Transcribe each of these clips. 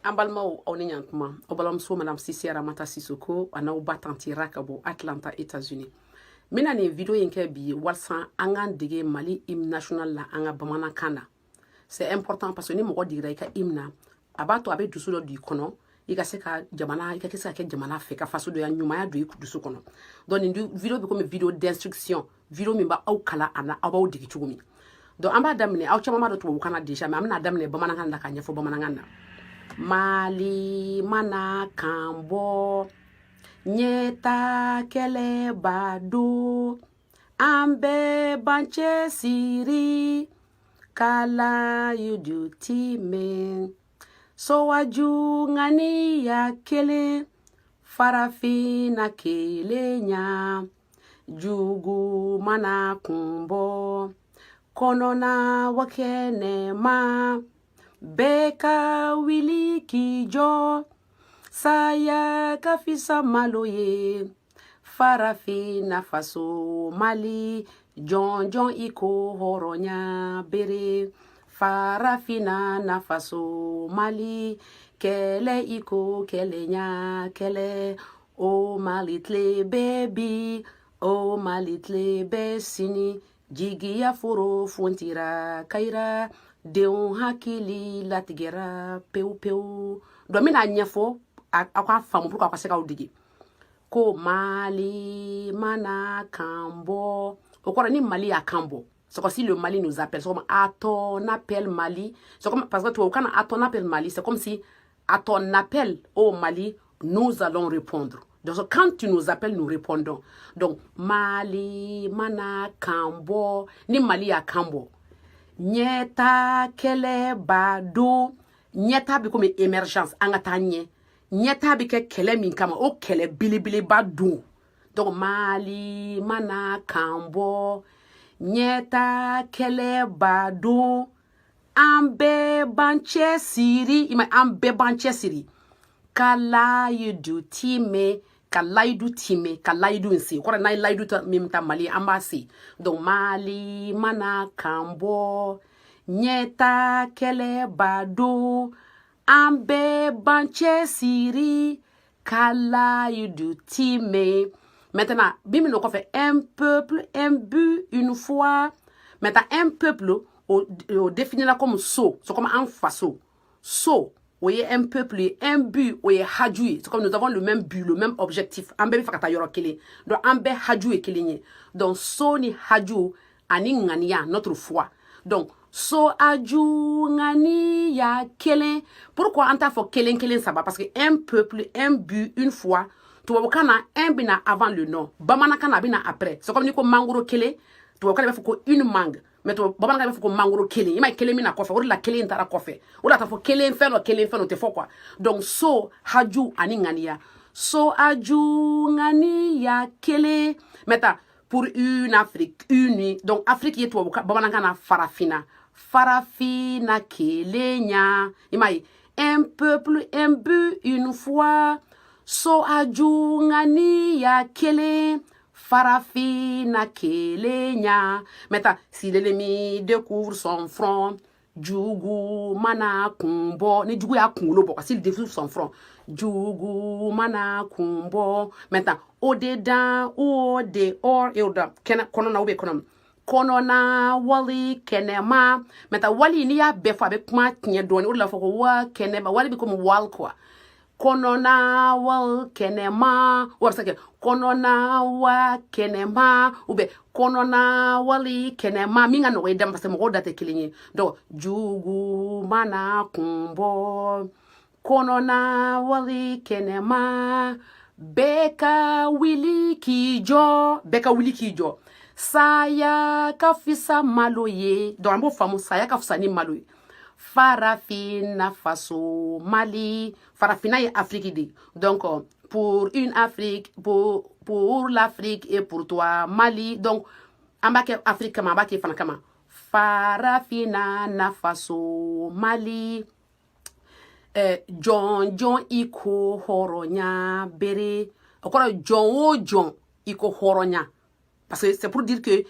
An balimaw, aw ni ɲantuma. Aw balimamuso Madame Sisi Aramata Sisoko a n'aw ba tantira ka bɔ Atlanta, États-Unis. N bɛna nin vidéo in kɛ bi walasa an k'an dege Mali hymne national la an ka bamanankan na. C'est important parce que ni mɔgɔ degera i ka hymne na, a b'a to a bɛ dusu dɔ don i kɔnɔ, i ka se ka jamana, i ka se ka kɛ jamana fɛ, ka fasodonya ɲumanya don i dusu kɔnɔ. Donc nin vidéo bɛ komi vidéo d'instruction, vidéo min b'aw kalan a na, aw b'aw dege cogo min. Donc an b'a daminɛ. Aw caman b'a dɔn tubabukan na déjà, mais an bɛna daminɛ bamanankan na k'a ɲɛfɔ bamanankan na. Mali mana kan bɔ, ɲɛta kɛlɛ b'a don, an bɛɛ b'an cɛsiri ka layidu timɛ, sowaju ŋaniya kelen, farafinna kelenya, jugu mana kun bɔ kɔnɔna wa kɛnɛma, bɛɛ ka wuli k'i jɔ, saya ka fisa malo ye, farafinna faso Mali, jɔnjɔn i ko hɔrɔnya bere, farafinna na faso Mali, kɛlɛ i ko kɛlɛnya kɛlɛ, o Mali tile bɛ bi, o Mali tile bɛ sini, jigiya foro funtira kayira, denw hakili latigɛra pewu pewu. Donc n bɛna ɲɛfɔ aw ka faamu pour que aw ka se k'aw dege. Ko Mali mana kan bɔ, o kɔrɔ ni Mali y'a kan bɔ. C'est comme si le Mali nous appelle. C'est comme à ton appel Mali. C'est comme, parce que tu vois, quand à ton appel Mali, c'est comme si à ton appel au Mali, nous allons répondre. Donc quand tu nous appelles, nous répondons. Donc Mali mana kan bɔ, ni Mali y'a kan bɔ, ɲɛta kɛlɛ b'a don. Ɲɛta bɛ komi émergence, an ka taa ɲɛ. Ɲɛta bɛ kɛ kɛlɛ min kama, o kɛlɛ belebeleba don. Donc Mali mana kan bɔ, ɲɛta kɛlɛ b'a don, an bɛɛ b'an cɛsiri. I ma, an bɛɛ b'an cɛsiri ka layidu timɛ, ka layidu timɛ, ka layidu in se. O kɔrɔ, n'an ye layidu min ta Mali, an b'a se. Donc Mali mana kan bɔ, ɲɛta kɛlɛ b'a don, an bɛɛ b'an cɛsiri ka layidu timɛ. Maintenant, bi min kɔfɛ, un peuple, un but, une foi. Maintenant, un peuple o définira comme so, c'est comme un faso so, o ye un peuple ye. Un but, o ye haju ye. C'est comme nous avons le même but, le même objectif, an bɛɛ bɛ fɛ ka taa yɔrɔ kelen. Donc an bɛɛ haju ye kelen ye. Donc so ni haju ani ŋaniya, notre foi. Donc so, aju, ŋaniya kelen. Pourquoi an t'a fɔ kelen kelen saba? Parce que un peuple, un but, une foi, tubabukan na, un bɛna avant le nom, bamanankan na, a bɛna après. C'est comme ni ko mangoro kelen, tubabukan na b'a fɔ ko une mangue, mais bamanankan b'a fɔ ko mangoro kelen. I m'a ye, kelen bɛna kɔfɛ, o de la kelen taara kɔfɛ. O de la t'a fɔ kelen fɛn dɔ, kelen fɛn dɔ tɛ fɔ quoi. Donc so, haju ani ŋaniya, so, aju, ŋaniya kelen. Maintenant, pour une Afrique unie. Donc Afrique ye tubabukan, bamanankan na farafinna, farafinna kelenya. I m'a ye, un peuple, un but, une foi, so, aju, ŋaniya kelen, farafinna kelenya. Maintenant, si l'ennemi découvre son front, jugu mana kun bɔ, ni jugu y'a kunkolo bɔ, s'il découvre son front, jugu mana kun bɔ. Maintenant, au dedans ou au dehors, et au dedans, kɛnɛ kɔnɔna ou bien kɔnɔ kɔnɔna wali kɛnɛma. Maintenant, wali, n'i y'a bɛɛ fɔ, a bɛ kuma tiɲɛ dɔɔni. O de la fɔ ko wa kɛnɛma, wali bɛ komi wal quoi. Kɔnɔna wal kɛnɛma, o bɛ se ka kɛ kɔnɔna wa kɛnɛma ou bien kɔnɔna wali kɛnɛma, min ka nɔgɔ i da ma, parce que mɔgɔw da tɛ kelen ye. Donc jugu mana kun bɔ kɔnɔna wali kɛnɛma, bɛɛ ka wuli k'i jɔ, bɛɛ ka wuli k'i jɔ, saya ka fisa malo ye. Donc an b'o faamu, saya ka fisa ni malo ye. Farafinna faso Mali, farafinna ye Afrique de. Donc pour une Afrique, pour l'Afrique et pour toi Mali. Donc an b'a kɛ Afrique kama, an b'a kɛ fana kama, farafinna na faso Mali. Jɔn jɔn i ko hɔrɔnya bere, o kɔrɔ jɔn o jɔn i ko hɔrɔnya, parce que c'est pour dire que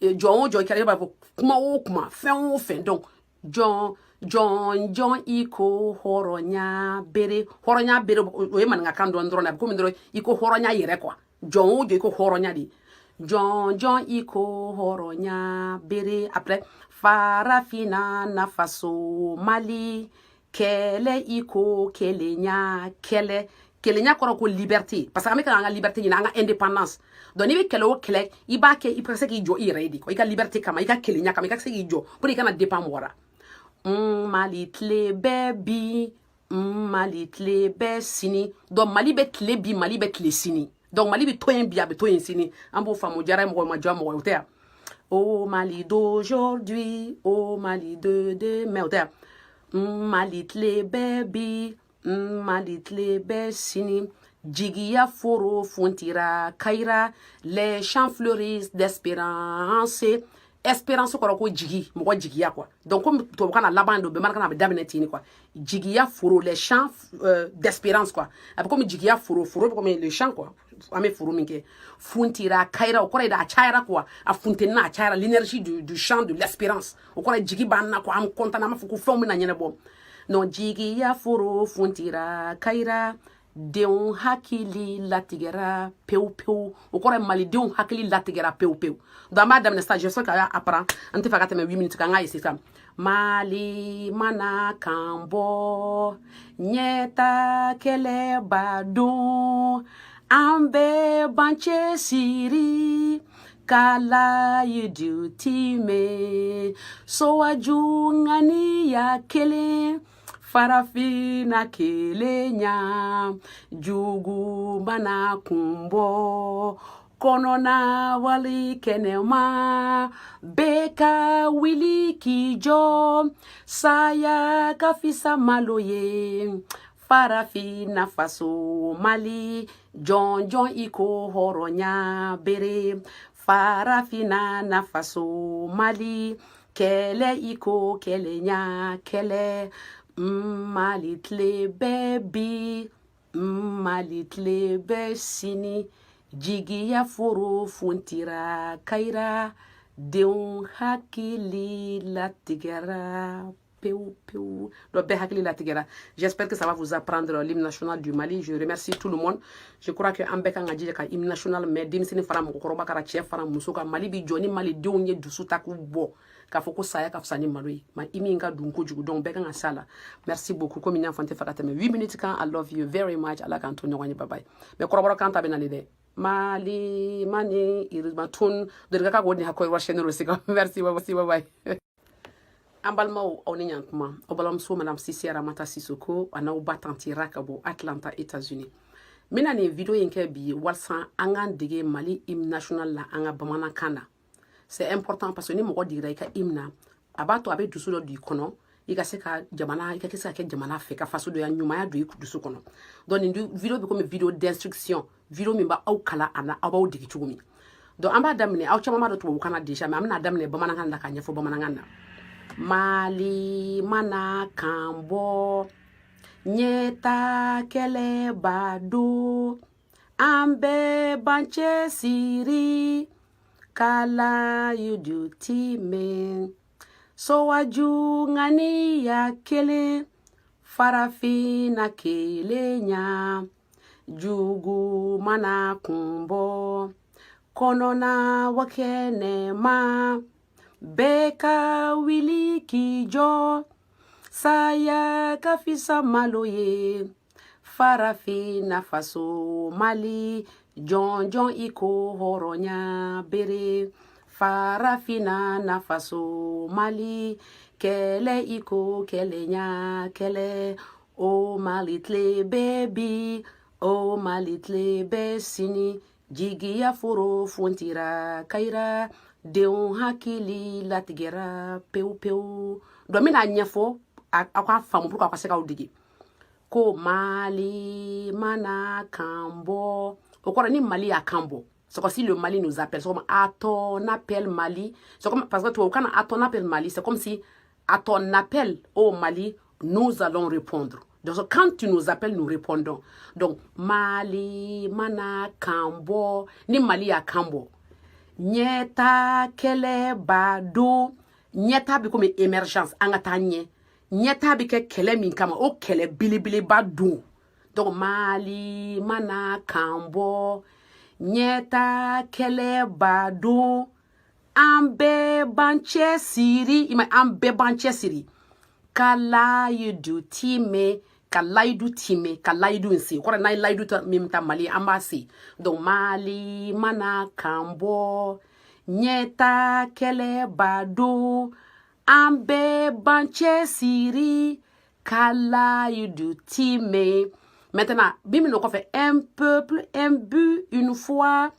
jɔn o jɔn i kɛra, i b'a fɔ kuma o kuma, fɛn o fɛn. Donc jɔn Jɔn jɔn i ko hɔrɔnya bere. Hɔrɔnya bere, o ye maninkakan dɔn dɔrɔn de. A bɛ komi dɔrɔn i ko hɔrɔnya yɛrɛ quoi. Jɔn o jɔn i ko hɔrɔnya de. Jɔn jɔn i ko hɔrɔnya bere. Après, Farafina nafaso Mali, kɛlɛ i ko kelenya kɛlɛ. Kelenya kɔrɔ ko liberté, parce que an bɛ ka an ka liberté ɲini, an ka indépendance. Donc n'i bɛ kɛlɛ o kɛlɛ, i b'a kɛ i ka se k'i jɔ i yɛrɛ ye de, i ka liberté kama, i ka kelenya kama, i ka se k'i jɔ pour i kana dépend mɔgɔ la. Mali tile bɛ bi, Mali tile bɛ sini. Donc Mali bɛ tile bi, Mali bɛ tile sini. Donc Mali bɛ to yen bi, a bɛ to yen sini. An b'o faamu. Diyara mɔgɔ ma, diya mɔgɔ ye, o tɛ yan. O Mali d'aujourd'hui, o Mali de demain, o tɛ yan. Mali tile bɛ bi, Mali tile bɛ sini. Jigiya foro funtira kayira, les champs fleurissent d'espérance. Espérance kɔrɔ ko jigi, mɔgɔ jigiya quoi. Donc comme tubabukan na laban don, bamanankan na a bɛ daminɛ ten quoi. Jigiya foro, les champs d'espérance quoi. A bɛ komi jigiya foro, foro bɛ komi le champ quoi. An bɛ foro min kɛ, funtira kayira, o kɔrɔ ye de a cayara quoi, a funtenina, a cayara, l'énergie du champ de l'espérance. O kɔrɔ ye jigi b'an na quoi, an content, an b'a fɔ ko fɛnw bɛna ɲɛnabɔ. Non, jigiya foro funtira kayira, denw hakili latigɛra pewu pewu. O kɔrɔ ye malidenw hakili latigɛra pewu pewu. Donc an b'a daminɛ sisan, j'espère k'a y'a apprend. An tɛ fɛ ka tɛmɛ 8 minutes kan, an k'a essayer sisan. Mali mana kan bɔ, ɲɛta kɛlɛ b'a don, an bɛɛ b'an cɛsiri ka layidu timɛ, sowaju ŋaniya kelen, Farafina kelenya, jugu mana kun bɔ kɔnɔna wali kɛnɛma, bɛɛ ka wuli k'i jɔ, saya ka fisa malo ye. Farafina faso Mali, jɔn jɔn i ko hɔrɔnya bere. Farafina nafaso Mali, kɛlɛ i ko kɛlɛnya kɛlɛ. Mali tile bɛ bi, Mali tile bɛ sini. Jigiya foro funtira kayira, denw hakili latigɛra pewu pewu. Donc bɛɛ hakili latigɛra. J'espère que ça va vous apprendre l'hymne national du Mali. Je remercie tout le monde. Je crois que an bɛɛ kan ka jija ka hymne national mɛn, denmisɛnnin fara mɔgɔkɔrɔba kara, cɛ fara muso kan. Mali bi jɔ ni malidenw ye dusu ta k'u bɔ k'a fɔ ko saya ka fisa ni malo ye. Ma i min ka dun kojugu, donc bɛɛ kan ka s'a la. Merci beaucoup. Komi n y'a fɔ, n tɛ fɛ ka tɛmɛ 8 minutes kan. I love you very much. Ala k'an to ɲɔgɔn ye. Bye bye. Mais kɔrɔbɔrɔ kan ta bɛ nalen dɛ. Mali mani irima tun dorika ka ko ni hakɔ wa chaîne sika. Merci, bye bye, bye bye. An balimaw, aw ni ɲantuma. Aw balimamuso Madame Sisi Aramata Sisoko a n'aw ba tantira ka bɔ Atlanta, États-Unis. N bɛna nin vidéo in kɛ bi walasa an k'an dege Mali hymne national la an ka bamanankan na. C'est important parce que ni mɔgɔ digira i ka hymne na, a b'a to a bɛ dusu dɔ don i kɔnɔ, i ka se ka jamana, i ka se ka kɛ jamana fɛ, ka fasodonya ɲumanya don i dusu kɔnɔ. Donc nin vidéo bɛ komi vidéo d'instruction, vidéo min b'aw kalan a na, aw b'aw dege cogo min. Donc an b'a daminɛ, aw caman b'a dɔn tubabukan na déjà, mais an bɛna daminɛ bamanankan na k'a ɲɛfɔ bamanankan na. Mali mana kan bɔ, ɲɛta kɛlɛ b'a don, an bɛɛ b'an cɛsiri ka layidu timɛ, sowaju ŋaniya kelen, Farafina kelenya, jugu mana kun bɔ kɔnɔna wa kɛnɛma, bɛɛ ka wuli k'i jɔ, saya ka fisa malo ye. Farafina faso Mali, jɔn jɔn i ko hɔrɔnya bere. Farafina nafaso Mali, kɛlɛ i ko kɛlɛnya kɛlɛ. O Mali tile bɛ bi, o Mali tile bɛ sini. Jigiya foro funtira kayira, denw hakili latigɛra pewu pewu. Donc n bɛna ɲɛfɔ aw k'a faamu pour que aw ka se k'aw dege ko Mali mana kan bɔ. O kɔrɔ ni Mali y'a kan bɔ, c'est comme si le Mali nous appelle. C'est comme à ton appel Mali. C'est comme, parce que tu vois, à ton appel Mali, c'est comme si à ton appel au Mali, nous allons répondre. Donc quand tu nous appelles, nous répondons. Donc Mali mana kan bɔ, ni Mali y'a kan bɔ, ɲɛta kɛlɛ b'a don. Ɲɛta bɛ komi émergence, an ka taa ɲɛ. Ɲɛta bɛ kɛ kɛlɛ min kama, o kɛlɛ belebeleba don. Donc Mali mana kan bɔ, ɲɛta kɛlɛba don, an bɛɛ b'an cɛ siri. I ma, an bɛɛ b'an cɛ siri ka layidu timɛ, ka layidu timɛ, ka layidu in se. O kɔrɔ, n'an ye layidu min ta Mali, an b'a se. Donc Mali mana kan bɔ, ɲɛta kɛlɛba don, an bɛɛ b'an cɛ siri ka layidu timɛ. Maintenant, min bɛ n'o kɔfɛ, un peuple, un but, une foi.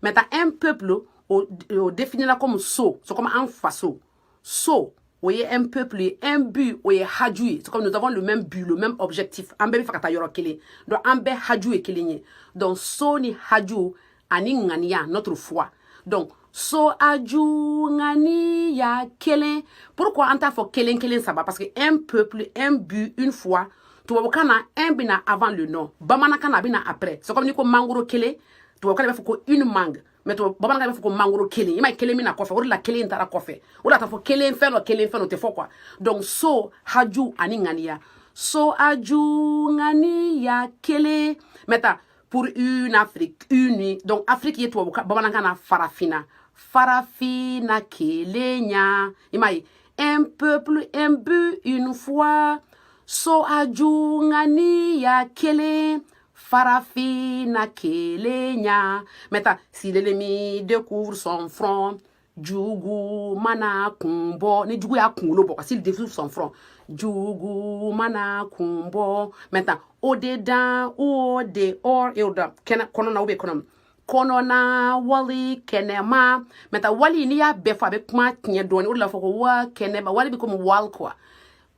Maintenant, un peuple, o définira comme so, c'est comme un faso. So, o ye un peuple ye, un but, o ye haju ye. C'est comme nous avons le même but, le même objectif. An bɛɛ bɛ fɛ ka taa yɔrɔ kelen. Donc an bɛɛ haju ye kelen ye. Donc so ni haju ani ŋaniya, notre foi. Donc so, aju, ŋaniya kelen. Pourquoi an t'a fɔ kelen kelen saba? Parce que un peuple, un but, une foi, tubabukan na, un bɛna avant le nom, bamanankan na, a bɛna après. C'est comme ni ko mangoro kelen, tubabukan na, i b'a fɔ ko une mangue, mais tubabu bamanankan, i b'a fɔ ko mangoro kelen. I m'a ye, kelen bɛna kɔfɛ, o de la kelen taara kɔfɛ. O de la t'a fɔ kelen fɛn dɔ, kelen fɛn dɔ, o tɛ fɔ quoi. Donc so, haju ani ŋaniya, so, aju, ŋaniya kelen. Maintenant, pour une Afrique unie. Donc Afrique ye tubabu bamanankan na farafinna, farafinna kelenya. I m'a ye, un peuple, un but, une foi, so, aju, ŋaniya kelen, farafinna kelenya. Maintenant, si l'ennemi découvre son front, jugu mana kun bɔ, ni jugu y'a kunkolo bɔ, s'il découvre son front, jugu mana kun bɔ. Maintenant, au dedans ou au dehors, et au dedans, kɛnɛ kɔnɔna ou bien kɔnɔ kɔnɔna wali kɛnɛma. Maintenant, wali, n'i y'a bɛɛ fɔ, a bɛ kuma tiɲɛ dɔɔni. O de la fɔ ko wa kɛnɛma, wali bɛ komi wal quoi.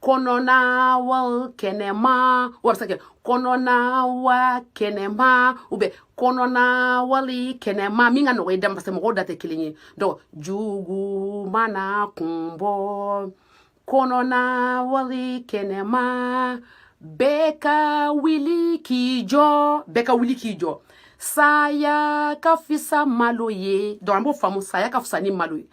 Kɔnɔna wal kɛnɛma, o bɛ se ka kɛ kɔnɔna wa kɛnɛma ou bien kɔnɔna wali kɛnɛma, min ka nɔgɔ i da ma, parce que mɔgɔw da tɛ kelen ye. Donc jugu mana kun bɔ, kɔnɔna wali kɛnɛma, bɛɛ ka wuli k'i jɔ, bɛɛ ka wuli k'i jɔ. Saya ka fisa malo ye. Donc an b'o faamu, saya ka fisa ni malo ye.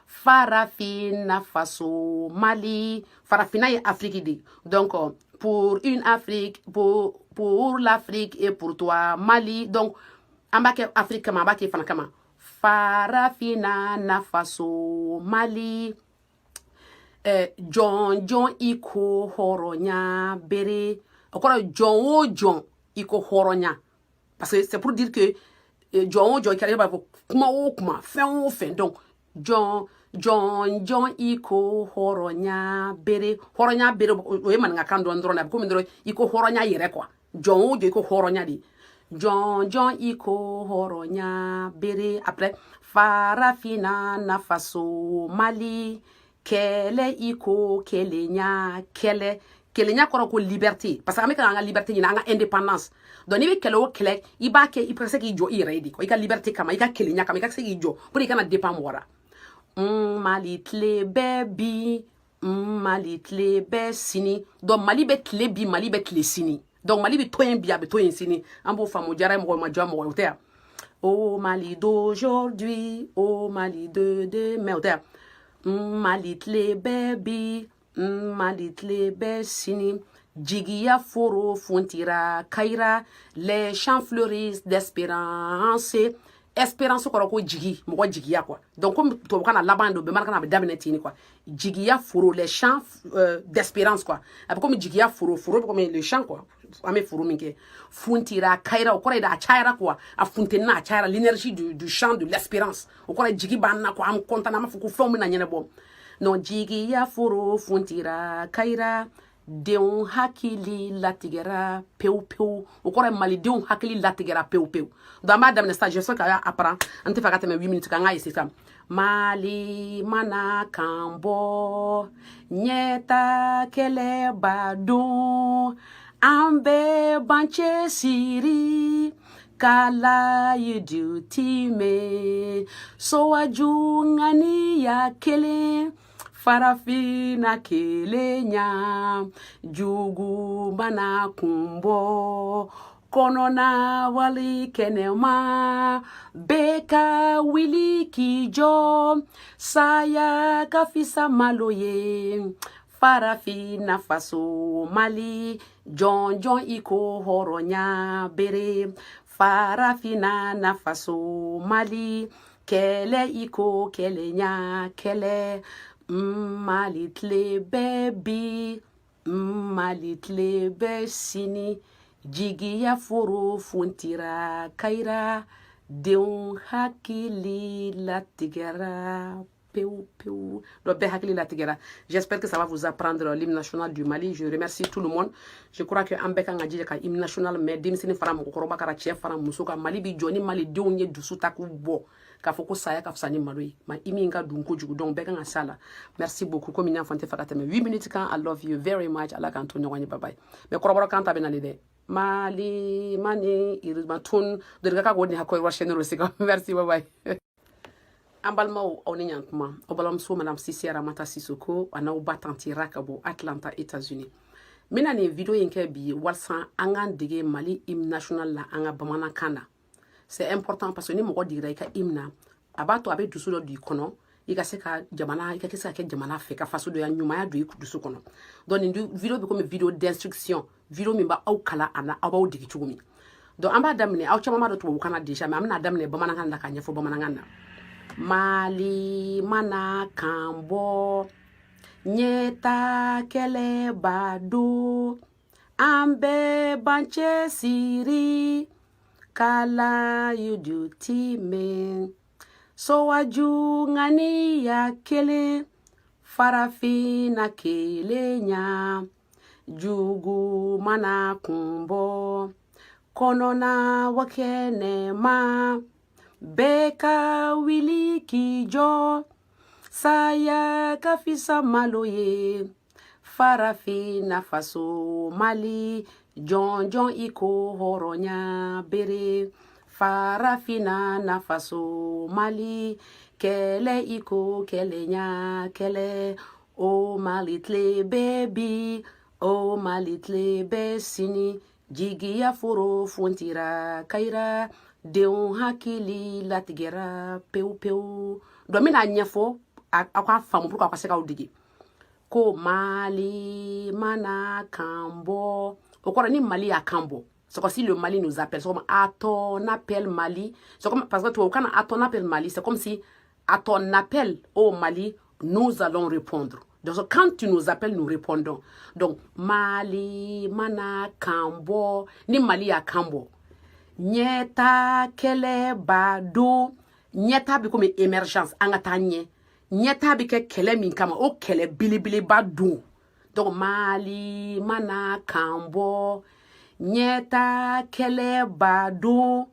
Farafinna faso Mali, farafinna ye Afrique de. Donc pour une Afrique, pour l'Afrique et pour toi Mali. Donc an b'a kɛ Afrique kama, an b'a kɛ fana kama. Farafinna na faso Mali. Jɔn jɔn i ko hɔrɔnya bere, o kɔrɔ jɔn o jɔn i ko hɔrɔnya, parce que c'est pour dire que jɔn o jɔn i kɛra, i b'a fɔ kuma o kuma, fɛn o fɛn. Donc jɔn jɔn jɔn i ko hɔrɔnya bere, hɔrɔnya bere, o ye maninkakan dɔɔni dɔrɔn de, a bɛ komi dɔrɔn i ko hɔrɔnya yɛrɛ quoi. Jɔn o jɔn i ko hɔrɔnya de, jɔn jɔn i ko hɔrɔnya bere. Après, farafinna nafaso Mali, kɛlɛ i ko kelenya kɛlɛ. Kelenya kɔrɔ ko liberté, parce que an bɛ ka an ka liberté ɲini, an ka indépendance. Donc n'i bɛ kɛlɛ o kɛlɛ, i b'a kɛ i ka se k'i jɔ i yɛrɛ ye de, i ka liberté kama, i ka kelenya kama, i ka se k'i jɔ pour i kana dépend mɔgɔ la. Mali tile bɛ bi, Mali tile bɛ sini. Donc Mali bɛ tile bi, Mali bɛ tile sini. Donc Mali bɛ to yen bi, a bɛ to yen sini. An b'o faamu. Diyara ye mɔgɔ ma, diya mɔgɔ ye, o tɛ yan. O Mali d'aujourd'hui, o Mali de demain, o tɛ yan. Mali tile bɛ bi, Mali tile bɛ sini. Jigiya foro funtira kayira, les champs fleurissent d'espérance. Espérance kɔrɔ ko jigi, mɔgɔ jigiya quoi. Donc comme tubabukan na laban don, bamanankan na a bɛ daminɛ ten quoi. Jigiya foro, les champs d'espérance quoi. A bɛ komi jigiya foro, foro bɛ komi le champ quoi. An bɛ foro min kɛ, funtira kayira, o kɔrɔ ye a cayara quoi, a funtenina, a cayara, l'énergie du champ de l'espérance. O kɔrɔ ye jigi b'an na quoi, an content, an b'a fɔ ko fɛnw bɛna ɲɛnabɔ. Non, jigiya foro funtira kayira, denw hakili latigɛra pewu pewu. O kɔrɔ ye malidenw hakili latigɛra pewu pewu. Donc an b'a daminɛ sisan, j'espère k'a y'a apprend. An tɛ fɛ ka tɛmɛ 8 minutes kan, an k'a ye sisan. Mali mana kan bɔ, ɲɛta kɛlɛba don, an bɛɛ b'an cɛsiri ka layidu timɛ, sowaju ŋaniya kelen, farafinna kelenya. Jugu mana kun bɔ, kɔnɔna wali kɛnɛma, bɛɛ ka wuli k'i jɔ. Saya ka fisa malo ye. Farafina faso Mali, jɔnjɔn i ko hɔrɔnya bere. Farafina na faso Mali, kɛlɛ i ko kɛlɛnya kɛlɛ. Mali tile bɛ bi, Mali tile bɛ sini. Jigiya foro funtira kayira, denw hakili latigɛra pewu pewu. Donc bɛɛ hakili latigɛra. J'espère que ça va vous apprendre l'hymne national du Mali. Je remercie tout le monde. Je crois que an bɛɛ kan ka jija ka hymne national mɛn, denmisɛnnin fara mɔgɔkɔrɔba kara, cɛ fara muso kan. Mali bi jɔ ni malidenw ye dusu ta k'u bɔ k'a fɔ ko saya ka fisa ni malo ye. Ma i min ka dun kojugu, donc bɛɛ kan ka s'a la. Merci beaucoup. Komi n y'a fɔ, n tɛ fɛ ka tɛmɛ 8 minutes kan. I love you very much. Ala k'an to ɲɔgɔn ye. Bye bye. Mais kɔrɔbɔrɔ kan ta bɛ nali dɛ. Mali mani irima tun doriga ka ko ni hakɔ wa chaîne sika. Merci, bye bye. An balimaw, aw ni ɲantuma. Aw balimamuso Madame Sisi Aramata Sisoko a n'aw ba tantie Ra ka bɔ Atlanta, États-Unis. N bɛna nin vidéo in kɛ bi walasa an k'an dege Mali hymne national la an ka bamanankan na. C'est important parce que ni mɔgɔ digira i ka hymne na, a b'a to a bɛ dusu dɔ don i kɔnɔ, i ka se ka jamana, i ka se ka kɛ jamana fɛ, ka fasodonya ɲumanya don i dusu kɔnɔ. Donc nin vidéo bɛ komi vidéo d'instruction, vidéo min b'aw kalan a na, aw b'aw dege cogo min. Donc an b'a daminɛ. Aw caman b'a dɔn tubabukan na déjà, mais an bɛna daminɛ bamanankan na k'a ɲɛfɔ bamanankan na. Mali mana kan bɔ, ɲɛta kɛlɛ b'a don, an bɛɛ b'an cɛsiri ka layidu timɛ. Sowaju ŋaniya kelen, farafinna kelenya. Jugu mana kun bɔ kɔnɔna wa kɛnɛma, bɛɛ ka wuli k'i jɔ. Saya ka fisa malo ye. Farafinna faso Mali, jɔnjɔn i ko hɔrɔnya bere. Farafinna na faso Mali, kɛlɛ i ko kɛlɛnya kɛlɛ. O Mali tile bɛ bi, o Mali tile bɛ sini. Jigiya foro funtira kayira, denw hakili latigɛra pewu pewu. Donc n bɛna ɲɛfɔ aw k'a faamu pour que aw ka se k'aw dege. Ko Mali mana kan bɔ, o kɔrɔ ni Mali y'a kan bɔ. C'est comme si le Mali nous appelle. C'est comme à ton appel Mali. C'est comme, parce que tu vois, quand à ton appel Mali, c'est comme si à ton appel au Mali, nous allons répondre. Donc quand tu nous appelles, nous répondons. Donc Mali mana kan bɔ, ni Mali y'a kan bɔ. Ɲɛta kɛlɛ b'a don. Ɲɛta bɛ komi émergence, an ka taa ɲɛ. Ɲɛta bɛ kɛ kɛlɛ min kama, o kɛlɛ belebeleba don. Donc Mali mana kan bɔ, ɲɛta kɛlɛ b'a don,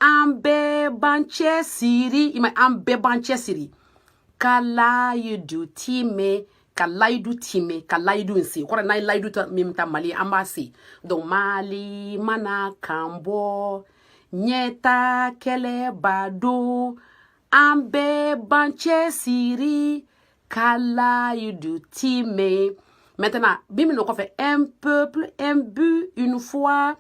an bɛɛ b'an cɛsiri. I ma, an bɛɛ b'an cɛsiri ka layidu timɛ, ka layidu timɛ, ka layidu in se. O kɔrɔ, n'an ye layidu min ta Mali, an b'a se. Donc Mali mana kan bɔ, ɲɛta kɛlɛ b'a don, an bɛɛ b'an cɛsiri ka layidu timɛ. Maintenant, min bɛ kɔfɛ, un peuple, un but, une foi.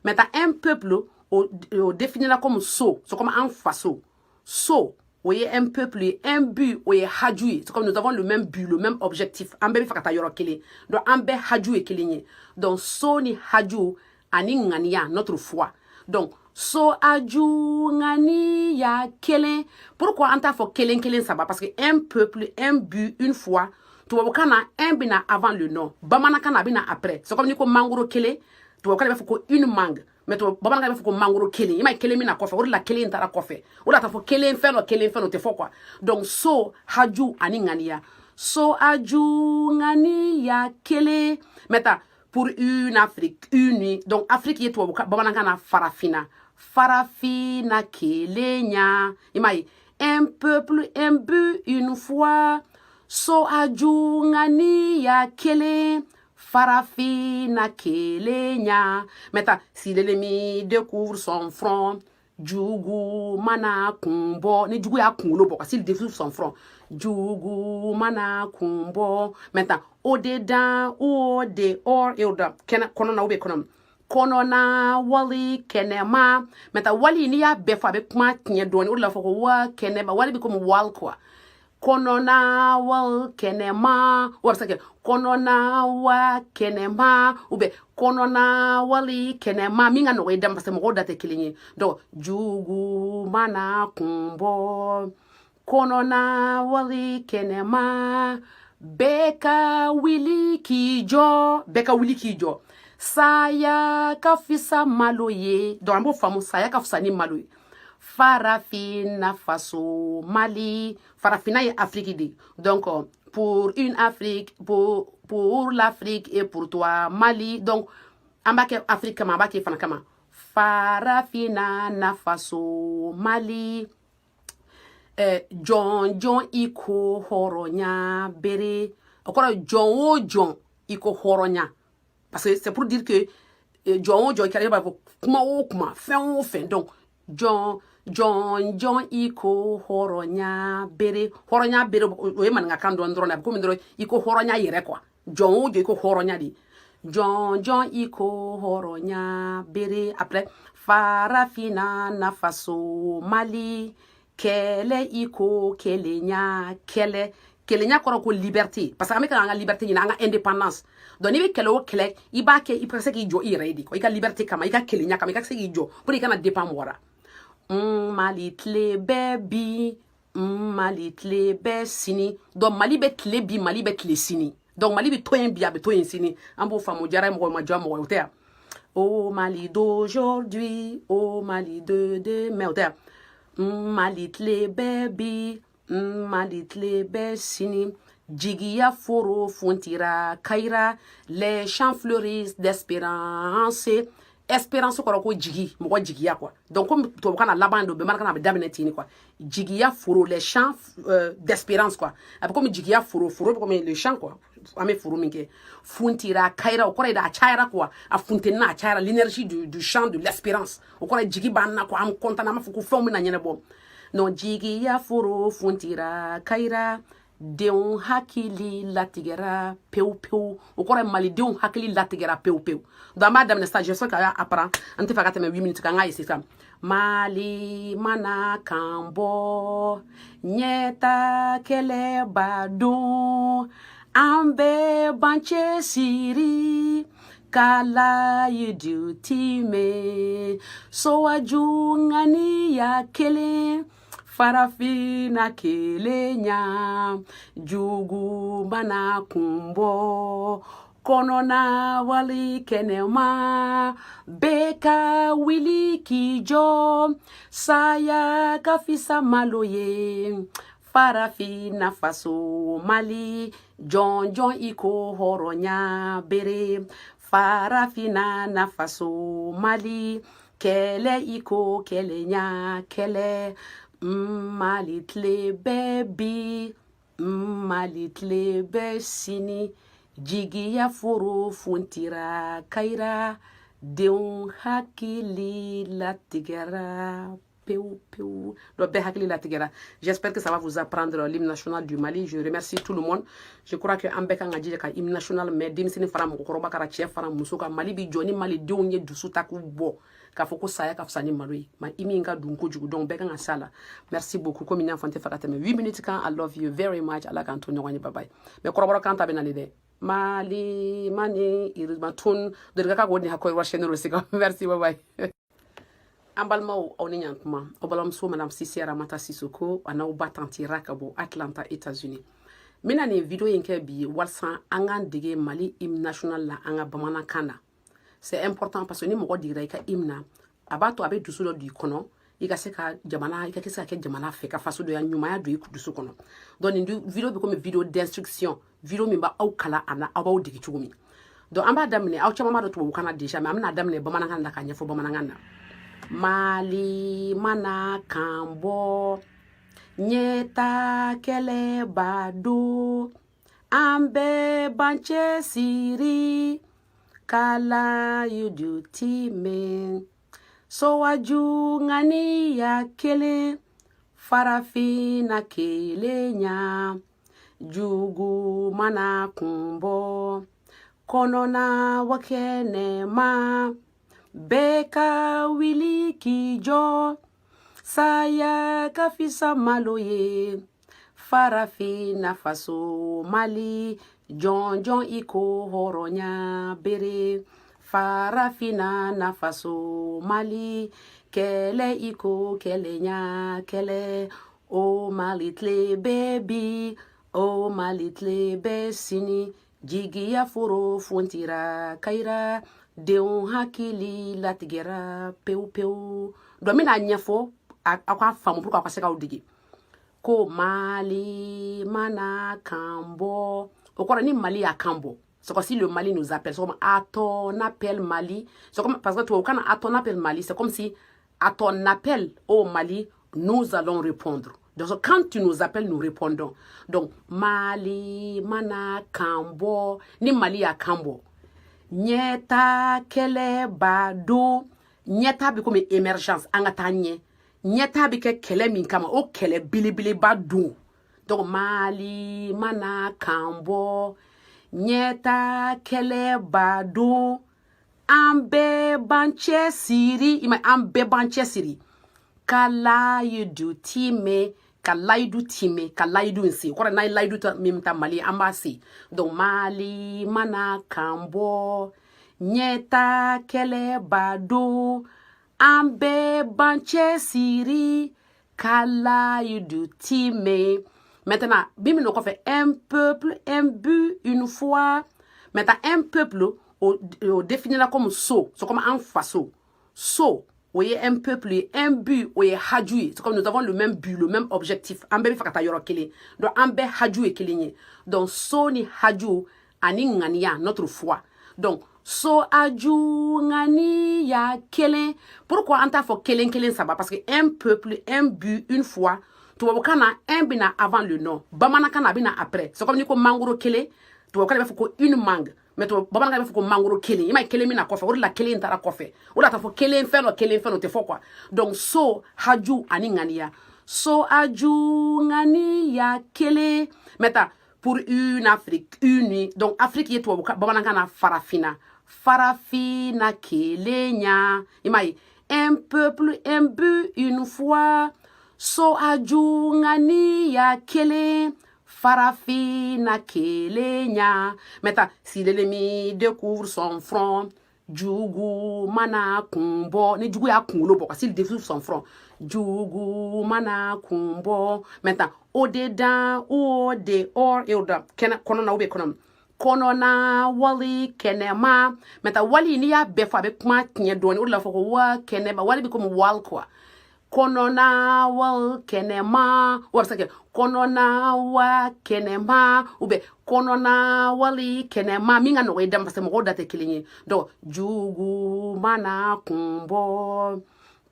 Maintenant, un peuple, o définira comme so. C'est comme un faso. So, o ye un peuple ye. Un but, o ye haju ye. C'est comme nous avons le même but, le même objectif. An bɛɛ bɛ fɛ ka taa yɔrɔ kelen. Donc an bɛɛ haju ye kelen ye. Donc so ni haju ani ŋaniya, notre foi. Donc so, aju, ŋaniya kelen. Pourquoi an t'a fɔ kelen kelen saba? Parce que un peuple, un but, une foi, tubabukan na, un bɛna avant le nom, bamanankan na a bɛna après. C'est comme ni ko mangoro kelen, tubabukan na b'a fɔ ko une mangue, mais tubabu bamanankan b'a fɔ ko mangoro kelen. I m'a ye, kelen bɛna kɔfɛ, o de la kelen taara kɔfɛ. O de la t'a fɔ kelen fɛn dɔ, kelen fɛn dɔ, o tɛ fɔ quoi. Donc so, haju ani ŋaniya. So, aju, ŋaniya kelen. Maintenant, pour une Afrique unie. Donc Afrique ye tubabu bamanankan na farafinna, farafinna kelenya. I m'a ye, un peuple, un but, une foi. So, aju, ŋaniya kelen, farafinna kelenya. Maintenant, si l'ennemi découvre son front, jugu mana kun bɔ, ni jugu y'a kunkolo bɔ, s'il découvre son front, jugu mana kun bɔ. Maintenant, au dedans ou au dehors, et au dedans kɛnɛ kɔnɔna ou bien kɔnɔ kɔnɔna wali kɛnɛma. Maintenant, wali, n'i y'a bɛɛ fɔ, a bɛ kuma tiɲɛ dɔɔni. O de la fɔ ko wa kɛnɛma, wali bɛ komi wal quoi. Kɔnɔna wa kɛnɛma, o bɛ se ka kɛ kɔnɔna wa kɛnɛma ou bien kɔnɔna wali kɛnɛma, min ka nɔgɔ i da ma, parce que mɔgɔw da tɛ kelen ye. Donc jugu mana kun bɔ kɔnɔna wali kɛnɛma, bɛɛ ka wuli k'i jɔ, bɛɛ ka wuli k'i jɔ. Saya ka fisa malo ye. Donc an b'o faamu, saya ka fisa ni malo ye. Farafinna faso Mali, farafinna ye Afrique de. Donc pour une Afrique, pour l'Afrique et pour toi Mali. Donc an b'a kɛ Afrique kama, an b'a kɛ fana kama. Farafinna na faso Mali. Jɔn jɔn i ko hɔrɔnya bere, o kɔrɔ jɔn o jɔn i ko hɔrɔnya, parce que c'est pour dire que jɔn o jɔn i kɛra, i b'a fɔ kuma o kuma, fɛn o fɛn. Donc jɔn jɔn jɔn i ko hɔrɔnya bere, hɔrɔnya bere, o ye maninkakan dɔɔni dɔrɔn de, a bɛ komi dɔrɔn i ko hɔrɔnya yɛrɛ quoi. Jɔn o jɔn i ko hɔrɔnya de, jɔn jɔn i ko hɔrɔnya bere. Après, farafinna nafaso Mali, kɛlɛ i ko kelenya kɛlɛ. Kelenya kɔrɔ ko liberté, parce que an bɛ ka an ka liberté ɲini, an ka indépendance. Donc n'i bɛ kɛlɛ o kɛlɛ, i b'a kɛ i ka se k'i jɔ i yɛrɛ ye de, i ka liberté kama, i ka kelenya kama, i ka se k'i jɔ pour i kana dépend mɔgɔ la. Mali tile bɛ bi, Mali tile bɛ sini. Donc Mali bɛ tile bi, Mali bɛ tile sini. Donc Mali bɛ to yen bi, a bɛ to yen sini. An b'o faamu. Diyara ye mɔgɔ ma diya mɔgɔ ye, o tɛ yan. O Mali d'aujourd'hui, o Mali de demain, o tɛ yan. Mali tile bɛ bi, Mali tile bɛ sini. Jigiya foro funtira kayira, les champs fleurissent d'espérance. Espérance kɔrɔ ko jigi, mɔgɔ jigiya quoi. Donc comme tubabukan na laban don, bamanankan na a bɛ daminɛ ten quoi. Jigiya foro, les champs d'espérance quoi. A bɛ komi jigiya foro, foro bɛ komi le champ quoi. An bɛ foro min kɛ, funtira kayira, o kɔrɔ ye a cayara quoi, a funtenina, a cayara, l'énergie du champ de l'espérance. O kɔrɔ ye jigi b'an na quoi, an content, an b'a fɔ ko fɛnw bɛna ɲɛnabɔ. Non, jigiya foro funtira kayira, denw hakili latigɛra pewu pewu. O kɔrɔ ye malidenw hakili latigɛra pewu pewu. Donc an b'a daminɛ sisan, j'espère k'a y'a apprend. An tɛ fɛ ka tɛmɛ 8 minutes kan, an k'a essayer sisan. Mali mana kan bɔ, ɲɛta kɛlɛ b'a don, an bɛɛ b'an cɛsiri ka layidu timɛ, sowaju ŋaniya kelen, farafinna kelenya. Jugu mana kun bɔ kɔnɔna wali kɛnɛma, bɛɛ ka wuli k'i jɔ, saya ka fisa malo ye. Farafinna faso Mali, jɔn jɔn i ko hɔrɔnya bere. Farafinna nafaso Mali, kɛlɛ i ko kɛlɛnya kɛlɛ. Mali tile bɛ bi, Mali tile bɛ sini. Jigiya foro funtira kayira, denw hakili latigɛra pewu pewu. Donc bɛɛ hakili latigɛra. J'espère que ça va vous apprendre l'hymne national du Mali. Je remercie tout le monde. Je crois que an bɛɛ kan ka jija ka hymne national mɛn, denmisɛnnin fara mɔgɔkɔrɔba kara, cɛ fara muso kan. Mali bi jɔ ni malidenw ye dusu ta k'u bɔ k'a fɔ ko saya ka fisa ni malo ye. Ma i min ka dun kojugu, donc bɛɛ kan ka s'a la. Merci beaucoup. Komi n y'a fɔ, n tɛ fɛ ka tɛmɛ 8 minutes kan. I love you very much. Ala k'an to ɲɔgɔn ye. Bye bye. Mais kɔrɔbɔrɔ kan ta bɛ nalen dɛ. Mali mani irmatun doriga ka ko ni hakɔ wa chaîne sika. Merci, bye bye. An balimaw, aw ni ɲantuma. Aw balimamuso Madame Sisi Aramata Sisoko a n'aw ba tantie Ra ka bɔ Atlanta, États-Unis. N bɛna nin vidéo in kɛ bi walasa an k'an dege Mali hymne national la an ka bamanankan na. C'est important parce que ni mɔgɔ degera i ka hymne na, a b'a to a bɛ dusu dɔ don i kɔnɔ, i ka se ka jamana, i ka se ka kɛ jamana fɛ, ka fasodonya ɲumanya don i dusu kɔnɔ. Donc nin vidéo bɛ komi vidéo d'instruction, vidéo min b'aw kalan a na, aw b'aw dege cogo min. Donc an b'a daminɛ, aw caman b'a dɔn tubabukan na déjà, mais an bɛna daminɛ bamanankan na k'a ɲɛfɔ bamanankan na. Mali mana kan bɔ, ɲɛta kɛlɛ b'a don, an bɛɛ b'an cɛsiri ka layidu timɛ, sowaju ŋaniya kelen, farafinna kelenya. Jugu mana kun bɔ kɔnɔna wa kɛnɛma, bɛɛ ka wuli k'i jɔ, saya ka fisa malo ye. Farafina faso Mali, jɔn jɔn i ko hɔrɔnya bere. Farafina na faso Mali, kɛlɛ i ko kɛlɛnya kɛlɛ. O Mali, tile bɛ bi, o Mali, tile bɛ sini. Jigiya foro funtira kayira, denw hakili latigɛra pewu pewu. Donc n bɛna ɲɛfɔ aw k'a faamu pour que aw ka se k'aw dege. Ko Mali mana kan bɔ, o kɔrɔ ni Mali y'a kan bɔ. C'est comme si le Mali nous appelle. C'est comme à ton appel, Mali. C'est comme, parce que tu vois, quand à ton appel, Mali, c'est comme si à ton appel au Mali, nous allons répondre. Donc quand tu nous appelles, nous répondons. Donc Mali mana kan bɔ, ni Mali y'a kan bɔ. Ɲɛta kɛlɛba don, ɲɛta bɛ komi émergence, an ka taa ɲɛ. Ɲɛta bɛ kɛ kɛlɛ min kama, o kɛlɛ belebeleba don. Donc Mali mana kan bɔ, ɲɛta kɛlɛba don, an bɛɛ b'an cɛ siri. I ma, an bɛɛ b'an cɛ siri ka layidu timɛ, ka layidu timɛ, ka layidu in se. O kɔrɔ, n'an ye layidu min ta Mali, an b'a se. Donc Mali mana kan bɔ, ɲɛta kɛlɛba don, an bɛɛ b'an cɛ siri ka layidu timɛ. Maintenant, min bɛ kɔfɛ, un peuple, un but, une foi. Maintenant, un peuple o définira comme so, c'est comme un faso. So, o ye un peuple ye, un but, o ye haju ye. C'est comme nous avons le même but, le même objectif. An bɛɛ bɛ fɛ ka taa yɔrɔ kelen. Donc an bɛɛ haju ye kelen ye. Donc so ni haju ani ŋaniya, notre foi. Donc so, aju, ŋaniya kelen. Pourquoi an t'a fɔ kelen kelen saba? Parce que un peuple, un but, une foi, tubabukan na, un bɛna avant le nom, bamanankan na, a bɛna après. C'est comme ni ko mangoro kelen, tubabukan na, i b'a fɔ ko une mangue, mais tubabu bamanankan, i b'a fɔ ko mangoro kelen. I m'a ye, kelen bɛna kɔfɛ, o de la kelen taara kɔfɛ. O de la t'a fɔ kelen fɛn dɔ, kelen fɛn dɔ, o tɛ fɔ quoi. Donc so, haju ani ŋaniya, so, aju, ŋaniya kelen. Maintenant, pour une Afrique unie. Donc Afrique ye tubabu bamanankan na farafina, farafina kelenya. I m'a ye, un peuple, un but, une foi, so, aju, ŋaniya kelen, farafina kelenya. Maintenant, si l'ennemi découvre son front, jugu mana kun bɔ, ni jugu y'a kunkolo bɔ, s'il découvre son front, jugu mana kun bɔ. Maintenant, au dedans ou au dehors, et au dedans, kɛnɛ kɔnɔna ou bien kɔnɔ kɔnɔna wali kɛnɛma. Maintenant, wali, n'i y'a bɛɛ fɔ, a bɛ kuma tiɲɛ dɔɔni. O de la fɔ ko wa kɛnɛma, wali bɛ komi wal quoi. Kɔnɔna wal kɛnɛma, o bɛ se ka kɛ kɔnɔna wa kɛnɛma ou bien kɔnɔna wali kɛnɛma, min ka nɔgɔ i da ma, parce que mɔgɔw da tɛ kelen ye. Donc jugu mana kun bɔ,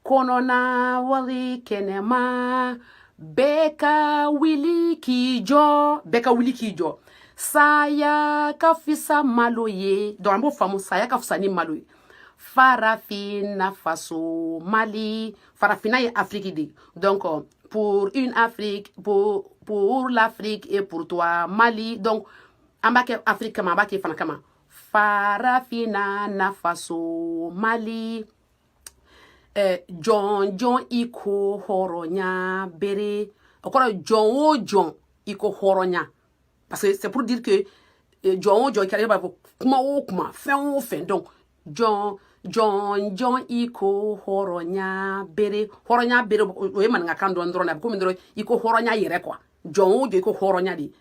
kɔnɔna wali kɛnɛma, bɛɛ ka wuli k'i jɔ, bɛɛ ka wuli k'i jɔ. Saya ka fisa malo ye. Donc an b'o faamu, saya ka fisa ni malo ye. Farafina faso Mali, farafina ye Afrique de. Donc pour une Afrique, pour l'Afrique et pour toi, Mali. Donc an b'a kɛ Afrique kama, an b'a kɛ fana kama. Farafina na faso Mali, jɔn jɔn i ko hɔrɔnya bere. O kɔrɔ, jɔn o jɔn i ko hɔrɔnya, parce que c'est pour dire que jɔn o jɔn i kɛra, i b'a fɔ kuma o kuma, fɛn o fɛn. Donc jɔn jɔn jɔn i ko hɔrɔnya bere, hɔrɔnya bere, o ye maninkakan dɔɔni dɔrɔn de. A bɛ komi dɔrɔn i ko hɔrɔnya yɛrɛ quoi. Jɔn o jɔn i ko hɔrɔnya de,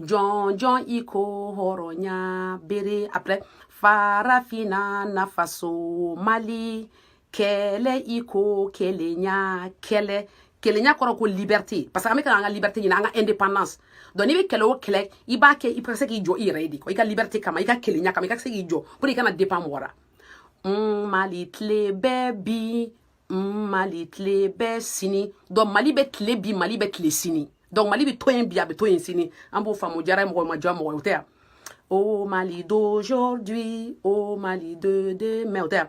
jɔn jɔn i ko hɔrɔnya bere. Après, farafina nafaso Mali, kɛlɛ i ko kelenya kɛlɛ. Kelenya kɔrɔ ko liberté, parce que an bɛ ka an ka liberté ɲini, an ka indépendance. Donc n'i bɛ kɛlɛ o kɛlɛ, i b'a kɛ i ka se k'i jɔ i yɛrɛ ye de, i ka liberté kama, i ka kelenya kama, i ka se k'i jɔ pour i kana dépend mɔgɔ la. Mali tile bɛ bi, Mali tile bɛ sini. Donc Mali bɛ tile bi, Mali bɛ tile sini. Donc Mali bɛ to yen bi, a bɛ to yen sini. An b'o faamu. Diyara ye mɔgɔ ma, diya mɔgɔ ye, o tɛ yan. O Mali d'aujourd'hui, o Mali de demain, o tɛ yan.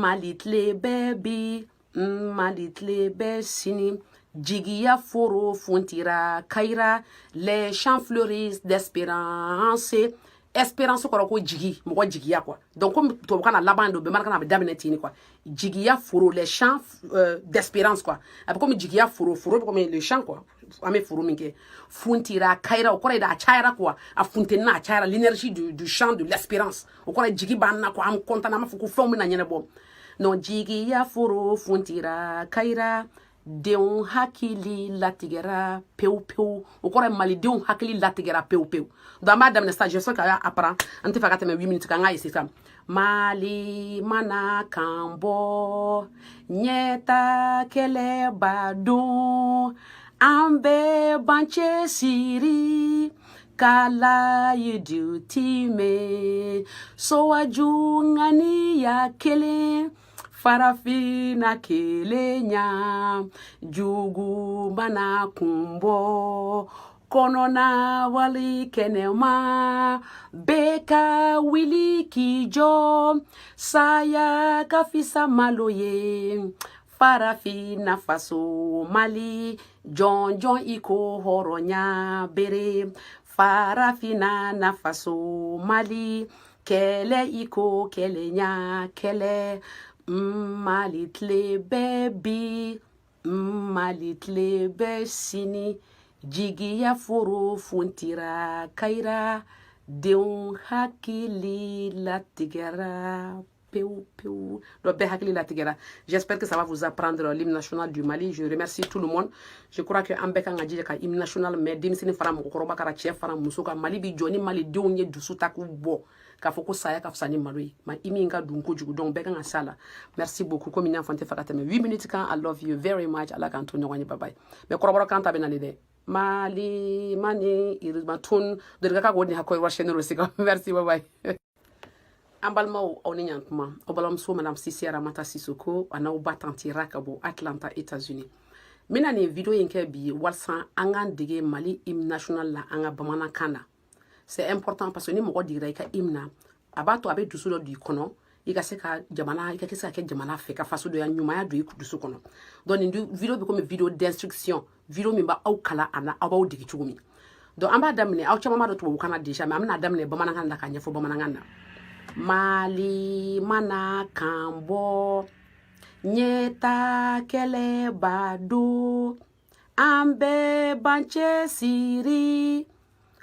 Mali tile bɛ bi, Mali tile bɛ sini. Jigiya foro funtira kayira, les champs fleurissent d'espérance. Espérance kɔrɔ ko jigi, mɔgɔ jigiya quoi. Donc comme tubabukan na laban don, bamanankan na a bɛ daminɛ ten quoi. Jigiya foro, les champs d'espérance quoi. A bɛ komi jigiya foro, foro bɛ komi le champ quoi. An bɛ foro min kɛ, funtira kayira, o kɔrɔ ye de a cayara quoi, a funtenina, a cayara. L'énergie du champ de l'espérance, o kɔrɔ ye jigi b'an na quoi, an content, an b'a fɔ ko fɛnw bɛna ɲɛnabɔ. Non, jigiya foro funtira kayira, denw hakili latigɛra pewu pewu. O kɔrɔ ye malidenw hakili latigɛra pewu pewu. Donc an b'a daminɛ sisan, j'espère k'a y'a apprend. An tɛ fɛ ka tɛmɛ 8 minutes kan, an k'a essayer sisan. Mali mana kan bɔ, ɲɛta kɛlɛ b'a don, an bɛɛ b'an cɛsiri ka layidu timɛ, sowaju ŋaniya kelen, farafinna kelenya, jugu mana kun bɔ kɔnɔna wali kɛnɛma, bɛɛ ka wuli k'i jɔ, saya ka fisa malo ye, farafinna faso Mali, jɔnjɔn i ko hɔrɔnya bere, farafinna na faso Mali, kɛlɛ i ko kɛlɛnya kɛlɛ, Mali tile bɛ bi, Mali tile bɛ sini, jigiya foro funtira kayira, denw hakili latigɛra pewu pewu. Donc bɛɛ hakili latigɛra. J'espère que ça va vous apprendre l'hymne national du Mali. Je remercie tout le monde. Je crois que an bɛɛ kan ka jija ka hymne national mɛn, denmisɛnnin fara mɔgɔkɔrɔba kara, cɛ fara muso kan. Mali bi jɔ ni malidenw ye dusu ta k'u bɔ k'a fɔ ko saya ka fisa ni malo ye. Ma i min ka dun kojugu, donc bɛɛ kan ka s'a la. Merci beaucoup. Komi n y'a fɔ, n tɛ fɛ ka tɛmɛ 8 minutes kan. I love you very much. Ala k'an to ɲɔgɔn ye. Bye bye. Mais kɔrɔbɔrɔ kan ta bɛ nalen dɛ. Mali mani irima tun doriga ka ko ni hakɔ wa chaîne sika. Merci, bye bye. An balimaw, aw ni ɲantuma. Aw balimamuso Madame Sisi Aramata Sisoko a n'aw ba tantie Ra ka bɔ Atlanta, États-Unis. N bɛna nin vidéo in kɛ bi walasa an k'an dege Mali hymne national la an ka bamanankan na. C'est important parce que ni mɔgɔ digira i ka hymne na, a b'a to a bɛ dusu dɔ don i kɔnɔ, i ka se ka jamana, i ka se ka kɛ jamana fɛ, ka fasodonya ɲumanya don i dusu kɔnɔ. Donc nin vidéo bɛ komi vidéo d'instruction, vidéo min b'aw kalan a na, aw b'aw dege cogo min. Donc an b'a daminɛ, aw caman b'a dɔn tubabukan na déjà, mais an bɛna daminɛ bamanankan na k'a ɲɛfɔ bamanankan na. Mali mana kan bɔ, ɲɛta kɛlɛ b'a don, an bɛɛ b'an cɛsiri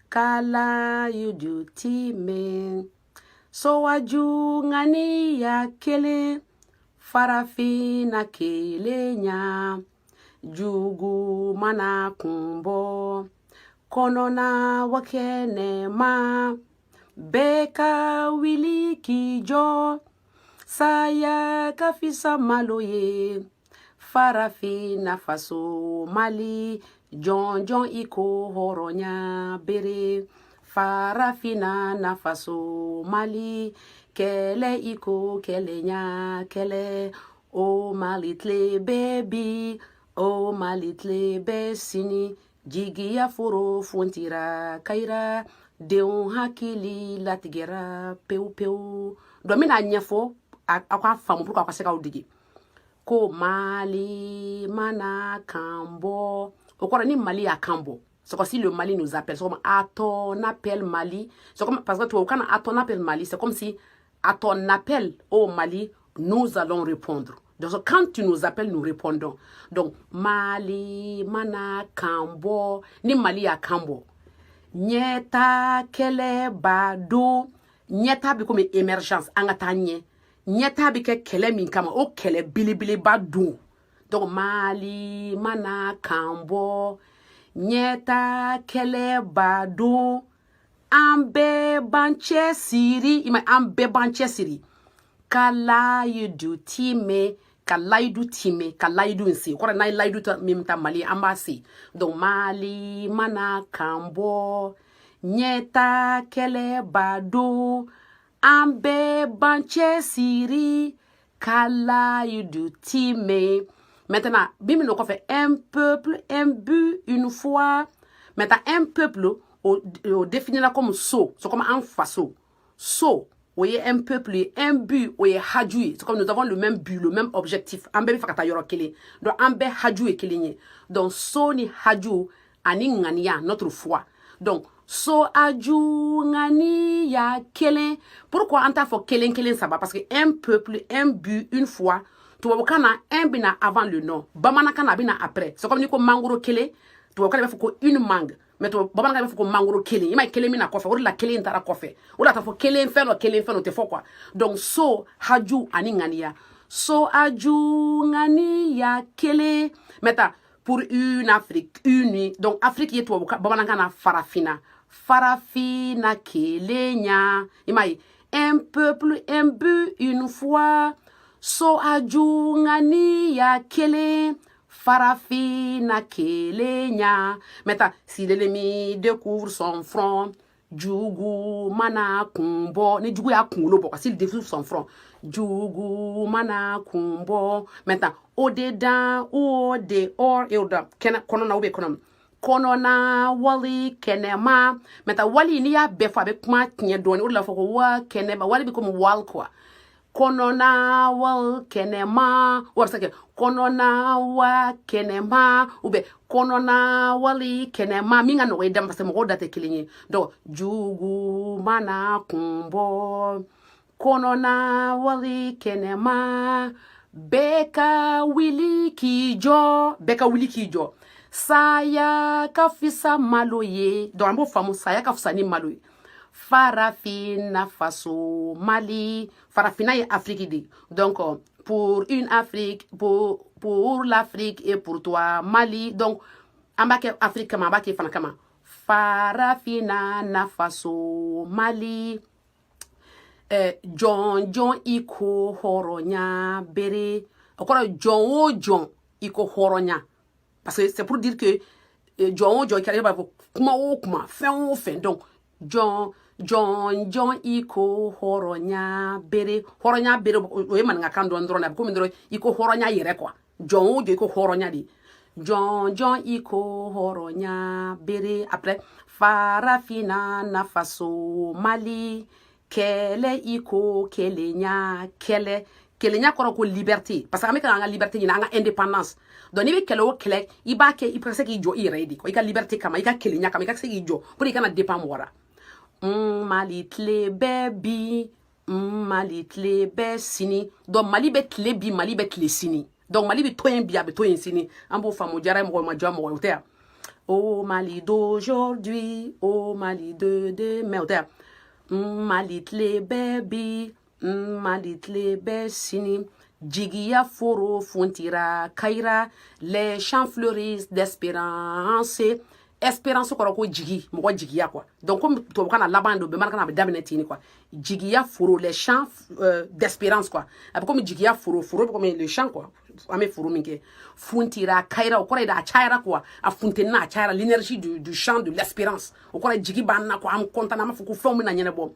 ka layidu timɛ, sowaju ŋaniya kelen, farafinna kelenya, jugu mana kun bɔ kɔnɔna wa kɛnɛma, bɛɛ ka wuli k'i jɔ, saya ka fisa malo ye, farafinna faso Mali, jɔnjɔn i ko hɔrɔnya bere, farafinna na faso Mali, kɛlɛ i ko kɛlɛnya kɛlɛ, o Mali tile bɛ bi, o Mali tile bɛ sini, jigiya foro funtira kayira, denw hakili latigɛra pewu pewu. Donc n bɛna ɲɛfɔ aw k'a faamu pour que aw ka se k'aw dege ko Mali mana kan bɔ. O kɔrɔ ni Mali y'a kan bɔ, c'est comme si le Mali nous appelle. C'est comme à ton appel Mali, c'est comme, parce que tubabukan na, à ton appel Mali, c'est comme si à ton appel au Mali, nous allons répondre. Donc quand tu nous appelles, nous répondons. Donc Mali mana kan bɔ, ni Mali y'a kan bɔ, ɲɛta kɛlɛ b'a don. Ɲɛta bɛ komi émergence, an ka taa ɲɛ. Ɲɛta bɛ kɛ kɛlɛ min kama, o kɛlɛ belebeleba don. Donc Mali mana kan bɔ, ɲɛta kɛlɛ b'a don, an bɛɛ b'an cɛsiri. I ma, an bɛɛ b'an cɛsiri ka layidu timɛ, ka layidu timɛ, ka layidu in se. O kɔrɔ, n'an ye layidu min ta Mali, an b'a se. Donc Mali mana kan bɔ, ɲɛta kɛlɛ b'a don, an bɛɛ b'an cɛsiri ka layidu timɛ. Maintenant, min bɛ n'o kɔfɛ, un peuple, un but, une foi. Maintenant, un peuple, o définira comme so, c'est comme un faso so, o ye un peuple ye. Un but, o ye haju ye. C'est comme nous avons le même but, le même objectif, an bɛɛ bɛ fɛ ka taa yɔrɔ kelen. Donc an bɛɛ haju ye kelen ye. Donc so ni haju ani ŋaniya, notre foi. Donc so, aju, ŋaniya kelen. Pourquoi an t'a fɔ kelen kelen saba? Parce que un peuple, un but, une foi, tubabukan na, un bɛna avant le nom, bamanankan na, a bɛna après. C'est comme ni ko mangoro kelen. Tubabukan b'a fɔ ko une mangue, mais tubabu bamanankan b'a fɔ ko mangoro kelen. I m'a ye, kelen min na kɔfɛ, o de la kelen taara kɔfɛ. O de la t'a fɔ kelen fɛn dɔ, kelen fɛn dɔ tɛ fɔ quoi. Donc so, haju ani ŋaniya. So, aju, ŋaniya kelen. Maintenant, pour une Afrique unie. Donc Afrique ye tubabu bamanankan na farafina, farafina kelenya. I m'a ye, un peuple, un but, une foi. So, aju, ŋaniya kelen, farafina kelenya. Maintenant, si l'ennemi découvre son front, jugu mana kun bɔ, ni jugu y'a kunkolo bɔ, s'il découvre son front, jugu mana kun bɔ. Maintenant, au dedans ou au dehors, et au dedans, kɛnɛ kɔnɔna ou bien kɔnɔ kɔnɔna wali kɛnɛma. Maintenant, wali, n'i y'a bɛɛ fɔ, a bɛ kuma tiɲɛ dɔɔni. O de la fɔ ko wa kɛnɛma, wali bɛ komi wal quoi. Kɔnɔna wal kɛnɛma, o bɛ se ka kɛ kɔnɔna wa kɛnɛma ou bien kɔnɔna wali kɛnɛma, min ka nɔgɔ i da ma, parce que mɔgɔw da tɛ kelen ye. Donc jugu mana kun bɔ kɔnɔna wali kɛnɛma, bɛɛ ka wuli k'i jɔ, bɛɛ ka wuli k'i jɔ. Saya ka fisa malo ye. Donc an b'o faamu, saya ka fisa ni malo ye. Farafina faso Mali, farafina ye Afrique de. Donc pour une Afrique, pour l'Afrique et pour toi Mali. Donc an b'a kɛ Afrique kama, an b'a kɛ fana kama. Farafina nafaso Mali. Jɔn jɔn i ko hɔrɔnya bere, o kɔrɔ jɔn o jɔn i ko hɔrɔnya, parce que c'est pour dire que jɔn o jɔn i kɛra, i b'a fɔ kuma o kuma, fɛn o fɛn. Donc jɔn jɔn jɔn i ko hɔrɔnya bere, hɔrɔnya bere, o ye maninkakan dɔɔni dɔrɔn de. A bɛ komi dɔrɔn i ko hɔrɔnya yɛrɛ quoi. Jɔn o jɔn i ko hɔrɔnya de, jɔn jɔn i ko hɔrɔnya bere. Après, farafina nafaso Mali, kɛlɛ i ko kelenya kɛlɛ. Kelenya kɔrɔ ko liberté, parce que an bɛ ka an ka liberté ɲini, an ka indépendance. Donc n'i bɛ kɛlɛ o kɛlɛ, i b'a kɛ i ka se k'i jɔ i yɛrɛ ye de, i ka liberté kama, i ka kelenya kama, i ka se k'i jɔ pour i kana dépend mɔgɔ la. Mali tile bɛ bi, Mali tile bɛ sini. Donc Mali bɛ tile bi, Mali bɛ tile sini. Donc Mali bɛ to yen bi, a bɛ to yen sini. An b'o faamu. Diyara ye mɔgɔ ma diya mɔgɔ ye, o tɛ yan. O Mali d'aujourd'hui, o Mali de demain, o tɛ yan. Mali tile bɛ bi, Mali tile bɛ sini. Jigiya foro funtira kayira, les champs fleurissent d'espérance. Espérance kɔrɔ ko jigi, mɔgɔ jigiya quoi. Donc comme tubabukan na laban don, bamanankan na a bɛ daminɛ ten quoi. Jigiya foro, les champs d'espérance quoi. A bɛ komi jigiya foro, foro bɛ komi le champ quoi. An bɛ foro min kɛ, funtira kayira, o kɔrɔ ye de a cayara quoi, a funtenina, a cayara, l'énergie du champ de l'espérance. O kɔrɔ ye jigi b'an na quoi, an content, an b'a fɔ ko fɛnw bɛna ɲɛnabɔ.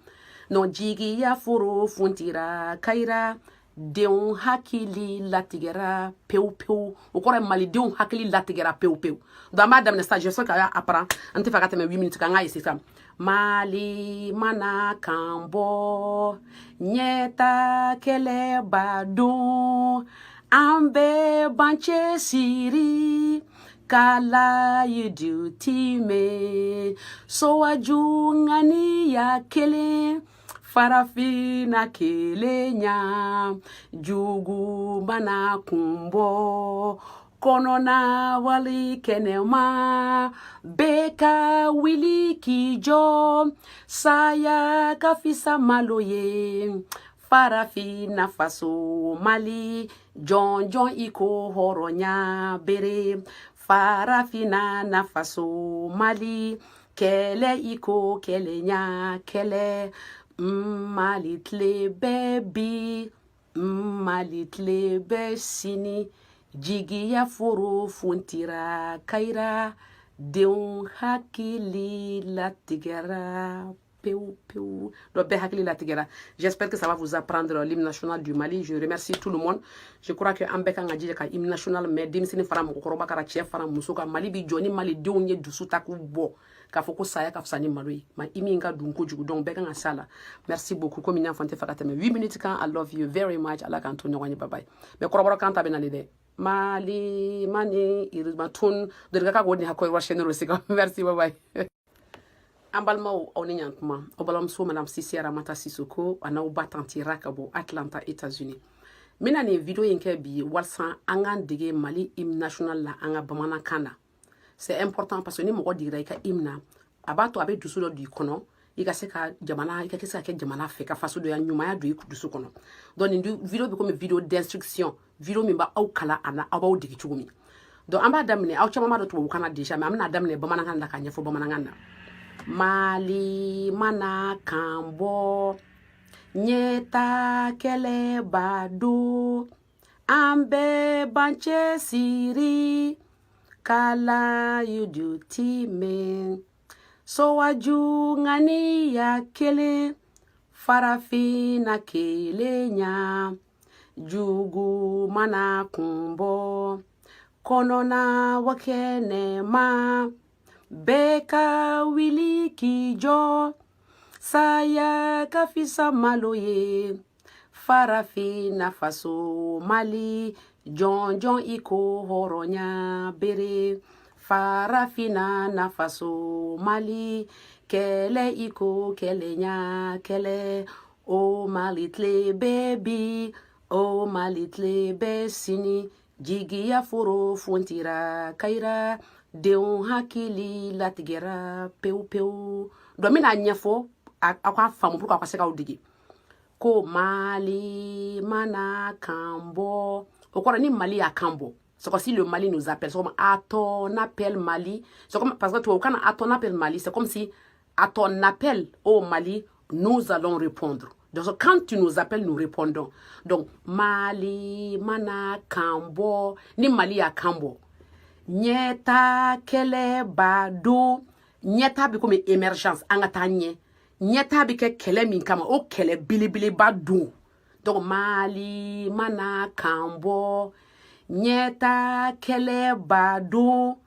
Non, jigiya foro funtira kayira, denw hakili latigɛra pewu pewu. O kɔrɔ ye malidenw hakili latigɛra pewu pewu. Donc an b'a daminɛ sisan, j'espère k'a y'a apprend. An tɛ fɛ ka tɛmɛ 8 minutes kan, an k'a essayer sisan. Mali mana kan bɔ, ɲɛta kɛlɛ b'a don, an bɛɛ b'an cɛsiri ka layidu timɛ. Sowaju ŋaniya kelen, farafina kelenya. Jugu mana kun bɔ kɔnɔna wali kɛnɛma, bɛɛ ka wuli k'i jɔ. Saya ka fisa malo ye. Farafina faso Mali, jɔn jɔn i ko hɔrɔnya bere. Farafina nafaso Mali, kɛlɛ i ko kɛlɛnya kɛlɛ. Mali tile bɛ bi, Mali tile bɛ sini. Jigiya foro funtira kayira, denw hakili latigɛra pewu pewu. Donc bɛɛ hakili latigɛra. J'espère que ça va vous apprendre l'hymne national du Mali. Je remercie tout le monde. Je crois que an bɛɛ kan ka jija ka hymne national mɛn, denmisɛnnin fara mɔgɔkɔrɔba kara, cɛ fara muso kan. Mali bi jɔ ni malidenw ye dusu ta k'u bɔ k'a fɔ ko saya ka fisa ni malo ye. Ma i min ka dun kojugu, donc bɛɛ kan ka s'a la. Merci beaucoup. Komi n y'a fɔ, n tɛ fɛ ka tɛmɛ 8 minutes kan. I love you very much. Ala k'an to ɲɔgɔn ye. Bye bye. Mais kɔrɔbɔrɔ kan ta bɛ nalen dɛ. Mali mani irima tun doriga ka ko ni hakɔ wa chaîne sika. Merci, bye bye. An balimaw, aw ni ɲantuma. Aw balimamuso Madame Sisi Aramata Sisoko a n'aw ba tantira ka bɔ Atlanta, États-Unis. N bɛna nin video in kɛ bi walasa an k'an dege Mali hymne national la an ka bamanankan na. C'est important parce que ni mɔgɔ digira i ka hymne na, a b'a to a bɛ dusu dɔ don i kɔnɔ, i ka se ka jamana, i ka se ka kɛ jamana fɛ, ka fasodonya ɲumanya don i dusu kɔnɔ. Donc nin vidéo bɛ komi vidéo d'instruction, vidéo min b'aw kalan a na, aw b'aw dege cogo min. Donc an b'a daminɛ, aw caman b'a dɔn tubabukan na déjà, mais an bɛna daminɛ bamanankan na k'a ɲɛfɔ bamanankan na. Mali mana kan bɔ, ɲɛta kɛlɛ b'a don, an bɛɛ b'an cɛsiri ka layidu timɛ, sowaju ŋaniya kelen, farafinna kelenya, jugu mana kun bɔ, kɔnɔna wa kɛnɛma, bɛɛ ka wuli k'i jɔ, saya ka fisa malo ye, farafinna faso Mali, jɔnjɔn i ko hɔrɔnya bere, farafinna na faso Mali, kɛlɛ i ko kɛlɛnya kɛlɛ, o Mali tile bɛ bi, o Mali tile bɛ sini, jigiya foro funtira kayira, denw hakili latigɛra pewu pewu. Donc n bɛna ɲɛfɔ aw k'a faamu pour que aw ka se k'aw dege. Ko Mali mana kan bɔ, o kɔrɔ ni Mali y'a kan bɔ. C'est comme si le Mali nous appelle. C'est comme à ton appel Mali. C'est comme, parce que tu vois, quand à ton appel Mali, c'est comme si à ton appel au Mali, nous allons répondre. Donc quand tu nous appelles, nous répondons. Donc Mali mana kan bɔ, ni Mali y'a kan bɔ, ɲɛta kɛlɛ b'a don. Ɲɛta bɛ komi émergence, an ka taa ɲɛ. Ɲɛta bɛ kɛ kɛlɛ min kama, o kɛlɛ belebeleba don. Donc Mali mana kan bɔ, ɲɛta kɛlɛ b'a don,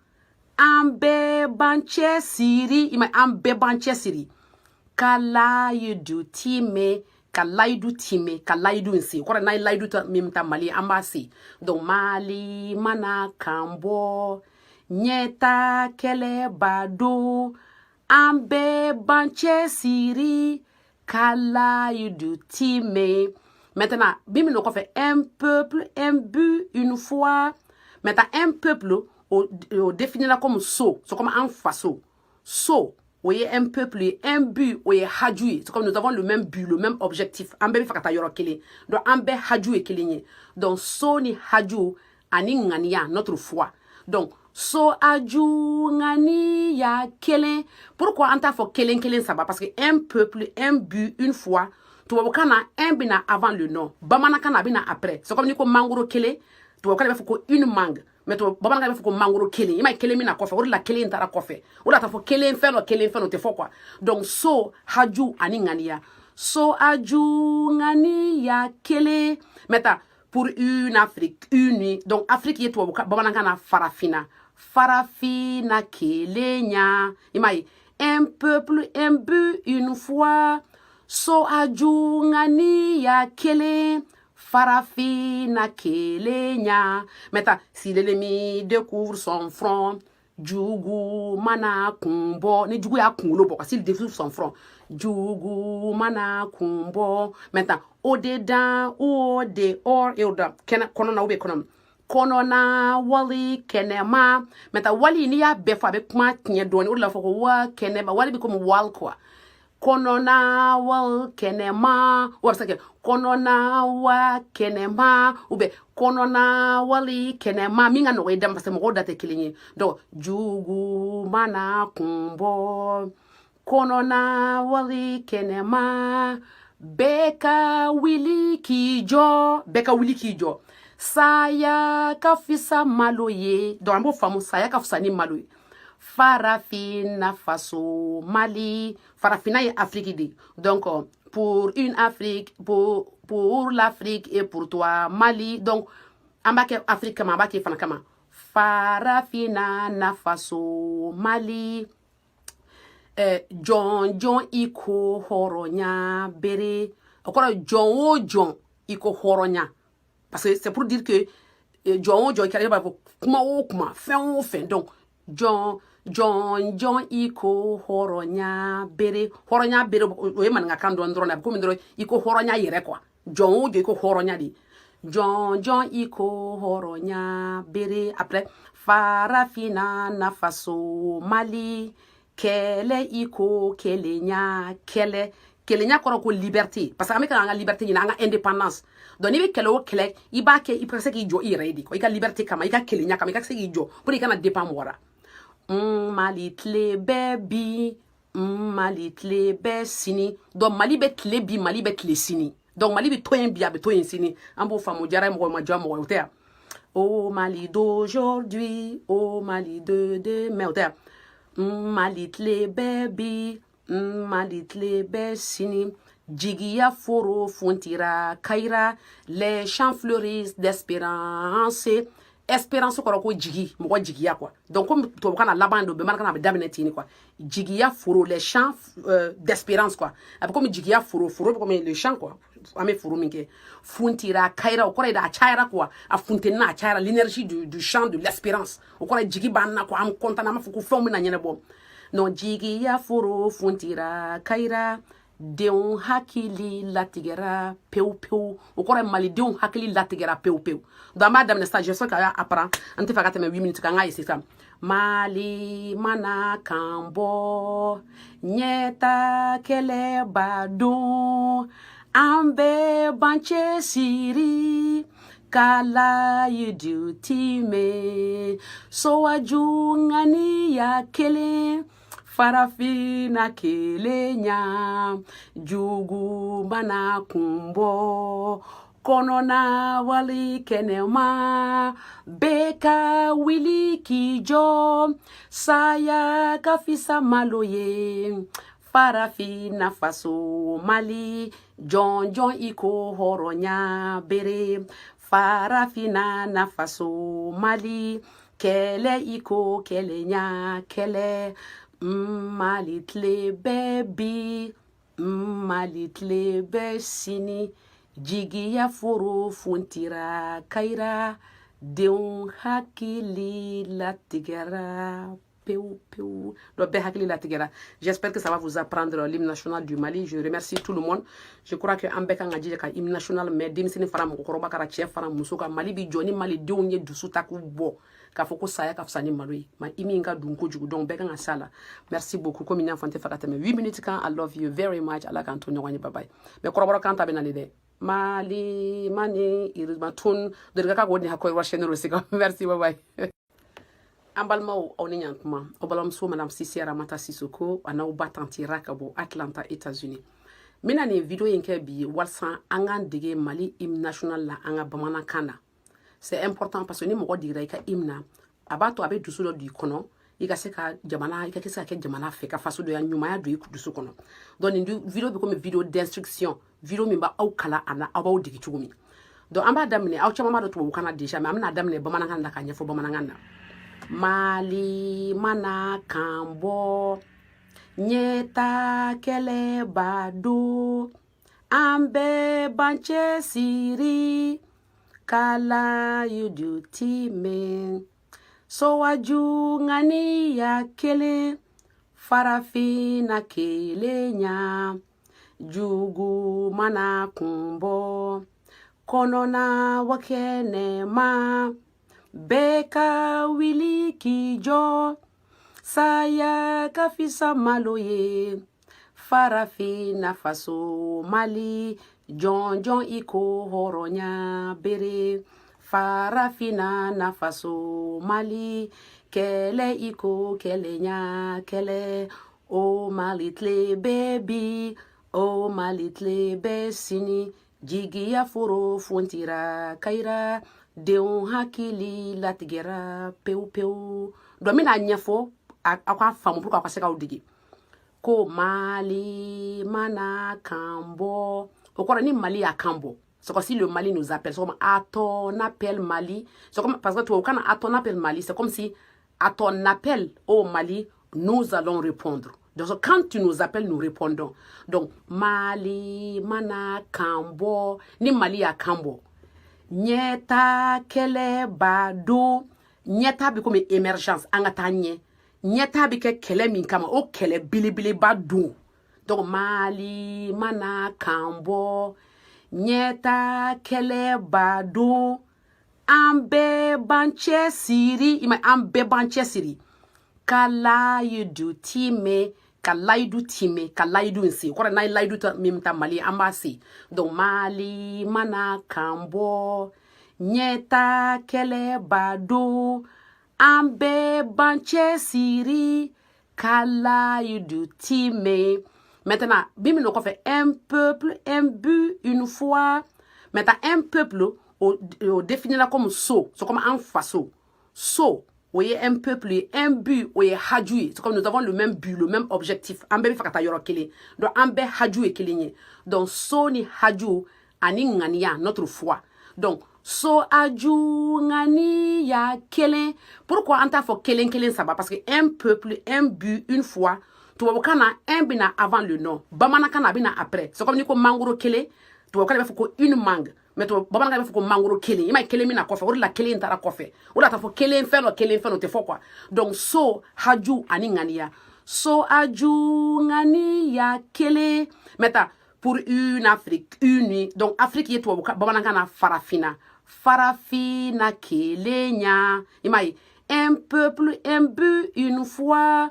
an bɛɛ b'an cɛsiri, i ma, an bɛɛ b'an cɛsiri ka layidu timɛ, ka layidu timɛ, ka layidu in se. O kɔrɔ, n'an ye layidu min ta Mali, an b'a se. Donc Mali mana kan bɔ, ɲɛta kɛlɛ b'a don, an bɛɛ b'an cɛsiri ka layidu timɛ. Maintenant, min bɛ n'o kɔfɛ, un peuple, un but, une foi. Maintenant, un peuple, o définira comme so, c'est comme un faso. So, o ye un peuple ye, un but, o ye haju ye. C'est comme nous avons le même but, le même objectif. An bɛɛ bɛ fɛ ka taa yɔrɔ kelen. Donc an bɛɛ haju ye kelen ye. Donc so ni haju ani ŋaniya, notre foi. Donc so, aju, ŋaniya kelen. Pourquoi an t'a fɔ kelen kelen saba? Parce que un peuple, un but, une foi, tubabukan na, un bɛna avant le nom, bamanankan na, a bɛna après. C'est comme ni ko mangoro kelen, tubabukan na, b'a fɔ ko une mangue, mais tubabu bamanankan b'a fɔ ko mangoro kelen. I m'a ye, kelen bɛna kɔfɛ, o de la kelen taara kɔfɛ. O de la t'a fɔ kelen fɛn dɔ, kelen fɛn dɔ, o tɛ fɔ quoi. Donc so, haju ani ŋaniya, so, aju, ŋaniya kelen. Maintenant, pour une Afrique unie. Donc Afrique ye tubabu bamanankan na farafinna, farafinna kelenya. I m'a ye, un peuple, un but, une foi, so, aju, ŋaniya kelen, farafinna kelenya. Maintenant, si l'ennemi découvre son front, jugu mana kun bɔ, ni jugu y'a kunkolo bɔ, s'il découvre son front, jugu mana kun bɔ. Maintenant, au dedans ou au dehors, et au dedans, kɛnɛ kɔnɔna ou bien kɔnɔ kɔnɔna wali kɛnɛma. Maintenant, wali, n'i y'a bɛɛ fɔ, a bɛ kuma tiɲɛ dɔɔni. O de la fɔ ko wa kɛnɛma, wali bɛ komi wal quoi. Kɔnɔna wal kɛnɛma, o bɛ se ka kɛ kɔnɔna wa kɛnɛma ou bien kɔnɔna wali kɛnɛma, min ka nɔgɔ i da ma, parce que mɔgɔw da tɛ kelen ye. Donc jugu mana kun bɔ, kɔnɔna wali kɛnɛma, bɛɛ ka wuli k'i jɔ, bɛɛ ka wuli k'i jɔ, saya ka fisa malo ye. Donc an b'o faamu, saya ka fisa ni malo ye. Farafinna faso Mali, farafinna ye Afrique de. Donc pour une Afrique, pour l'Afrique et pour toi Mali. Donc an b'a kɛ Afrique kama, an b'a kɛ fana kama, farafinna na faso Mali. Jɔn jɔn i ko hɔrɔnya bere, o kɔrɔ jɔn o jɔn i ko hɔrɔnya, parce que c'est pour dire que jɔn o jɔn i kɛra, i b'a fɔ kuma o kuma, fɛn o fɛn. Donc jɔn jɔn jɔn i ko hɔrɔnya bere, hɔrɔnya bere, o ye maninkakan dɔɔni dɔrɔn de, a bɛ komi dɔrɔn i ko hɔrɔnya yɛrɛ quoi. Jɔn o jɔn i ko hɔrɔnya de. Jɔnjɔn i ko hɔrɔnya bere. Après, Farafina nafaso Mali, kɛlɛ i ko kelenya kɛlɛ. Kelenya kɔrɔ ko liberté, parce que an bɛ ka an ka liberté ɲini, an ka indépendance. Donc n'i bɛ kɛlɛ o kɛlɛ, i b'a kɛ i ka se k'i jɔ i yɛrɛ ye de, i ka liberté kama, i ka kelenya kama, i ka se k'i jɔ pour i kana dépend mɔgɔ la. Mali tile bɛ bi, Mali tile bɛ sini. Donc Mali bɛ tile bi, Mali bɛ tile sini. Donc Mali bɛ to yen bi, a bɛ to yen sini. An b'o faamu. Diyara ye mɔgɔ ma diya mɔgɔ ye, o tɛ yan. O Mali d'aujourd'hui, o Mali de demain, o tɛ yan. Mali tile bɛ bi, Mali tile bɛ sini. Jigiya foro funtira kayira, les champs fleurissent d'espérance. Espérance kɔrɔ ko jigi, mɔgɔ jigiya quoi. Donc comme tubabukan na laban don, bamanankan na a bɛ daminɛ ten quoi. Jigiya foro, les champs d'espérance quoi. A bɛ komi jigiya foro, foro bɛ komi le champ quoi. An bɛ foro min kɛ, funtira kayira, o kɔrɔ ye de a cayara quoi, a funtenina, a cayara, l'énergie du champ de l'espérance. O kɔrɔ ye jigi b'an na quoi, an content, an b'a fɔ ko fɛnw bɛna ɲɛnabɔ. Non, jigiya foro funtira kayira, denw hakili latigɛra pewu pewu. O kɔrɔ ye malidenw hakili latigɛra pewu pewu. Donc an b'a daminɛ sisan, j'espère k'a y'a apprend. An tɛ fɛ ka tɛmɛ 8 minutes kan, an k'a essayer sisan. Mali mana kan bɔ, ɲɛta kɛlɛba don, an bɛɛ b'an cɛsiri ka layidu timɛ, sowaju ŋaniya kelen, Farafina kelenya, jugu mana kun bɔ kɔnɔna wali kɛnɛma, bɛɛ ka wuli k'i jɔ, saya ka fisa malo ye. Farafina faso Mali, jɔnjɔn i ko hɔrɔnya bere. Farafina nafaso Mali, kɛlɛ i ko kɛlɛnya kɛlɛ. Mali tile bɛ bi, Mali tile bɛ sini. Jigiya foro funtira kayira, denw hakili latigɛra pewu pewu. Donc bɛɛ hakili latigɛra. J'espère que ça va vous apprendre l'hymne national du Mali. Je remercie tout le monde. Je crois que an bɛɛ kan ka jija ka hymne national mɛn, denmisɛnnin fara mɔgɔkɔrɔba kara, cɛ fara muso kan. Mali bi jɔ ni malidenw ye dusu ta k'u bɔ k'a fɔ ko saya ka fisa ni malo ye. Ma i min ka dun kojugu, donc bɛɛ kan ka s'a la. Merci beaucoup. Komi n y'a fɔ, n tɛ fɛ ka tɛmɛ 8 minutes kan. I love you very much. Ala k'an to ɲɔgɔn ye. Bye bye. Mais kɔrɔbɔrɔ kan ta bɛ nalen dɛ. Mali mani irima tun dorika ka ko ni hakɔ wa chaîne sika. Merci, bye bye. An balimaw, aw ni ɲantuma. Aw balimamuso Madame Sisi Aramata Sisoko a n'aw ba tantira ka bɔ Atlanta, États-Unis. N bɛna nin vidéo in kɛ bi walasa an k'an dege Mali hymne national la an ka bamanankan na. C'est important parce que ni mɔgɔ digira i ka hymne na, a b'a to a bɛ dusu dɔ don i kɔnɔ, i ka se ka jamana, i ka se ka kɛ jamana fɛ, ka fasodonya ɲumanya don i dusu kɔnɔ. Donc nin vidéo bɛ komi vidéo d'instruction, vidéo min b'aw kalan a la, aw b'aw dege cogo min. Donc an b'a daminɛ. Aw caman b'a dɔn tubabukan na déjà, mais an bɛna daminɛ bamanankan na k'a ɲɛfɔ bamanankan na. Mali mana kan bɔ, ɲɛta kɛlɛba don, an bɛɛ b'an cɛsiri ka layidu timɛ, sowaju ŋaniya kelen, Farafina kelenya, jugu mana kun bɔ kɔnɔna wa kɛnɛma, bɛɛ ka wuli k'i jɔ, saya ka fisa malo ye. Farafina faso Mali, jɔnjɔn i ko hɔrɔnya bere. Farafina nafaso Mali, kɛlɛ i ko kɛlɛnya kɛlɛ. O Mali tile bɛ bi, o Mali tile bɛ sini. Jigiya foro funtira kayira, denw hakili latigɛra pewu pewu. Donc n bɛna ɲɛfɔ aw k'a faamu pour que aw ka se k'aw dege ko Mali mana kan bɔ. O kɔrɔ ni Mali y'a kan bɔ, c'est comme si le Mali nous appelle. C'est comme à ton appel Mali. C'est comme, parce que tu vois, quand à ton appel Mali, c'est comme si à ton appel au Mali, nous allons répondre. Donc quand tu nous appelles, nous répondons. Donc Mali mana kan bɔ, ni Mali y'a kan bɔ, ɲɛta kɛlɛba don. Ɲɛta bɛ komi émergence, an ka taa ɲɛ. Ɲɛta bɛ kɛ kɛlɛ min kama, o kɛlɛ belebeleba don. Donc Mali mana kan bɔ, Ɲɛta kɛlɛba don, an bɛɛ b'an cɛ siri. I ma, an bɛɛ b'an cɛ siri ka layidu timɛ, ka layidu timɛ, ka layidu in se. O kɔrɔ, n'an ye layidu min ta Mali, an b'a se. Donc Mali mana kan bɔ, ɲɛta kɛlɛba don, an bɛɛ b'an cɛ siri ka layidu timɛ. Maintenant, bi min kɔfɛ, un peuple, un but, une foi. Maintenant, un peuple, o définira comme so, c'est comme un faso. So, o ye un peuple ye, un but, o ye haju ye. C'est comme nous avons le même but, le même objectif. An bɛɛ bɛ fɛ ka taa yɔrɔ kelen. Donc an bɛɛ haju ye kelen ye. Donc so ni haju ani ŋaniya, notre foi. Donc so, aju, ŋaniya kelen. Pourquoi an t'a fɔ kelen kelen saba? Parce que un peuple, un but, une foi, tubabukan na, un bɛna avant le nom, bamanankan na, a bɛna après. C'est comme ni ko mangoro kelen, tubabukan na, b'a fɔ ko une mangue, mais tubabu bamanankan b'a fɔ ko mangoro kelen. I m'a ye, kelen bɛna kɔfɛ. O de la kelen taara kɔfɛ. O de la t'a fɔ kelen fɛn dɔ, kelen fɛn dɔ, o tɛ fɔ quoi. Donc so, haju ani ŋaniya, so, aju, ŋaniya kelen. Maintenant, pour une Afrique unie. Donc Afrique ye tubabu bamanankan na farafinna, farafina kelenya. I m'a ye, un peuple, un but, une foi,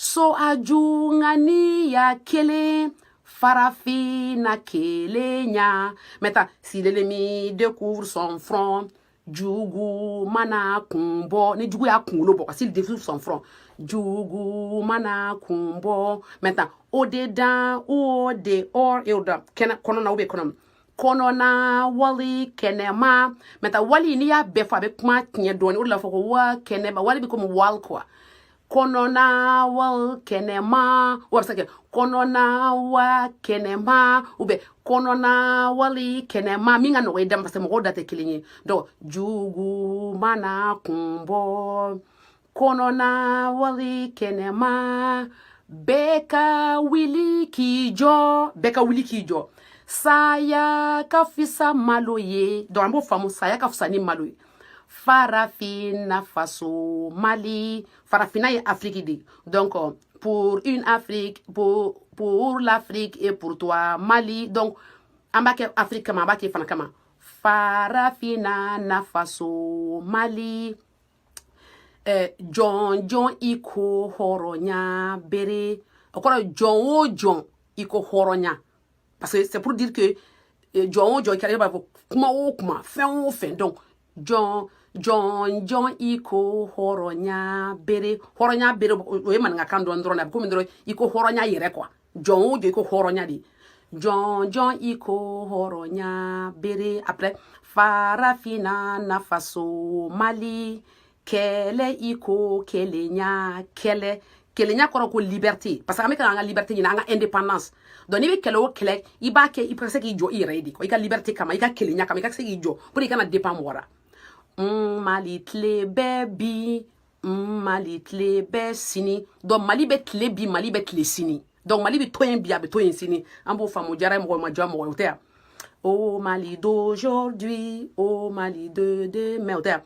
so, aju, ŋaniya kelen, farafina kelenya. Maintenant, si l'ennemi découvre son front, jugu mana kun bɔ, ni jugu y'a kunkolo bɔ, s'il découvre son front, jugu mana kun bɔ. Maintenant, au dedans ou au dehors, et au dedans, kɛnɛ kɔnɔna ou bien kɔnɔ kɔnɔna wali kɛnɛma. Maintenant, wali, n'i y'a bɛɛ fɔ, a bɛ kuma tiɲɛ dɔɔni. O de la fɔ ko wa kɛnɛma, wali bɛ komi wal quoi. Kɔnɔna wal kɛnɛma, o bɛ se ka kɛ kɔnɔna wa kɛnɛma ou bien kɔnɔna wali kɛnɛma, min ka nɔgɔ i da ma, parce que mɔgɔw da tɛ kelen ye. Donc jugu mana kun bɔ, kɔnɔna wali kɛnɛma, bɛɛ ka wuli k'i jɔ, bɛɛ ka wuli k'i jɔ. Saya ka fisa malo ye. Donc an b'o faamu, saya ka fisa ni malo ye. Farafina faso Mali, farafina ye Afrique de. Donc pour une Afrique, pour l'Afrique et pour toi Mali. Donc an b'a kɛ Afrique kama, an b'a kɛ fana kama. Farafina nafaso Mali. Jɔn jɔn i ko hɔrɔnya bere, o kɔrɔ jɔn o jɔn i ko hɔrɔnya, parce que c'est pour dire que jɔn o jɔn i kɛra, i b'a fɔ kuma o kuma, fɛn o fɛn. Donc jɔn jɔn jɔn i ko hɔrɔnya bere, hɔrɔnya bere, o ye maninkakan dɔɔni dɔrɔn de. A bɛ komi dɔrɔn i ko hɔrɔnya yɛrɛ quoi. Jɔn o jɔn i ko hɔrɔnya de, jɔn jɔn i ko hɔrɔnya bere. Après, farafina nafaso Mali, kɛlɛ i ko kelenya kɛlɛ. Kelenya kɔrɔ ko liberté, parce que an bɛ ka an ka liberté ɲini, an ka indépendance. Donc n'i bɛ kɛlɛ o kɛlɛ, i b'a kɛ i ka se k'i jɔ i yɛrɛ ye de, i ka liberté kama, i ka kelenya kama, i ka se k'i jɔ pour i kana dépend mɔgɔ la. Mali tile bɛ bi, Mali tile bɛ sini. Donc Mali bɛ tile bi, Mali bɛ tile sini. Donc Mali bɛ to yen bi, a bɛ to yen sini. An b'o faamu. Diyara ye mɔgɔ ma diya mɔgɔ ye, o tɛ yan. O Mali d'aujourd'hui, o Mali de demain, o tɛ yan.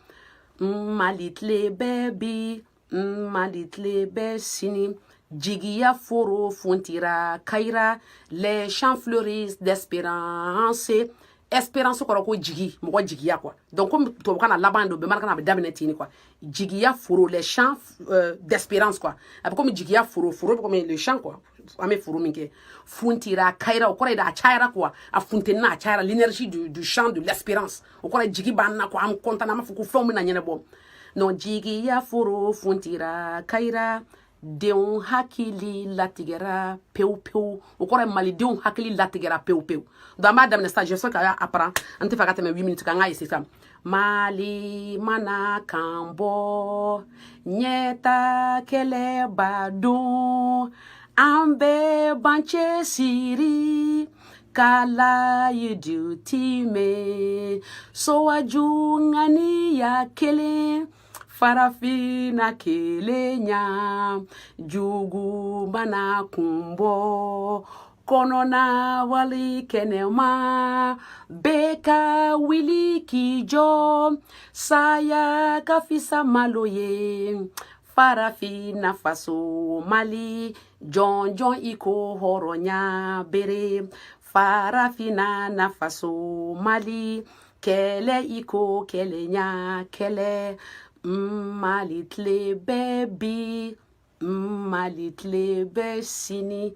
Mali tile bɛ bi, Mali tile bɛ sini. Jigiya foro funtira kayira, les champs fleurissent d'espérance. Espérance kɔrɔ ko jigi, mɔgɔ jigiya quoi. Donc comme tubabukan na laban don, bamanankan na a bɛ daminɛ ten quoi. Jigiya foro, les champs d'espérance quoi. A bɛ komi jigiya foro, foro bɛ komi le champ quoi. An bɛ foro min kɛ, funtira kayira, o kɔrɔ ye de a cayara quoi, a funtenina, a cayara, l'énergie du champ de l'espérance. O kɔrɔ ye jigi b'an na quoi, an content, an b'a fɔ ko fɛnw bɛna ɲɛnabɔ. Non, jigiya foro funtira kayira, denw hakili latigɛra pewu pewu. O kɔrɔ ye malidenw hakili latigɛra pewu pewu. Donc an b'a daminɛ sisan, j'espère k'a y'a apprend. An tɛ fɛ ka tɛmɛ 8 minutes kan, an k'a essayer sisan. Mali mana kan bɔ, ɲɛta kɛlɛba don, an bɛɛ b'an cɛsiri ka layidu timɛ, sowaju ŋaniya kelen, farafina kelenya, jugu mana kun bɔ, kɔnɔna wali kɛnɛma, bɛɛ ka wuli k'i jɔ, saya ka fisa malo ye. Farafina faso Mali, jɔn jɔn i ko hɔrɔnya bere. Farafina na faso Mali, kɛlɛ i ko kɛlɛya kɛlɛ. Mali tile bɛ bi, Mali tile bɛ sini.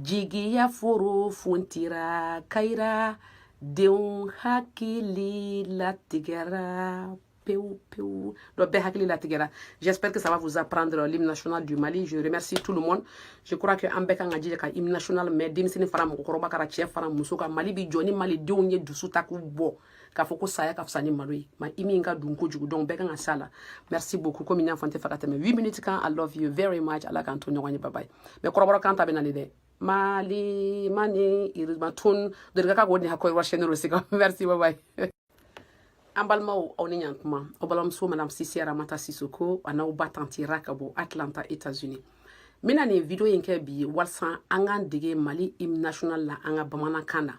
Jigiya foro funtira kayira, denw hakili latigɛra pewu pewu. Donc bɛɛ hakili latigɛra. J'espère que ça va vous apprendre l'hymne national du Mali. Je remercie tout le monde. Je crois que an bɛɛ kan ka jija ka hymne national mɛn, denmisɛnnin fara mɔgɔkɔrɔba kara, cɛ fara muso kan. Mali bi jɔ ni malidenw ye dusu ta k'u bɔ k'a fɔ ko saya ka fisa ni malo ye. Ma i min ka dun kojugu, donc bɛɛ kan ka s'a la. Merci beaucoup. Komi n y'a fɔ, n tɛ fɛ ka tɛmɛ 8 minutes kan. I love you very much. Ala k'an to ɲɔgɔn ye. Bye bye. Mais kɔrɔbɔrɔ kan ta bɛ nali dɛ. Mali mani irima tun dorika ka ko ni hakɔ wa chaîne sika. Merci, bye bye. An balimaw, aw ni ɲantuma. Aw balimamuso Madame Sisi Aramata Sisoko a n'aw ba tantie Ra ka bɔ Atlanta, États-Unis. N bɛna nin vidéo in kɛ bi walasa an k'an dege Mali hymne national la an ka bamanankan na.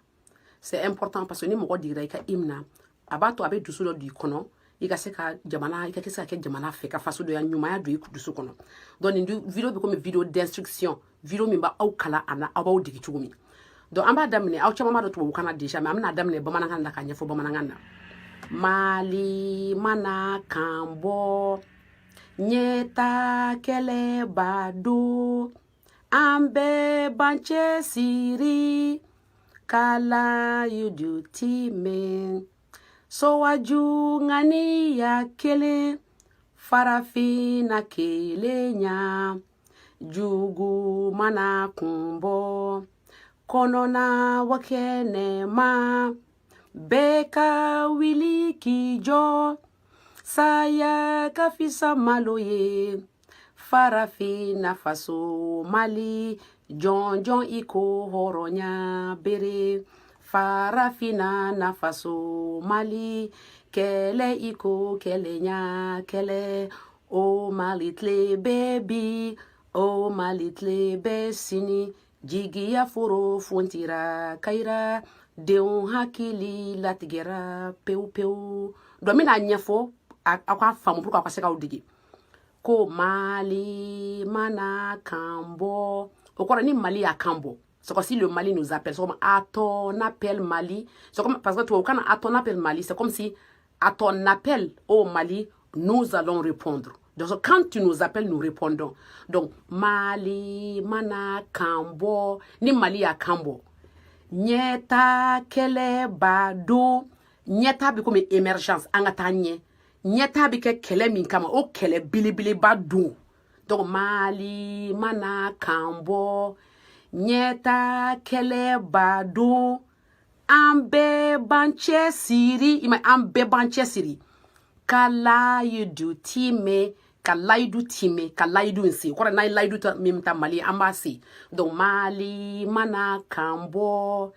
C'est important parce que ni mɔgɔ digira i ka hymne na, a b'a to a bɛ dusu dɔ don i kɔnɔ, i ka se ka jamana, i ka se ka kɛ jamana fɛ, ka fasodonya ɲumanya don i dusu kɔnɔ. Donc nin vidéo bɛ komi vidéo d'instruction, vidéo min b'aw kalan a na, aw b'aw dege cogo min. Donc an b'a daminɛ. Aw caman b'a dɔn tubabukan na déjà, mais an bɛna daminɛ bamanankan na k'a ɲɛfɔ bamanankan na. Mali mana kan bɔ, ɲɛta kɛlɛ b'a don, an bɛɛ b'an cɛsiri ka layidu timɛ. Sowaju ŋaniya kelen, farafinna kelenya. Jugu mana kun bɔ, kɔnɔna wa kɛnɛma, bɛɛ ka wuli k'i jɔ. Saya ka fisa malo ye. Farafinna faso Mali, jɔnjɔn i ko hɔrɔnya bere. Farafinna na faso Mali, kɛlɛ i ko kɛlɛya kɛlɛ. O Mali tile bɛ bi, o Mali tile bɛ sini. Jigiya foro funtira kayira, denw hakili latigɛra pewu pewu. Donc n bɛna ɲɛfɔ aw ka faamu pour que aw ka se k'aw dege ko Mali mana kan bɔ. O kɔrɔ, ni Mali y'a kan bɔ, c'est comme si le Mali nous appelle. C'est comme à ton appel Mali. C'est comme, parce que tu vois, à ton appel Mali, c'est comme si à ton appel au Mali, nous allons répondre. Donc quand tu nous appelles, nous répondons. Donc Mali mana kan bɔ, ni Mali y'a kan bɔ, ɲɛta kɛlɛ b'a don. Ɲɛta bɛ komi émergence, an ka taa ɲɛ. Ɲɛta bɛ kɛ kɛlɛ min kama, o kɛlɛ belebeleba don. Donc Mali mana kan bɔ, ɲɛta kɛlɛ b'a don, an bɛɛ b'an cɛsiri. I ma, an bɛɛ b'an cɛsiri ka layidu timɛ, ka layidu timɛ, ka layidu in se. O kɔrɔ, n'an ye layidu min ta Mali, an b'a se. Donc Mali mana kan bɔ,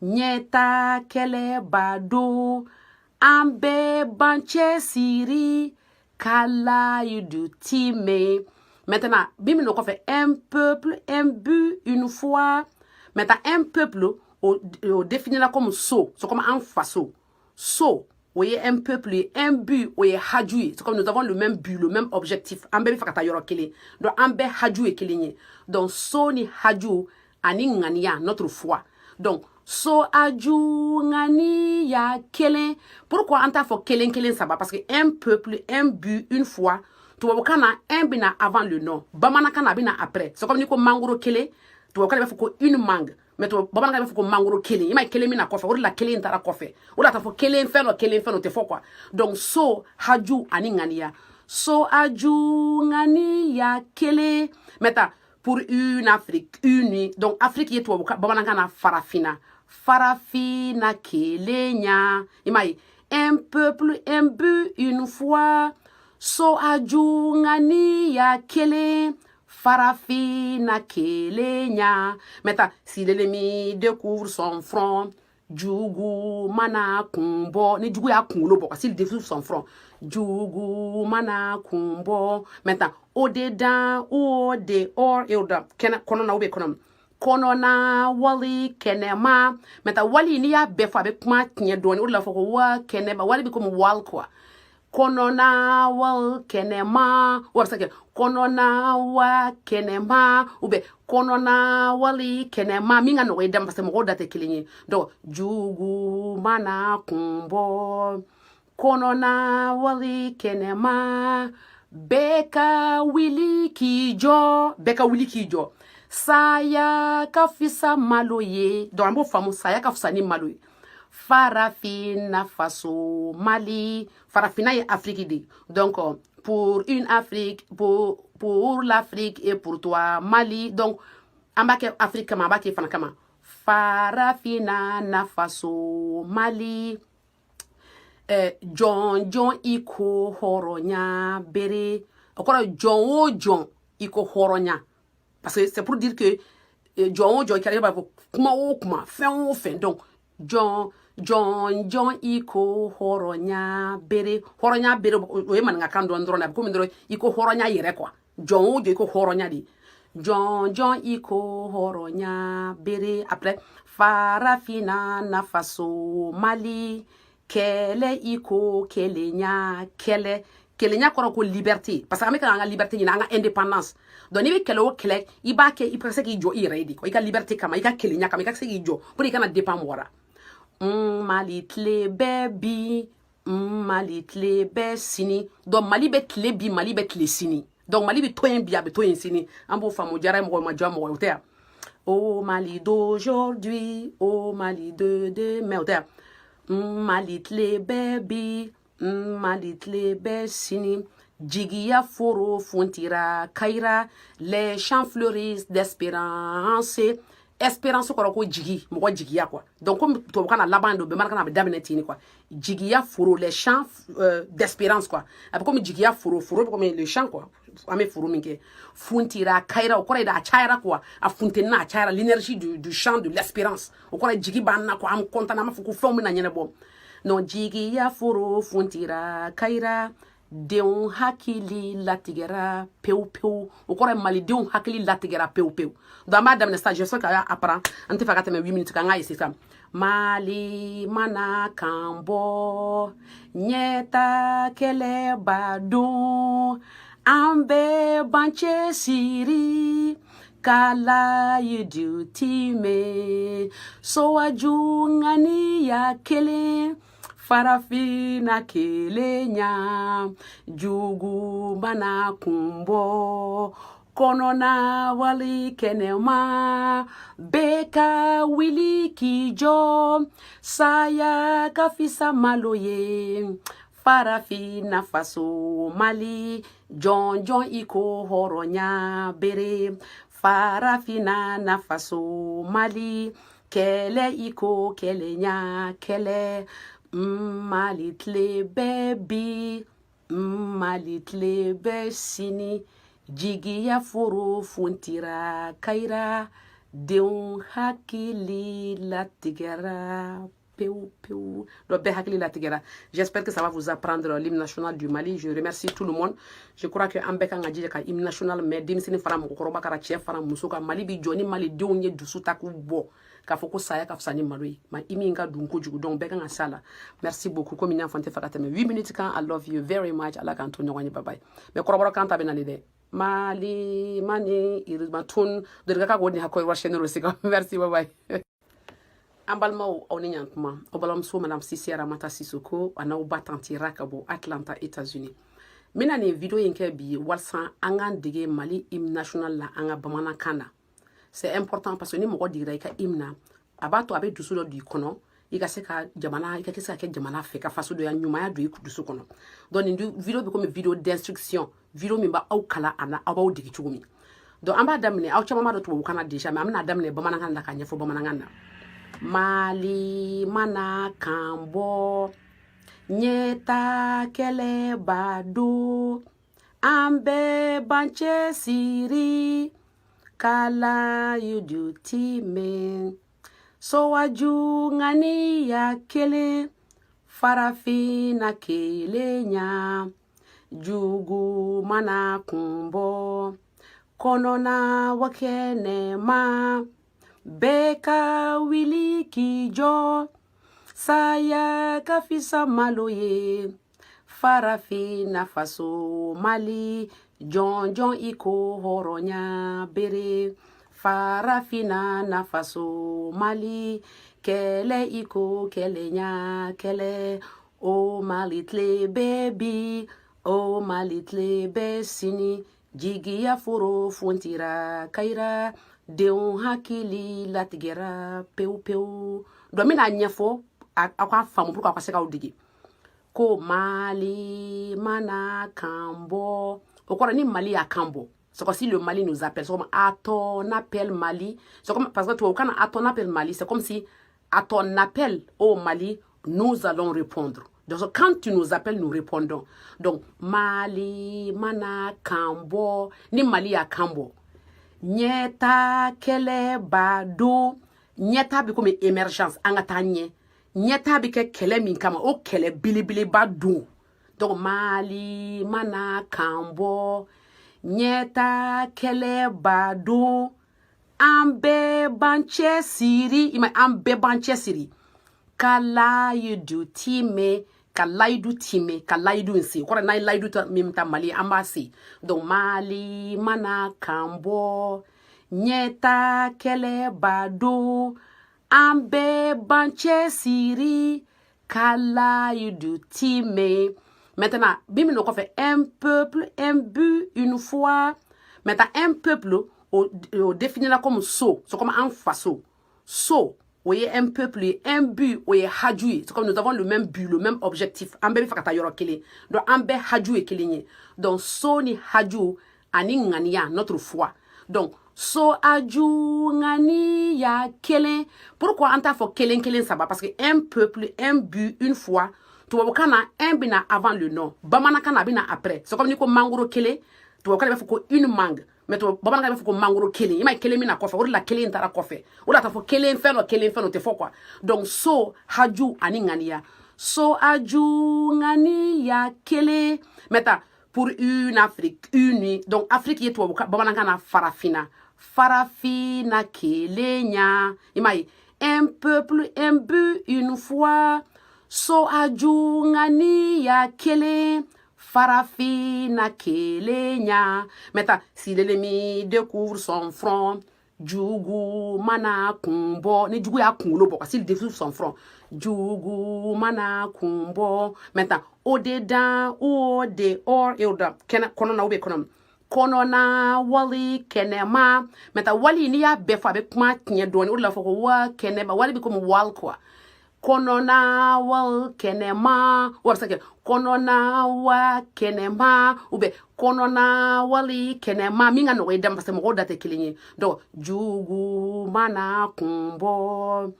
ɲɛta kɛlɛ b'a don, an bɛɛ b'an cɛsiri ka layidu timɛ. Maintenant, bi min kɔfɛ, un peuple, un but, une foi. Maintenant, un peuple o définira comme so, c'est comme un faso. So o ye un peuple ye, un but o ye haju ye. C'est comme nous avons le même but, le même objectif. An bɛɛ bɛ fɛ ka taa yɔrɔ kelen. Donc an bɛɛ haju ye kelen ye. Donc so ni haju ani ŋaniya, notre foi. Donc so, aju, ŋaniya kelen. Pourquoi an t'a fɔ kelen kelen saba? Parce que un peuple, un but, une foi, tubabukan na, un bɛna avant le nom, bamanankan na, a bɛna après. C'est comme ni ko mangoro kelen, tubabukan na, b'a fɔ ko une mangue, mais bamanankan b'a fɔ ko mangoro kelen. I m'a ye, kelen bɛna kɔfɛ. O de la kelen taara kɔfɛ. O de la t'a fɔ kelen fɛn dɔ, kelen fɛn dɔ tɛ fɔ quoi. Donc so, haju ani ŋaniya. So, aju, ŋaniya kelen. Maintenant, pour une Afrique unie. Donc Afrique ye tubabu, bamanankan na, farafinna, farafinna kelenya. I m'a ye, un peuple, un but, une foi. So, aju, ŋaniya kelen, farafinna kelenya. Maintenant, si l'ennemi découvre son front, jugu mana kun bɔ, ni jugu y'a kunkolo bɔ, s'il découvre son front, jugu mana kun bɔ. Maintenant, au dedans ou au dehors, et au dedans, kɛnɛ kɔnɔna ou bien kɔnɔ kɔnɔna wali kɛnɛma. Maintenant, wali, n'i y'a bɛɛ fɔ, a bɛ kuma tiɲɛ dɔɔni. O de la fɔ ko wa kɛnɛma, wali bɛ komi wal quoi. Kɔnɔna wa kɛnɛma, o bɛ se ka kɛ kɔnɔna wa kɛnɛma ou bien kɔnɔna wali kɛnɛma, min ka nɔgɔ i da ma, parce que mɔgɔw da tɛ kelen ye. Donc jugu mana kun bɔ kɔnɔna wali kɛnɛma, bɛɛ ka wuli k'i jɔ, bɛɛ ka wuli k'i jɔ. Saya ka fisa malo ye. Donc an b'o faamu, saya ka fisa ni malo ye. Farafinna faso Mali, farafinna ye Afrique de. Donc pour une Afrique, pour l'Afrique et pour toi Mali. Donc an b'a kɛ Afrique kama, an b'a kɛ fana kama. Farafinna nafaso Mali. Jɔn jɔn i ko hɔrɔnya bere, o kɔrɔ jɔn o jɔn i ko hɔrɔnya, parce que c'est pour dire que jɔn o jɔn i kɛra, i b'a fɔ kuma o kuma, fɛn o fɛn. Donc jɔn jɔn jɔn i ko hɔrɔnya bere, hɔrɔnya bere, o ye maninkakan dɔn dɔrɔn de. A bɛ komi dɔrɔn i ko hɔrɔnya yɛrɛ quoi. Jɔn o jɔn i ko hɔrɔnya de, jɔn jɔn i ko hɔrɔnya bere. Après, farafinna nafaso Mali, kɛlɛ i ko kelenya kɛlɛ. Kelenya kɔrɔ ko liberté, parce que an bɛ ka an ka liberté ɲini, an ka indépendance. Donc n'i bɛ kɛlɛ o kɛlɛ, i b'a kɛ i ka se k'i jɔ i yɛrɛ ye de, i ka liberté kama, i ka kelenya kama, i ka se k'i jɔ pour i kana dépend mɔgɔ la. Mali tile bɛ bi, Mali tile bɛ sini. Donc Mali bɛ tile bi, Mali bɛ tile sini. Donc Mali bɛ to yen bi, a bɛ to yen sini. An b'o faamu. Diyara ye mɔgɔ ma diya mɔgɔ ye, o tɛ yan. O Mali d'aujourd'hui, o Mali de demain, o tɛ yan. Mali tile bɛ bi, Mali tile bɛ sini. Jigiya foro funtira kayira, les champs fleurissent d'espérance. Espérance kɔrɔ ko jigi, mɔgɔ jigiya quoi. Donc comme tubabukan na laban don, bamanankan na a bɛ daminɛ ten quoi. Jigiya foro, les champs d'espérance quoi. A bɛ komi jigiya foro, foro bɛ komi le champ quoi. An bɛ foro min kɛ, funtira kayira, o kɔrɔ ye de a cayara quoi, a funtenina, a cayara, l'énergie du champ de l'espérance. O kɔrɔ ye jigi b'an na quoi, an content, an b'a fɔ ko fɛnw bɛna ɲɛnabɔ. Non, jigiya foro funtira kayira, denw hakili latigɛra pewu pewu. O kɔrɔ ye malidenw hakili latigɛra pewu pewu. Donc an b'a daminɛ sisan, j'espère que a y'a apprend. An tɛ fɛ ka tɛmɛ 8 minutes kan, an k'a essayer sisan. Mali mana kan bɔ, ɲɛta kɛlɛ b'a don, an bɛɛ b'an cɛsiri ka layidu timɛ, sowaju ŋaniya kelen, farafinna kelenya. Jugu mana kun bɔ kɔnɔna wali kɛnɛma, bɛɛ ka wuli k'i jɔ, saya ka fisa malo ye. Farafinna faso Mali, jɔn jɔn i ko hɔrɔnya bere. Farafinna nafaso Mali, kɛlɛ i ko kɛlɛnya kɛlɛ. Mali tile bɛ bi, Mali tile bɛ sini. Jigiya foro funtira kayira, denw hakili latigɛra pewu pewu. Donc bɛɛ hakili latigɛra. J'espère que ça va vous apprendre l'hymne national du Mali. Je remercie tout le monde. Je crois que an bɛɛ kan ka jija ka hymne national mɛn, denmisɛnnin fara mɔgɔkɔrɔba kara, cɛ fara muso kan. Mali bi jɔ ni malidenw ye dusu ta k'u bɔ k'a fɔ ko saya ka fisa ni malo ye. Ma i min ka dun kojugu, donc bɛɛ kan ka s'a la. Merci beaucoup. Komi n y'a fɔ, n tɛ fɛ ka tɛmɛ 8 minutes kan. I love you very much. Ala k'an to ɲɔgɔn ye. Bye bye. Mais kɔrɔbɔrɔ kan ta bɛ nali dɛ. Mali mani irima tun doriga ka ko ni hakɔ wa chaîne sika. Merci, bye bye. An balimaw, aw ni ɲantuma. Aw balimamuso Madame Sisi Aramata Sisoko a n'aw ba tantira ka bɔ Atlanta, États-Unis. N bɛna nin vidéo in kɛ bi walasa an k'an dege Mali hymne national la an ka bamanankan na. C'est important parce que ni mɔgɔ degera i ka hymne na, a b'a to a bɛ dusu dɔ don i kɔnɔ, i ka se ka jamana, i ka se ka kɛ jamana fɛ, ka fasodonya ɲumanya don i dusu kɔnɔ. Donc nin vidéo bɛ komi vidéo d'instruction, vidéo min b'aw kalan a la, aw b'aw dege cogo min. Donc an b'a daminɛ, aw caman b'a dɔn tubabukan na déjà, mais an bɛna daminɛ bamanankan na k'a ɲɛfɔ bamanankan na. Mali mana kan bɔ, ɲɛta kɛlɛ b'a don, an bɛɛ b'an cɛsiri ka layidu timɛ, sowaju ŋaniya kelen, farafinna kelenya. Jugu mana kun bɔ kɔnɔna wa kɛnɛma, bɛɛ ka wuli k'i jɔ, saya ka fisa malo ye. Farafina faso Mali, jɔn jɔn i ko hɔrɔnya bere. Farafina na faso Mali, kɛlɛ i ko kɛlɛnya kɛlɛ. O Mali, tile bɛ bi, o Mali, tile bɛ sini. Jigiya foro funtira kayira, denw hakili latigɛra pewu pewu. Donc n bɛna ɲɛfɔ aw k'a faamu pour que aw ka se k'aw dege. Ko Mali mana kan bɔ, o kɔrɔ ni Mali y'a kan bɔ. C'est comme si le Mali nous appelle. C'est comme à ton appel, Mali. C'est comme, parce que tu vois, à ton appel, Mali, c'est comme si à ton appel au Mali, nous allons répondre. Donc quand tu nous appelles, nous répondons. Donc Mali mana kan bɔ, ni Mali y'a kan bɔ. Ɲɛta kɛlɛba don, ɲɛta bɛ komi émergence, an ka taa ɲɛ. Ɲɛta bɛ kɛ kɛlɛ min kama, o kɛlɛ belebeleba don. Donc Mali mana kan bɔ, ɲɛta kɛlɛba don, an bɛɛ b'an cɛ siri. I ma, an bɛɛ b'an cɛ siri ka layidu timɛ, ka layidu timɛ, ka layidu in se. O kɔrɔ, n'an ye layidu min ta Mali, an b'a se. Donc Mali mana kan bɔ, ɲɛta kɛlɛba don, an bɛɛ b'an cɛ siri ka layidu timɛ. Maintenant, bi min kɔfɛ, un peuple, un but, une foi. Maintenant, un peuple o définira comme so, c'est comme un faso. So, o ye un peuple ye, un but, o ye haju ye. C'est comme nous avons le même but, le même objectif. An bɛɛ bɛ fɛ ka taa yɔrɔ kelen. Donc an bɛɛ haju ye kelen ye. Donc so ni haju ani ŋaniya, notre foi. Donc so, aju, ŋaniya kelen. Pourquoi an t'a fɔ kelen kelen saba? Parce que un peuple, un but, une foi, tubabukan na, un bɛna avant le nom, bamanankan na, a bɛna après. C'est comme ni ko mangoro kelen, tubabukan na, b'a fɔ ko une mangue, mais tubabu bamanankan b'a fɔ ko mangoro kelen. I m'a ye, kelen bɛna kɔfɛ, o de la kelen taara kɔfɛ. O de la t'a fɔ kelen fɛn dɔ, kelen fɛn dɔ, o tɛ fɔ quoi. Donc so, haju ani ŋaniya, so, aju, ŋaniya kelen. Maintenant, pour une Afrique unie. Donc Afrique ye tubabu bamanankan na farafina, farafina kelenya. I m'a ye, un peuple, un but, une foi, so, aju, ŋaniya kelen, farafina kelenya. Maintenant, si l'ennemi découvre son front, jugu mana kun bɔ, ni jugu y'a kunkolo bɔ, s'il découvre son front, jugu mana kun bɔ. Maintenant, au dedans ou au dehors, et au dedans, kɛnɛ kɔnɔna ou bien kɔnɔ kɔnɔna wali kɛnɛma. Maintenant, wali, n'i y'a bɛɛ fɔ, a bɛ kuma tiɲɛ dɔɔni. O de la fɔ ko wa kɛnɛma, wali bɛ komi wal quoi. Kɔnɔna wal kɛnɛma, o bɛ se ka kɛ kɔnɔna wa kɛnɛma ou bien kɔnɔna wali kɛnɛma, min ka nɔgɔ i da ma, parce que mɔgɔw da tɛ kelen ye. Donc jugu mana kun bɔ,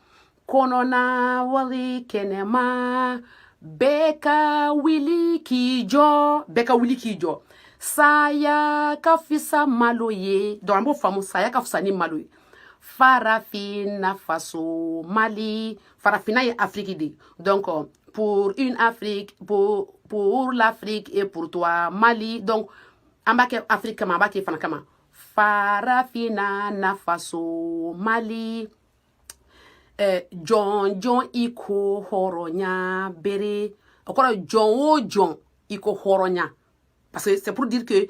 kɔnɔna wali kɛnɛma, bɛɛ ka wuli k'i jɔ, bɛɛ ka wuli k'i jɔ. Saya ka fisa malo ye. Donc an b'o faamu, saya ka fisa ni malo ye. Farafina faso Mali, farafina ye Afrique de. Donc pour une Afrique, pour l'Afrique et pour toi, Mali. Donc an b'a kɛ Afrique kama, an b'a kɛ fana kama. Farafina na faso Mali, jɔn jɔn i ko hɔrɔnya bere. O kɔrɔ, jɔn o jɔn i ko hɔrɔnya, parce que c'est pour dire que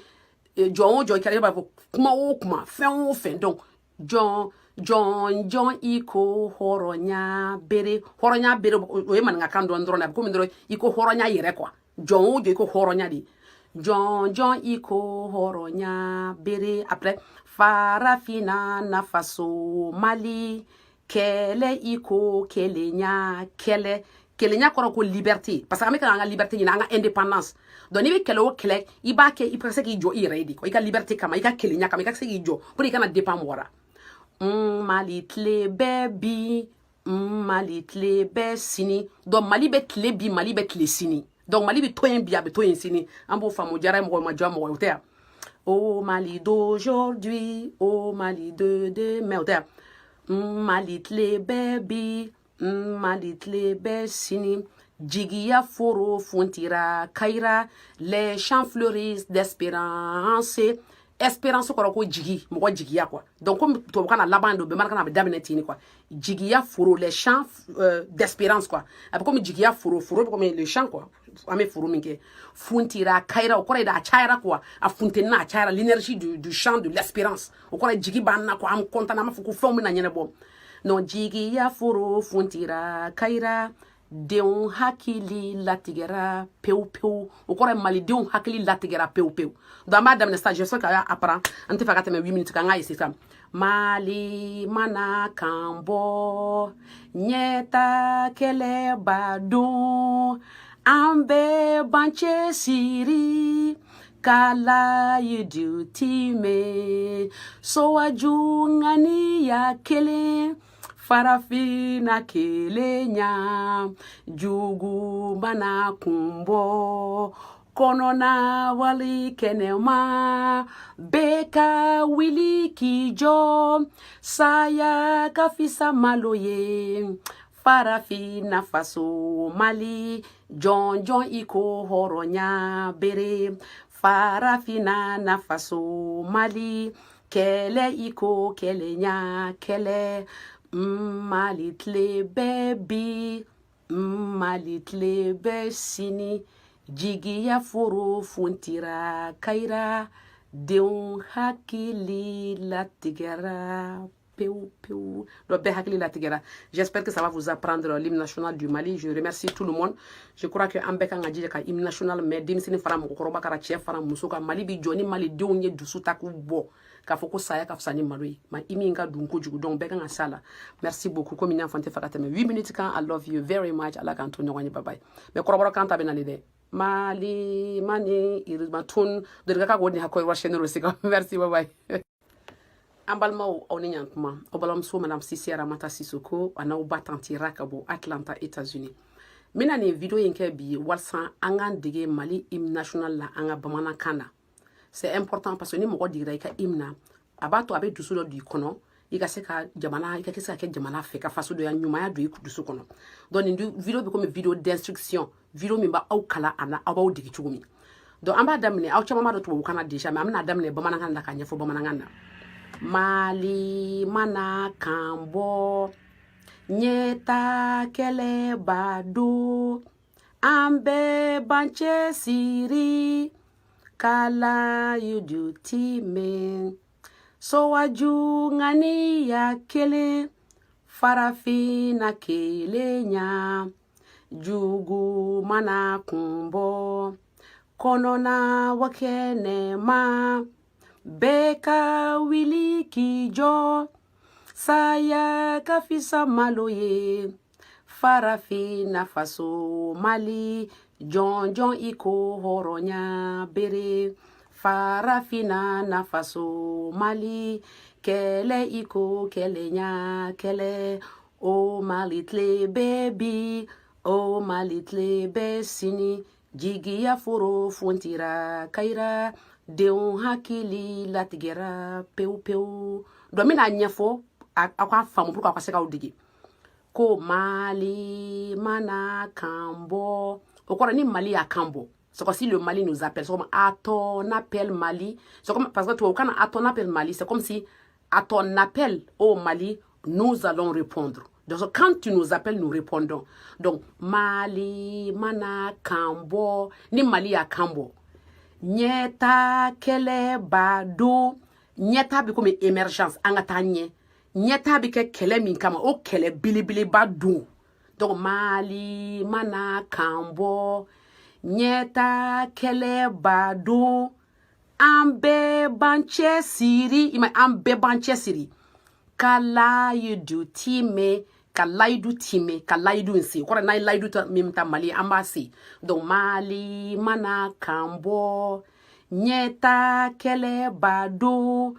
jɔn o jɔn i kɛra, i b'a fɔ kuma o kuma, fɛn o fɛn. Donc jɔn jɔn jɔn i ko hɔrɔnya bere, hɔrɔnya bere, o ye maninkakan dɔɔni dɔrɔn de. A bɛ komi dɔrɔn i ko hɔrɔnya yɛrɛ quoi. Jɔn o jɔn i ko hɔrɔnya de, jɔn jɔn i ko hɔrɔnya bere. Après, farafina nafaso Mali, kɛlɛ i ko kelenya kɛlɛ. Kelenya kɔrɔ ko liberté, parce que an bɛ ka an ka liberté ɲini, an ka indépendance. Donc n'i bɛ kɛlɛ o kɛlɛ, i b'a kɛ i ka se k'i jɔ i yɛrɛ ye de, i ka liberté kama, i ka kelenya kama, i ka se k'i jɔ pour i kana dépend mɔgɔ la. Mali tile bɛ bi, Mali tile bɛ sini. Donc Mali bɛ tile bi, Mali bɛ tile sini. Donc Mali bɛ to yen bi, a bɛ to yen sini. An b'o faamu. Diyara ye mɔgɔ ma, diya mɔgɔ ye, o tɛ yan. O Mali d'aujourd'hui, o Mali de demain, o tɛ yan. Mali tile bɛ bi, Mali tile bɛ sini. Jigiya foro funtira kayira, les champs fleurissent d'espérance. Espérance kɔrɔ ko jigi, mɔgɔ jigiya quoi. Donc comme tubabukan na laban don, bamanankan na a bɛ daminɛ ten quoi. Jigiya foro, les champs d'espérance quoi. A bɛ komi jigiya foro, foro bɛ komi le champ quoi. An bɛ foro min kɛ, funtira kayira, o kɔrɔ ye de a cayara quoi, a funtenina, a cayara. L'énergie du champ de l'espérance, o kɔrɔ ye jigi b'an na quoi, an content, an b'a fɔ ko fɛnw bɛna ɲɛnabɔ. Non, jigiya foro funtira kayira, denw hakili latigɛra pewu pewu. O kɔrɔ ye malidenw hakili latigɛra pewu pewu. Donc an b'a daminɛ sisan, j'espère k'a y'a apprend. An tɛ fɛ ka tɛmɛ 8 minutes kan, an k'a essayer sisan. Mali mana kan bɔ, ɲɛta kɛlɛ b'a don, an bɛɛ b'an cɛsiri ka layidu timɛ, sowaju ŋaniya kelen, farafinna kelenya, jugu mana kun bɔ kɔnɔna wali kɛnɛma, bɛɛ ka wuli k'i jɔ, saya ka fisa malo ye, farafinna faso Mali, jɔnjɔn i ko hɔrɔnya bere, farafinna na faso Mali, kɛlɛ i ko kɛlɛnya kɛlɛ, Mali tile bɛ bi, Mali tile bɛ sini, jigiya foro funtira kayira, denw hakili latigɛra pewu pewu. Donc bɛɛ hakili latigɛra. J'espère que ça va vous apprendre l'hymne national du Mali. Je remercie tout le monde. Je crois que an bɛɛ kan ka jija ka hymne national mɛn, denmisɛnnin fara mɔgɔkɔrɔba kara, cɛ fara muso kan. Mali bi jɔ ni malidenw ye dusu ta k'u bɔ k'a fɔ ko saya ka fisa ni malo ye. Ma i min ka dun kojugu, donc bɛɛ kan ka s'a la. Merci beaucoup. Komi n y'a fɔ, n tɛ fɛ ka tɛmɛ 8 minutes kan. I love you very much. Ala k'an to ɲɔgɔn ye. Bye bye. Mais kɔrɔbɔrɔ kan ta bɛ nalen dɛ. Mali mani irima tun dorika ka ko ni hakɔ wa chaîne sika. Merci, bye bye. An balimaw, aw ni ɲantuma. Aw balimamuso Madame Sisi Aramata Sisoko a n'aw ba tantira ka bɔ Atlanta, États-Unis. N bɛna nin vidéo in kɛ bi walasa an k'an dege Mali hymne national la an ka bamanankan na. C'est important parce que ni mɔgɔ digira i ka hymne na, a b'a to a bɛ dusu dɔ don i kɔnɔ, i ka se ka jamana, i ka se ka kɛ jamana fɛ, ka fasodonya ɲumanya don i dusu kɔnɔ. Donc nin vidéo bɛ komi vidéo d'instruction, vidéo min b'aw kalan a la, aw b'aw dege cogo min. Donc an b'a daminɛ. Aw caman b'a dɔn tubabukan na déjà, mais an bɛna daminɛ bamanankan na k'a ɲɛfɔ bamanankan na. Mali mana kan bɔ, ɲɛta kɛlɛ b'a don, an bɛɛ b'an cɛsiri ka layidu timɛ, sowaju ŋaniya kelen, farafinna kelenya, jugu mana kun bɔ kɔnɔna wa kɛnɛma, bɛɛ ka wuli k'i jɔ, saya ka fisa malo ye, farafinna faso Mali, jɔnjɔn i ko hɔrɔnya bere, farafinna na faso Mali, kɛlɛ i ko kɛlɛnya kɛlɛ, o Mali tile bɛ bi, o Mali tile bɛ sini, jigiya foro funtira kayira, denw hakili latigɛra pewu pewu. Donc n bɛna ɲɛfɔ aw k'a faamu pour que aw ka se k'aw dege ko Mali mana kan bɔ. O kɔrɔ ni Mali y'a kan bɔ, c'est comme si le Mali nous appelle. C'est comme à ton appel Mali, c'est comme, parce que tubabukan na, à ton appel Mali, c'est comme si à ton appel au Mali, nous allons répondre. Donc quand tu nous appelles, nous répondons. Donc Mali mana kan bɔ, ni Mali y'a kan bɔ, ɲɛta kɛlɛ b'a don. Ɲɛta bɛ komi émergence, an ka taa ɲɛ. Ɲɛta bɛ kɛ kɛlɛ min kama, o kɛlɛ belebeleba don. Donc Mali mana kan bɔ, ɲɛta kɛlɛ b'a don, an bɛɛ b'an cɛsiri. I ma, an bɛɛ b'an cɛsiri ka layidu timɛ, ka layidu timɛ, ka layidu in se. O kɔrɔ, n'an ye layidu min ta Mali, an b'a se. Donc Mali mana kan bɔ, ɲɛta kɛlɛ b'a don,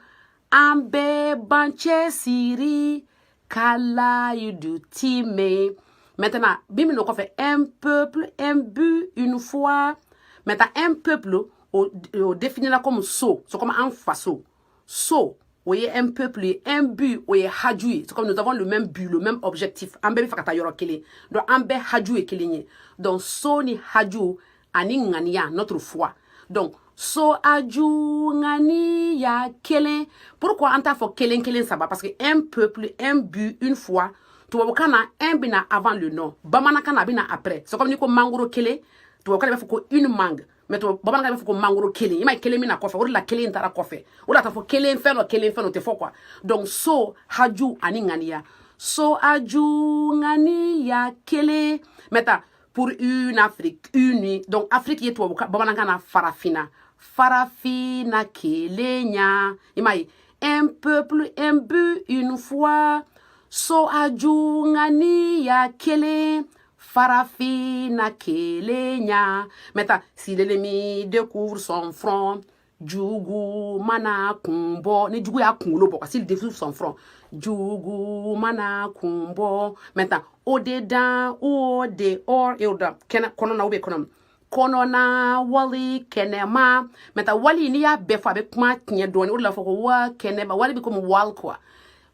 an bɛɛ b'an cɛsiri ka layidu timɛ. Maintenant, bi min kɔfɛ, un peuple, un but, une foi. Maintenant, un peuple o définira comme so, c'est comme un faso so, o ye un peuple ye. Un but, o ye haju ye. C'est comme nous avons le même but, le même objectif, an bɛɛ bɛ fɛ ka taa yɔrɔ kelen. Donc an bɛɛ haju ye kelen ye. Donc so ni haju ani ŋaniya, notre foi. Donc so, aju, ŋaniya kelen. Pourquoi an t'a fɔ kelen kelen saba? Parce que un peuple, un but, une foi, tubabukan na, un bɛna avant le nom, bamanankan na, a bɛna après. C'est comme ni ko mangoro kelen. Tubabukan b'a fɔ ko une mangue, mais tubabu bamanankan b'a fɔ ko mangoro kelen. I m'a ye, kelen min na kɔfɛ, o de la kelen taara kɔfɛ. O de la t'a fɔ kelen fɛn dɔ, kelen fɛn dɔ, o tɛ fɔ quoi. Donc so haju ani ŋaniya, so aju ŋaniya kelen. Maintenant, pour une Afrique unie. Donc Afrique ye tubabu bamanankan na farafina, farafina kelenya. I m'a ye, un peuple, un but, une foi. So aju ŋaniya kelen, farafina kelenya. Maintenant, si l'ennemi découvre son front, jugu mana kun bɔ, ni jugu y'a kunkolo bɔ, s'il découvre son front, jugu mana kun bɔ. Maintenant, au dedans ou au dehors, et au dedans, kɛnɛ kɔnɔna ou bien kɔnɔ kɔnɔna wali kɛnɛma. Maintenant, wali, n'i y'a bɛɛ fɔ, a bɛ kuma tiɲɛ dɔɔni. O de la fɔ ko wa kɛnɛma, wali bɛ komi wal quoi.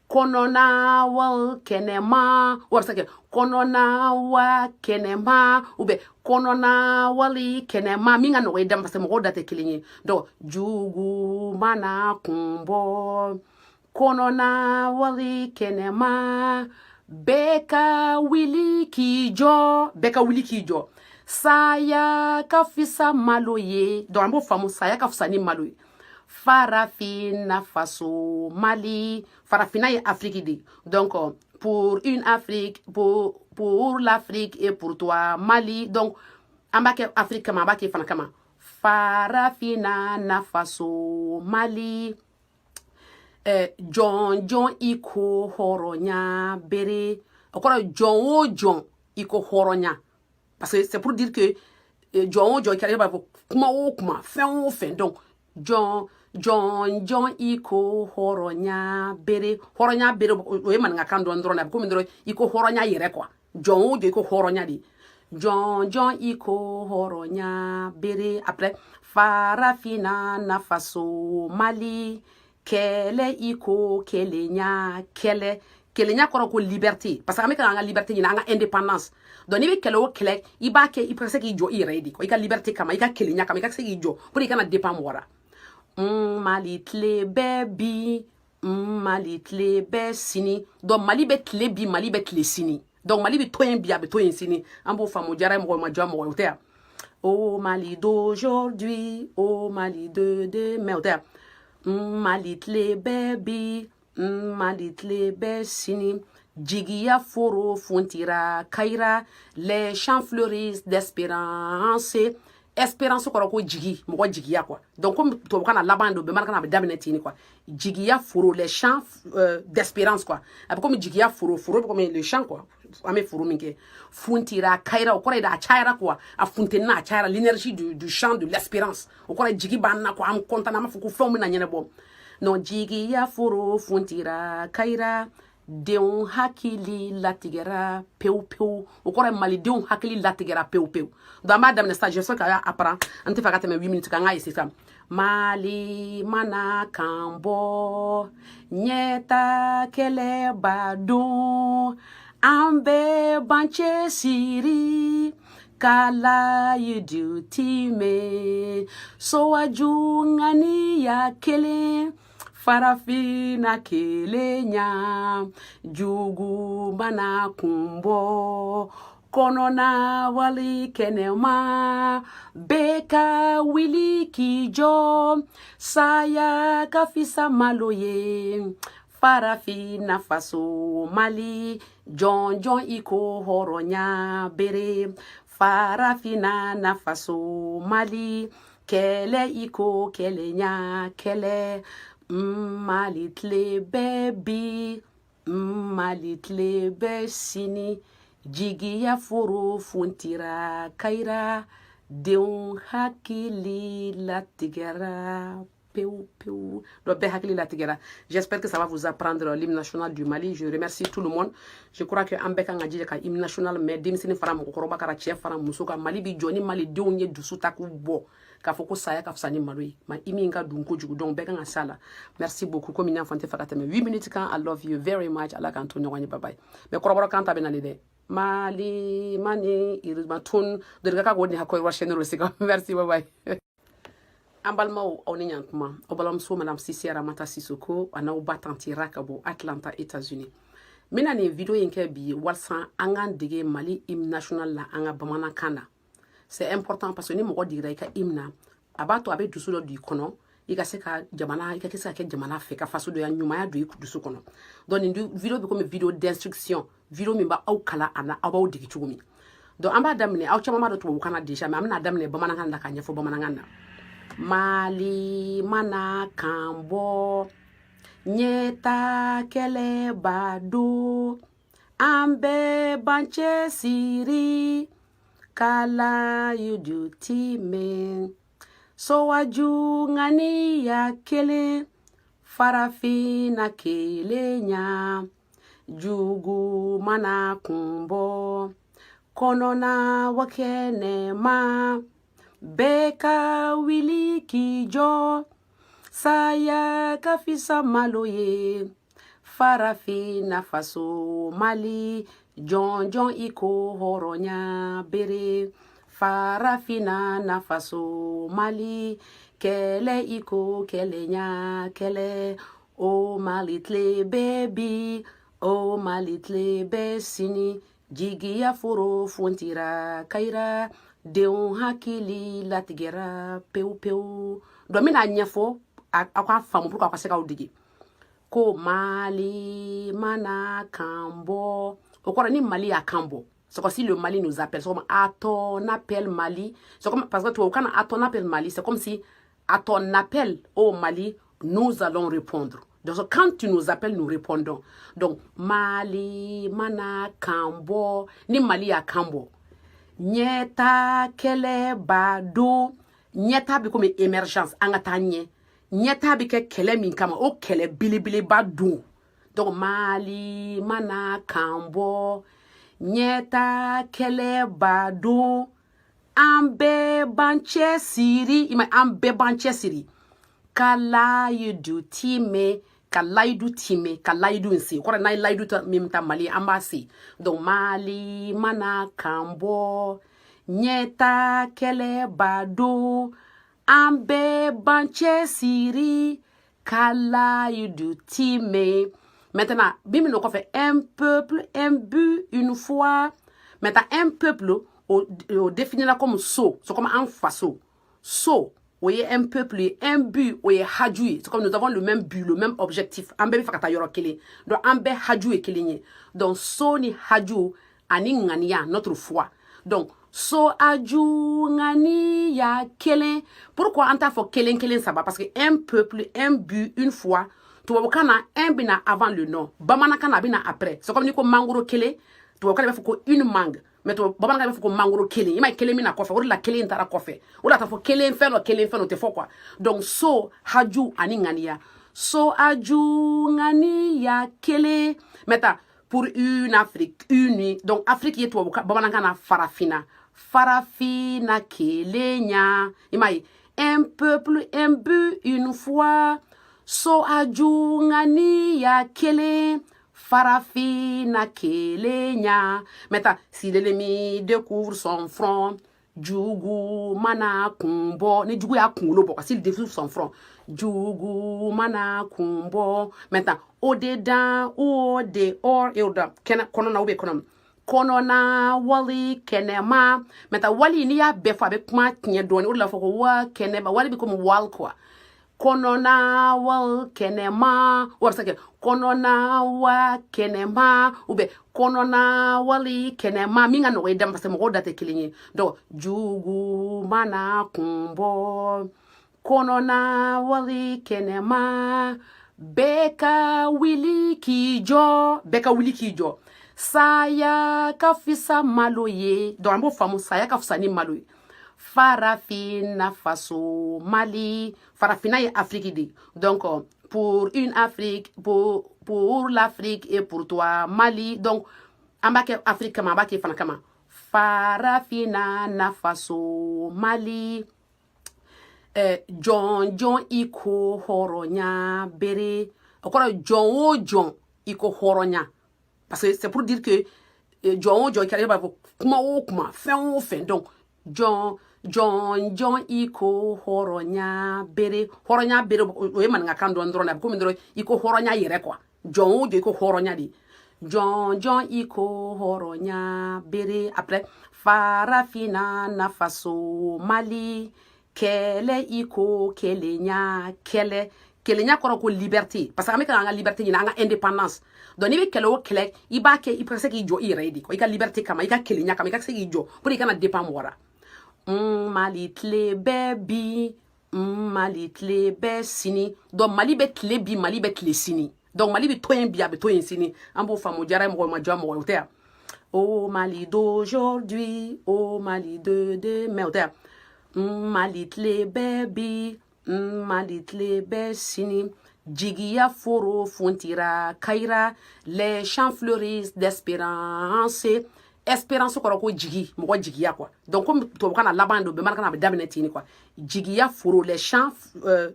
Kɔnɔna wal kɛnɛma, o bɛ se ka kɛ kɔnɔna wa kɛnɛma ou bien kɔnɔna wali kɛnɛma, min ka nɔgɔ i da ma, parce que mɔgɔw da tɛ kelen ye. Donc jugu mana kun bɔ kɔnɔna wali kɛnɛma, bɛɛ ka wuli k'i jɔ, bɛɛ ka wuli k'i jɔ. Saya ka fisa malo ye. Donc an b'o faamu, saya ka fisa ni malo ye. Farafina faso Mali, farafina ye Afrique de. Donc pour une Afrique, pour l'Afrique et pour toi Mali. Donc an b'a kɛ Afrique kama, an b'a kɛ fana kama. Farafina nafaso Mali. Jɔn jɔn i ko hɔrɔnya bere, o kɔrɔ jɔn o jɔn i ko hɔrɔnya, parce que c'est pour dire que jɔn o jɔn i kɛra, i b'a fɔ kuma o kuma, fɛn o fɛn. Donc jɔn jɔn jɔn i ko hɔrɔnya bere, hɔrɔnya bere, o ye maninkakan dɔɔni dɔrɔn de. A bɛ komi dɔrɔn i ko hɔrɔnya yɛrɛ quoi. Jɔn o jɔn i ko hɔrɔnya de, jɔn jɔn i ko hɔrɔnya bere. Après, farafina nafaso Mali, kɛlɛ i ko kelenya kɛlɛ. Kelenya kɔrɔ ko liberté, parce que an bɛ ka an ka liberté ɲini, an ka indépendance. Donc n'i bɛ kɛlɛ o kɛlɛ, i b'a kɛ i ka se k'i jɔ i yɛrɛ ye de, i ka liberté kama, i ka kelenya kama, i ka se k'i jɔ pour i kana dépend mɔgɔ la. Mali tile bɛ bi, Mali tile bɛ sini. Donc Mali bɛ tile bi, Mali bɛ tile sini. Donc Mali bɛ to yen bi, a bɛ to yen sini. An b'o faamu. Diyara mɔgɔ ma, diya mɔgɔ ye, o tɛ yan. O Mali d'aujourd'hui, o Mali de demain, o tɛ yan. Mali tile bɛ bi, Mali tile bɛ sini. Jigiya foro funtira kayira, les champs fleurissent d'espérance. Espérance kɔrɔ ko jigi, mɔgɔ jigiya quoi. Donc comme tubabukan na laban don, bamanankan na a bɛ daminɛ ten quoi. Jigiya foro, les champs d'espérance quoi. A bɛ komi jigiya foro, foro bɛ komi le champ quoi. An bɛ foro min kɛ, funtira kayira, o kɔrɔ ye de a cayara quoi, a funtenina, a cayara, l'énergie du champ de l'espérance. O kɔrɔ ye jigi b'an na quoi, an content, an b'a fɔ ko fɛnw bɛna ɲɛnabɔ. Non, jigiya foro funtira kayira, denw hakili latigɛra pewu pewu. O kɔrɔ ye malidenw hakili latigɛra pewu pewu. Donc an b'a daminɛ sisan, j'espère k'a y'a apprend. An tɛ fɛ ka tɛmɛ 8 minutes kan, an k'a essayer sisan. Mali mana kan bɔ, ɲɛta kɛlɛ b'a don, an bɛɛ b'an cɛsiri ka layidu timɛ. Sowaju ŋaniya kelen, farafina kelenya. Jugu mana kun bɔ kɔnɔna wali kɛnɛma, bɛɛ ka wuli k'i jɔ. Saya ka fisa malo ye. Farafina faso Mali, jɔn jɔn i ko hɔrɔnya bere. Farafina nafaso Mali, kɛlɛ i ko kɛlɛnya kɛlɛ. Mali tile bɛ bi, Mali tile bɛ sini. Jigiya foro funtira kayira, denw hakili latigɛra pewu pewu. Donc bɛɛ hakili latigɛra. J'espère que ça va vous apprendre l'hymne national du Mali. Je remercie tout le monde. Je crois que an bɛɛ kan ka jija ka hymne national mɛn, denmisɛnnin fara mɔgɔkɔrɔba kara, cɛ fara muso kan. Mali bi jɔ ni malidenw ye dusu ta k'u bɔ k'a fɔ ko saya ka fisa ni malo ye. Ma i min ka dun kojugu, donc bɛɛ kan ka s'a la. Merci beaucoup. Komi n y'a fɔ, n tɛ fɛ ka tɛmɛ 8 minutes kan. I love you very much. Ala k'an to ɲɔgɔn ye. Bye bye. Mais kɔrɔbɔrɔ kan ta bɛ nalen dɛ. Mali mani irima tun dorika ka ko ni hakɔ wa chaîne sika. Merci, bye bye. An balimaw, aw ni ɲantuma. Aw balimamuso madame Sisi Aramata Sisoko a n'aw ba tantie Ra ka bɔ Atlanta, États-Unis. N bɛna nin video in kɛ bi walasa an k'an dege Mali hymne national la an ka bamanankan na. C'est important parce que ni mɔgɔ digira i ka hymne na, a b'a to a bɛ dusu dɔ don i kɔnɔ, i ka se ka jamana, i ka se ka kɛ jamana fɛ, ka fasodonya ɲumanya don i dusu kɔnɔ. Donc nin vidéo bɛ komi vidéo d'instruction, vidéo min b'aw kalan a na, aw b'aw dege cogo min. Donc an b'a daminɛ. Aw caman b'a dɔn tubabukan na déjà, mais an bɛna daminɛ bamanankan na k'a ɲɛfɔ bamanankan na. Mali mana kan bɔ, ɲɛta kɛlɛ b'a don, an bɛɛ b'an cɛsiri ka layidu timɛ, sowaju ŋaniya kelen, farafinna kelenya, jugu mana kun bɔ, kɔnɔna wa kɛnɛma, bɛɛ ka wuli k'i jɔ, saya ka fisa malo ye, farafinna faso Mali, jɔnjɔn i ko hɔrɔnya bere, farafinna na faso Mali, kɛlɛ i ko kɛlɛnya kɛlɛ, o Mali tile bɛ bi, o Mali tile bɛ sini, jigiya foro funtira kayira, denw hakili latigɛra pewu pewu. Donc n bɛna ɲɛfɔ aw k'a faamu pour que aw ka se k'aw dege. Ko Mali mana kan bɔ, o kɔrɔ ni Mali y'a kan bɔ. C'est comme si le Mali nous appelle. C'est comme à ton appel Mali. C'est comme, parce que tu vois, quand à ton appel Mali, c'est comme si à ton appel au Mali, nous allons répondre. Donc quand tu nous appelles, nous répondons. Donc Mali mana kan bɔ, ni Mali y'a kan bɔ, ɲɛta kɛlɛ b'a don. Ɲɛta bɛ komi émergence, an ka taa ɲɛ. Ɲɛta bɛ kɛ kɛlɛ min kama, o kɛlɛ belebeleba don. Donc Mali mana kan bɔ, ɲɛta kɛlɛ b'a don, an bɛɛ b'an cɛsiri. I ma, an bɛɛ b'an cɛsiri ka layidu timɛ, ka layidu timɛ, ka layidu in se. O kɔrɔ, n'an ye layidu min ta Mali, an b'a se. Donc Mali mana kan bɔ, ɲɛta kɛlɛ b'a don, an bɛɛ b'an cɛsiri ka layidu timɛ. Maintenant, min bɛ n'o kɔfɛ, un peuple, un but, une foi. Maintenant, un peuple, o définira comme so, c'est comme un faso. So, o ye un peuple ye, un but, o ye haju ye. C'est comme nous avons le même but, le même objectif. An bɛɛ bɛ fɛ ka taa yɔrɔ kelen. Donc an bɛɛ haju ye kelen ye. Donc so ni haju ani ŋaniya, notre foi. Donc so, aju, ŋaniya kelen. Pourquoi an t'a fɔ kelen kelen saba? Parce que un peuple, un but, une foi, tubabukan na, un bɛna avant le nom, bamanankan na, a bɛna après. C'est comme ni ko mangoro kelen, tubabukan na, b'a fɔ ko une mangue, mais bamanankan b'a fɔ ko mangoro kelen. I m'a ye, kelen bɛna kɔfɛ, o de la kelen taara kɔfɛ. O de la t'a fɔ kelen fɛn dɔ, kelen fɛn dɔ, o tɛ fɔ quoi. Donc so, haju ani ŋaniya, so, aju, ŋaniya kelen. Maintenant, pour une Afrique unie. Donc Afrique ye tubabukan, bamanankan na farafinna, farafinna kelenya. I m'a ye, un peuple, un but, une foi, so, aju, ŋaniya kelen, farafinna kelenya. Maintenant, si l'ennemi découvre son front, jugu mana kun bɔ, ni jugu y'a kunkolo bɔ, s'il découvre son front, jugu mana kun bɔ. Maintenant, au dedans ou au dehors, et au dedans, kɛnɛ kɔnɔna ou bien kɔnɔ kɔnɔna wali kɛnɛma. Maintenant, wali, n'i y'a bɛɛ fɔ, a bɛ kuma tiɲɛ dɔɔni. O de la fɔ ko wa kɛnɛma, wali bɛ komi wal quoi. Kɔnɔna wal kɛnɛma, o bɛ se ka kɛ kɔnɔna wa kɛnɛma ou bien kɔnɔna wali kɛnɛma, min ka nɔgɔ i da ma, parce que mɔgɔw da tɛ kelen ye. Donc jugu mana kun bɔ, kɔnɔna wali kɛnɛma, bɛɛ ka wuli k'i jɔ, bɛɛ ka wuli k'i jɔ, saya ka fisa malo ye. Donc an b'o faamu, saya ka fisa ni malo ye. Farafinna faso Mali, farafinna ye Afrique de. Donc pour une Afrique, pour l'Afrique et pour toi Mali. Donc an b'a kɛ Afrique kama, an b'a kɛ fana kama, farafinna na faso Mali. Jɔn jɔn i ko hɔrɔnya bere, o kɔrɔ jɔn o jɔn i ko hɔrɔnya, parce que c'est pour dire que jɔn o jɔn i kɛra, i b'a fɔ kuma o kuma, fɛn o fɛn. Donc jɔn jɔn jɔn i ko hɔrɔnya bere, hɔrɔnya bere, o ye maninkakan dɔɔni dɔrɔn de, a bɛ komi dɔrɔn i ko hɔrɔnya yɛrɛ quoi. Jɔn o jɔn i ko hɔrɔnya de. Jɔnjɔn i ko hɔrɔnya bere. Après, Farafina nafaso Mali, kɛlɛ i ko kelenya kɛlɛ. Kelenya kɔrɔ ko liberté, parce que an bɛ ka an ka liberté ɲini, an ka indépendance. Donc n'i bɛ kɛlɛ o kɛlɛ, i b'a kɛ i ka se k'i jɔ i yɛrɛ ye de, i ka liberté kama, i ka kelenya kama, i ka se k'i jɔ pour i kana dépend mɔgɔ la. Mali tile bɛ bi, Mali tile bɛ sini. Donc Mali bɛ tile bi, Mali bɛ tile sini. Donc Mali bɛ to yen bi, a bɛ to yen sini. An b'o faamu. Diyara mɔgɔ ma, diya mɔgɔ ye, o tɛ yan. O Mali d'aujourd'hui, o Mali de demain, o tɛ yan. Mali tile bɛ bi, Mali tile bɛ sini. Jigiya foro funtira kayira, les champs fleurissent d'espérance. Espérance kɔrɔ ko jigi, mɔgɔ jigiya quoi. Donc comme tubabukan na laban don, bamanankan na a bɛ daminɛ ten quoi. Jigiya foro, les champs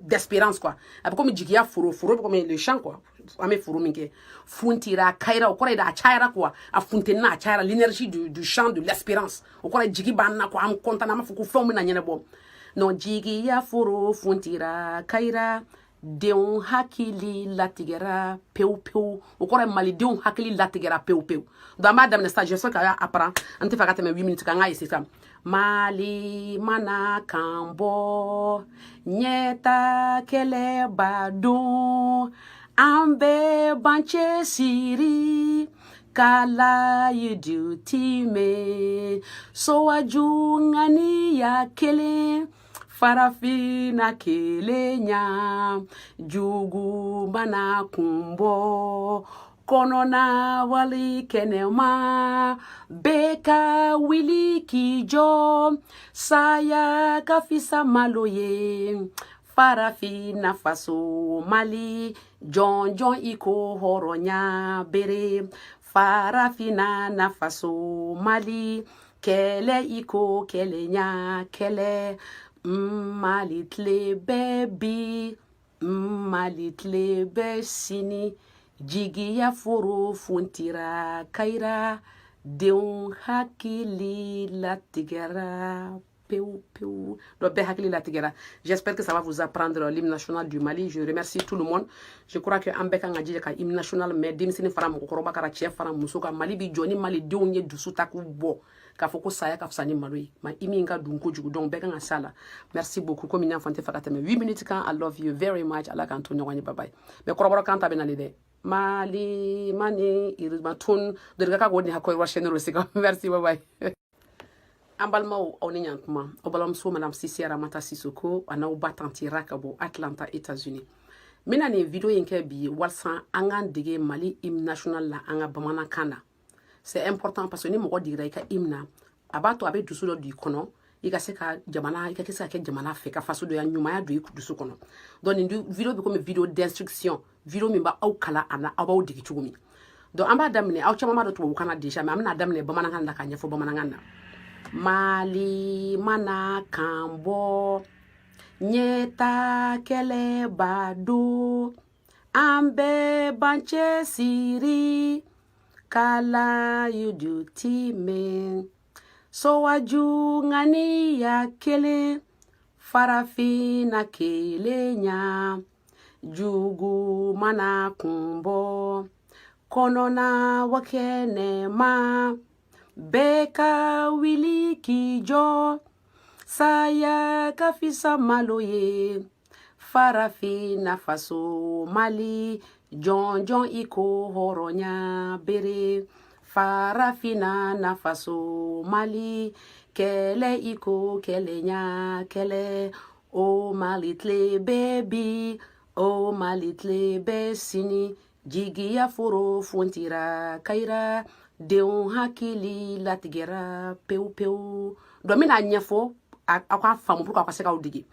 d'espérance quoi. A bɛ komi jigiya foro, foro bɛ komi le champ quoi. An bɛ foro min kɛ, funtira kayira, o kɔrɔ ye de a cayara quoi, a funtenina, a cayara, l'énergie du champ de l'espérance. O kɔrɔ ye jigi b'an na quoi, an content, an b'a fɔ ko fɛnw bɛna ɲɛnabɔ. Non, jigiya foro funtira kayira, denw hakili latigɛra pewu pewu. O kɔrɔ ye malidenw hakili latigɛra pewu pewu. Donc an b'a daminɛ sisan, j'espère k'a y'a apprend. An tɛ fɛ ka tɛmɛ 8 minutes kan, an k'a essayer sisan. Mali mana kan bɔ, ɲɛta kɛlɛ b'a don, an bɛɛ b'an cɛsiri ka layidu timɛ, sowaju ŋaniya kelen, Farafina kelenya, jugu mana kun bɔ kɔnɔna wali kɛnɛma, bɛɛ ka wuli k'i jɔ, saya ka fisa malo ye. Farafina faso Mali, jɔnjɔn i ko hɔrɔnya bere. Farafina nafaso Mali, kɛlɛ i ko kɛlɛnya kɛlɛ. Mali tile bɛ bi, Mali tile bɛ sini. Jigiya foro funtira kayira, denw hakili latigɛra pewu pewu. Donc bɛɛ hakili latigɛra. J'espère que ça va vous apprendre l'hymne national du Mali. Je remercie tout le monde. Je crois que an bɛɛ kan ka jija ka hymne national mɛn, denmisɛnnin fara mɔgɔkɔrɔba kara, cɛ fara muso kan. Mali bi jɔ ni malidenw ye dusu ta k'u bɔ k'a fɔ ko saya ka fisa ni malo ye. Ma i min ka dun kojugu, donc bɛɛ kan ka s'a la. Merci beaucoup. Komi n y'a fɔ, n tɛ fɛ ka tɛmɛ 8 minutes kan. I love you very much. Ala k'an to ɲɔgɔn ye. Bye bye. Mais kɔrɔbɔrɔ kan ta bɛ nalen dɛ. Mali mani irima tun dorika ka ko ni hakɔ wa chaîne sika. Merci, bye bye. An balimaw, aw ni ɲantuma. Aw balimamuso Madame Sisi Aramata Sisoko a n'aw ba tantira ka bɔ Atlanta, États-Unis. N bɛna nin vidéo in kɛ bi walasa an k'an dege Mali hymne national la an ka bamanankan na. C'est important parce que ni mɔgɔ digira i ka hymne na, a b'a to a bɛ dusu dɔ don i kɔnɔ, i ka se ka jamana, i ka se ka kɛ jamana fɛ, ka fasodonya ɲumanya don i dusu kɔnɔ. Donc nin vidéo bɛ komi vidéo d'instruction, vidéo min b'aw kalan a na, aw b'aw dege cogo min. Donc an b'a daminɛ. Aw caman b'a dɔn tubabukan na déjà, mais an bɛna daminɛ bamanankan na k'a ɲɛfɔ bamanankan na. Mali mana kan bɔ, ɲɛta kɛlɛ b'a don, an bɛɛ b'an cɛsiri ka layidu timɛ, sowaju ŋaniya kelen, Farafina kelenya, jugu mana kun bɔ kɔnɔna wa kɛnɛma, bɛɛ ka wuli k'i jɔ, saya ka fisa malo ye. Farafina faso Mali, jɔnjɔn i ko hɔrɔnya bere. Farafina nafaso Mali, kɛlɛ i ko kɛlɛnya kɛlɛ. O Mali tile bɛ bi, o Mali tile bɛ sini. Jigiya foro funtira kayira, denw hakili latigɛra pewu pewu. Donc n bɛna ɲɛfɔ aw ka faamu pour que aw ka se k'aw dege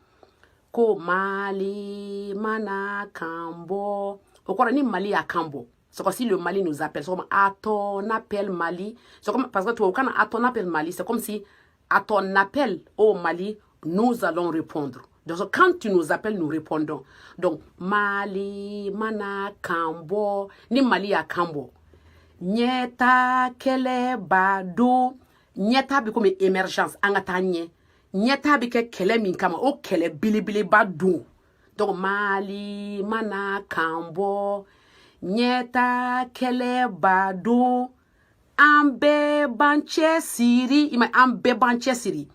ko Mali mana kan bɔ. O kɔrɔ ni Mali y'a kan bɔ, c'est comme si le Mali nous appelle. C'est comme à ton appel Mali. C'est comme, parce que tu vois, quand à ton appel Mali, c'est comme si à ton appel au Mali, nous allons répondre. Donc quand tu nous appelles, nous répondons. Donc Mali mana kan bɔ, ni Mali y'a kan bɔ, ɲɛta kɛlɛ b'a don. Ɲɛta bɛ komi émergence, an ka taa ɲɛ. Ɲɛta bɛ kɛ kɛlɛ min kama, o kɛlɛ belebeleba don. Donc Mali mana kan bɔ, Ɲɛta kɛlɛba don, an bɛɛ b'an cɛ siri. I ma, an bɛɛ b'an cɛ siri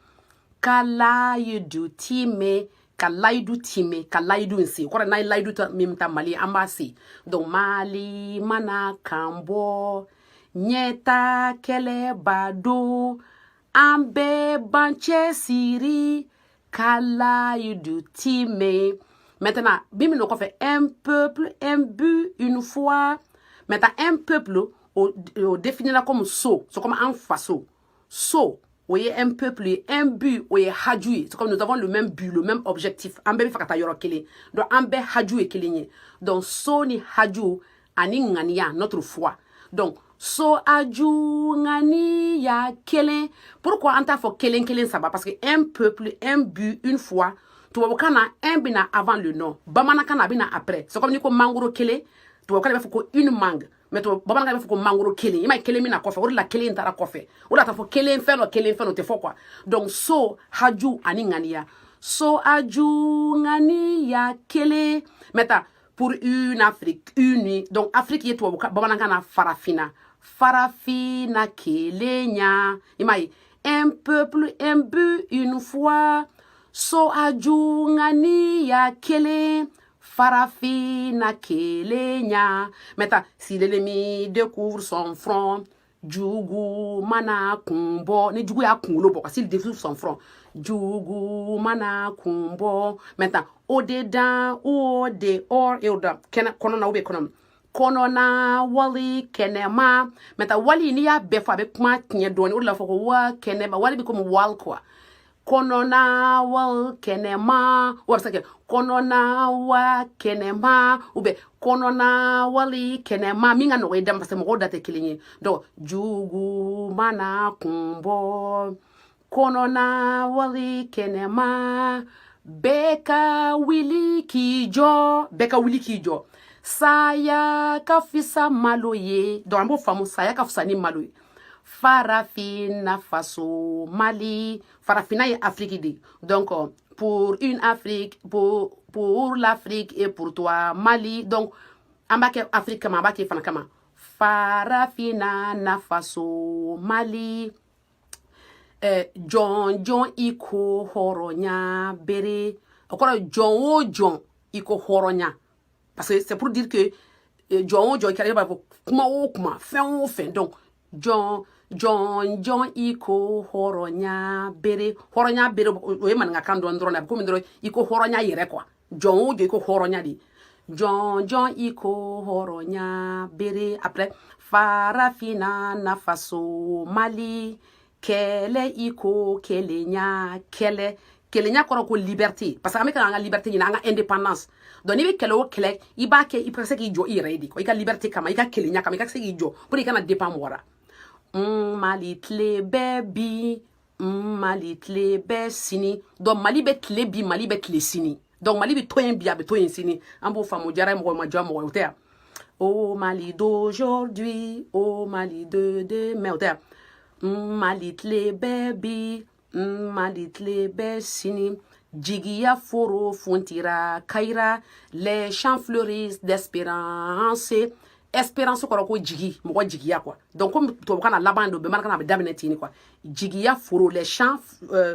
ka layidu timɛ, ka layidu timɛ, ka layidu in se. O kɔrɔ, n'an ye layidu min ta Mali, an b'a se. Donc Mali mana kan bɔ, ɲɛta kɛlɛba don, an bɛɛ b'an cɛ siri ka layidu timɛ. Maintenant, min bɛ n'o kɔfɛ, un peuple, un but, une foi. Maintenant, un peuple, o définira comme so, c'est comme an faso so, o ye un peuple ye. Un but, o ye haju ye. C'est comme nous avons le même but, le même objectif, an bɛɛ bɛ fɛ ka taa yɔrɔ kelen. Donc an bɛɛ haju ye kelen ye. Donc so ni haju ani ŋaniya, notre foi. Donc so, aju, ŋaniya kelen. Pourquoi an t'a fɔ kelen kelen saba? Parce que un peuple, un but, une foi, tubabukan na, un bɛna avant le nom, bamanankan na, a bɛna après. C'est comme ni ko mangoro kelen, tubabukan na, b'a fɔ ko une mangue, mais to bamanankan b'a fɔ ko mangoro kelen. I ma ye, kelen min na kɔfɛ, o de la kelen taara kɔfɛ. O de la t'a fɔ kelen fɛn dɔ, kelen fɛn dɔ tɛ fɔ quoi. Donc so, haju ani ŋaniya, so, aju, ŋaniya kelen. Maintenant, pour une Afrique unie. Donc Afrique ye tubabu bamanankan na farafina, farafina kelenya. I m'a ye, un peuple, un but, une foi, so, aju, ŋaniya kelen, farafina kelenya. Maintenant, si l'ennemi découvre son front, jugu mana kun bɔ, ni jugu y'a kunkolo bɔ, s'il découvre son front, jugu mana kun bɔ. Maintenant, au dedans ou au dehors, et au dedans, kɛnɛ kɔnɔna ou bien kɔnɔ kɔnɔna wali kɛnɛma. Maintenant, wali, n'i y'a bɛɛ fɔ, a bɛ kuma tiɲɛ dɔɔni. O de la fɔ ko wa kɛnɛma, wali bɛ komi wal quoi. Kɔnɔna wal kɛnɛma, o bɛ se ka kɛ kɔnɔna wa kɛnɛma ou bien kɔnɔna wali kɛnɛma, min ka nɔgɔ i da ma, parce que mɔgɔw da tɛ kelen ye. Donc jugu mana kun bɔ, kɔnɔna wali kɛnɛma, bɛɛ ka wuli k'i jɔ, bɛɛ ka wuli k'i jɔ. Saya ka fisa malo ye. Donc an b'o faamu, saya ka fisa ni malo ye. Farafina faso Mali, farafina ye Afrique de. Donc pour une Afrique, pour l'Afrique et pour toi Mali. Donc an b'a kɛ Afrique kama, an b'a kɛ fana kama. Farafina nafaso Mali. Jɔn jɔn i ko hɔrɔnya bere, o kɔrɔ jɔn o jɔn i ko hɔrɔnya, parce que c'est pour dire que jɔn o jɔn i kɛra, i b'a fɔ kuma o kuma, fɛn o fɛn. Donc jɔn jɔn jɔn i ko hɔrɔnya bere, hɔrɔnya bere, o ye maninkakan dɔɔni dɔrɔn de. A bɛ komi dɔrɔn i ko hɔrɔnya yɛrɛ quoi. Jɔn o jɔn i ko hɔrɔnya de, jɔn jɔn i ko hɔrɔnya bere. Après, farafina nafaso Mali, kɛlɛ i ko kelenya kɛlɛ. Kelenya kɔrɔ ko liberté, parce que an bɛ ka an ka liberté ɲini, an ka indépendance. Donc n'i bɛ kɛlɛ o kɛlɛ, i b'a kɛ i ka se k'i jɔ i yɛrɛ ye de, i ka liberté kama, i ka kelenya kama, i ka se k'i jɔ pour i kana dépend mɔgɔ la. Mali tile bɛ bi, Mali tile bɛ sini. Donc Mali bɛ tile bi, Mali bɛ tile sini. Donc Mali bɛ to yen bi, a bɛ to yen sini. An b'o faamu. Diyara mɔgɔ ma, diya mɔgɔ ye, o tɛ yan. O Mali d'aujourd'hui, o Mali de demain, o tɛ yan. Mali tile bɛ bi, Mali tile bɛ sini. Jigiya foro funtira kayira, les champs fleurissent d'espérance. Espérance kɔrɔ ko jigi, mɔgɔ jigiya quoi. Donc comme tubabukan na laban don, bamanankan na a bɛ daminɛ ten quoi. Jigiya foro, les champs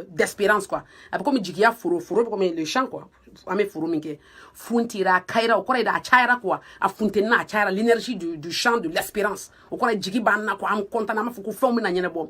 d'espérance quoi. A bɛ komi jigiya foro, foro bɛ komi le champ quoi. An bɛ foro min kɛ, funtira kayira, o kɔrɔ ye de a cayara quoi, a funtenina, a cayara, l'énergie du champ de l'espérance. O kɔrɔ ye jigi b'an na quoi, an content, an b'a fɔ ko fɛnw bɛna ɲɛnabɔ.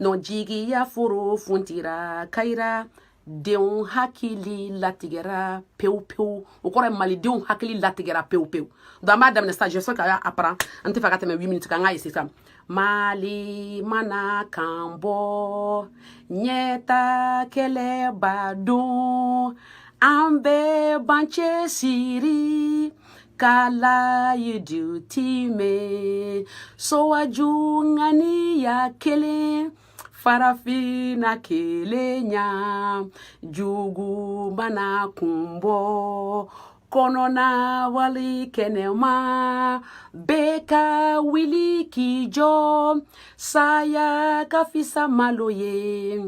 Non, jigiya foro funtira kayira, denw hakili latigɛra pewu pewu. O kɔrɔ ye malidenw hakili latigɛra pewu pewu. Donc an b'a daminɛ sisan, j'espère k'a y'a apprend. An tɛ fɛ ka tɛmɛ 8 minutes kan, an k'a essayer sisan. Mali mana kan bɔ, ɲɛta kɛlɛba don, an bɛɛ b'an cɛsiri ka layidu timɛ, sowaju ŋaniya kelen, farafina kelenya, jugu mana kun bɔ, kɔnɔna wali kɛnɛma, bɛɛ ka wuli k'i jɔ, saya ka fisa malo ye.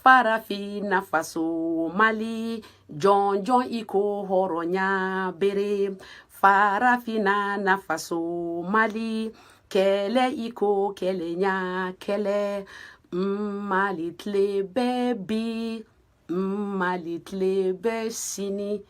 Farafina faso Mali, jɔn jɔn i ko hɔrɔnya bere. Farafina nafaso Mali, kɛlɛ iko kɛlɛnya kɛlɛ. Mali tile bɛ bi, Mali tile bɛ sini.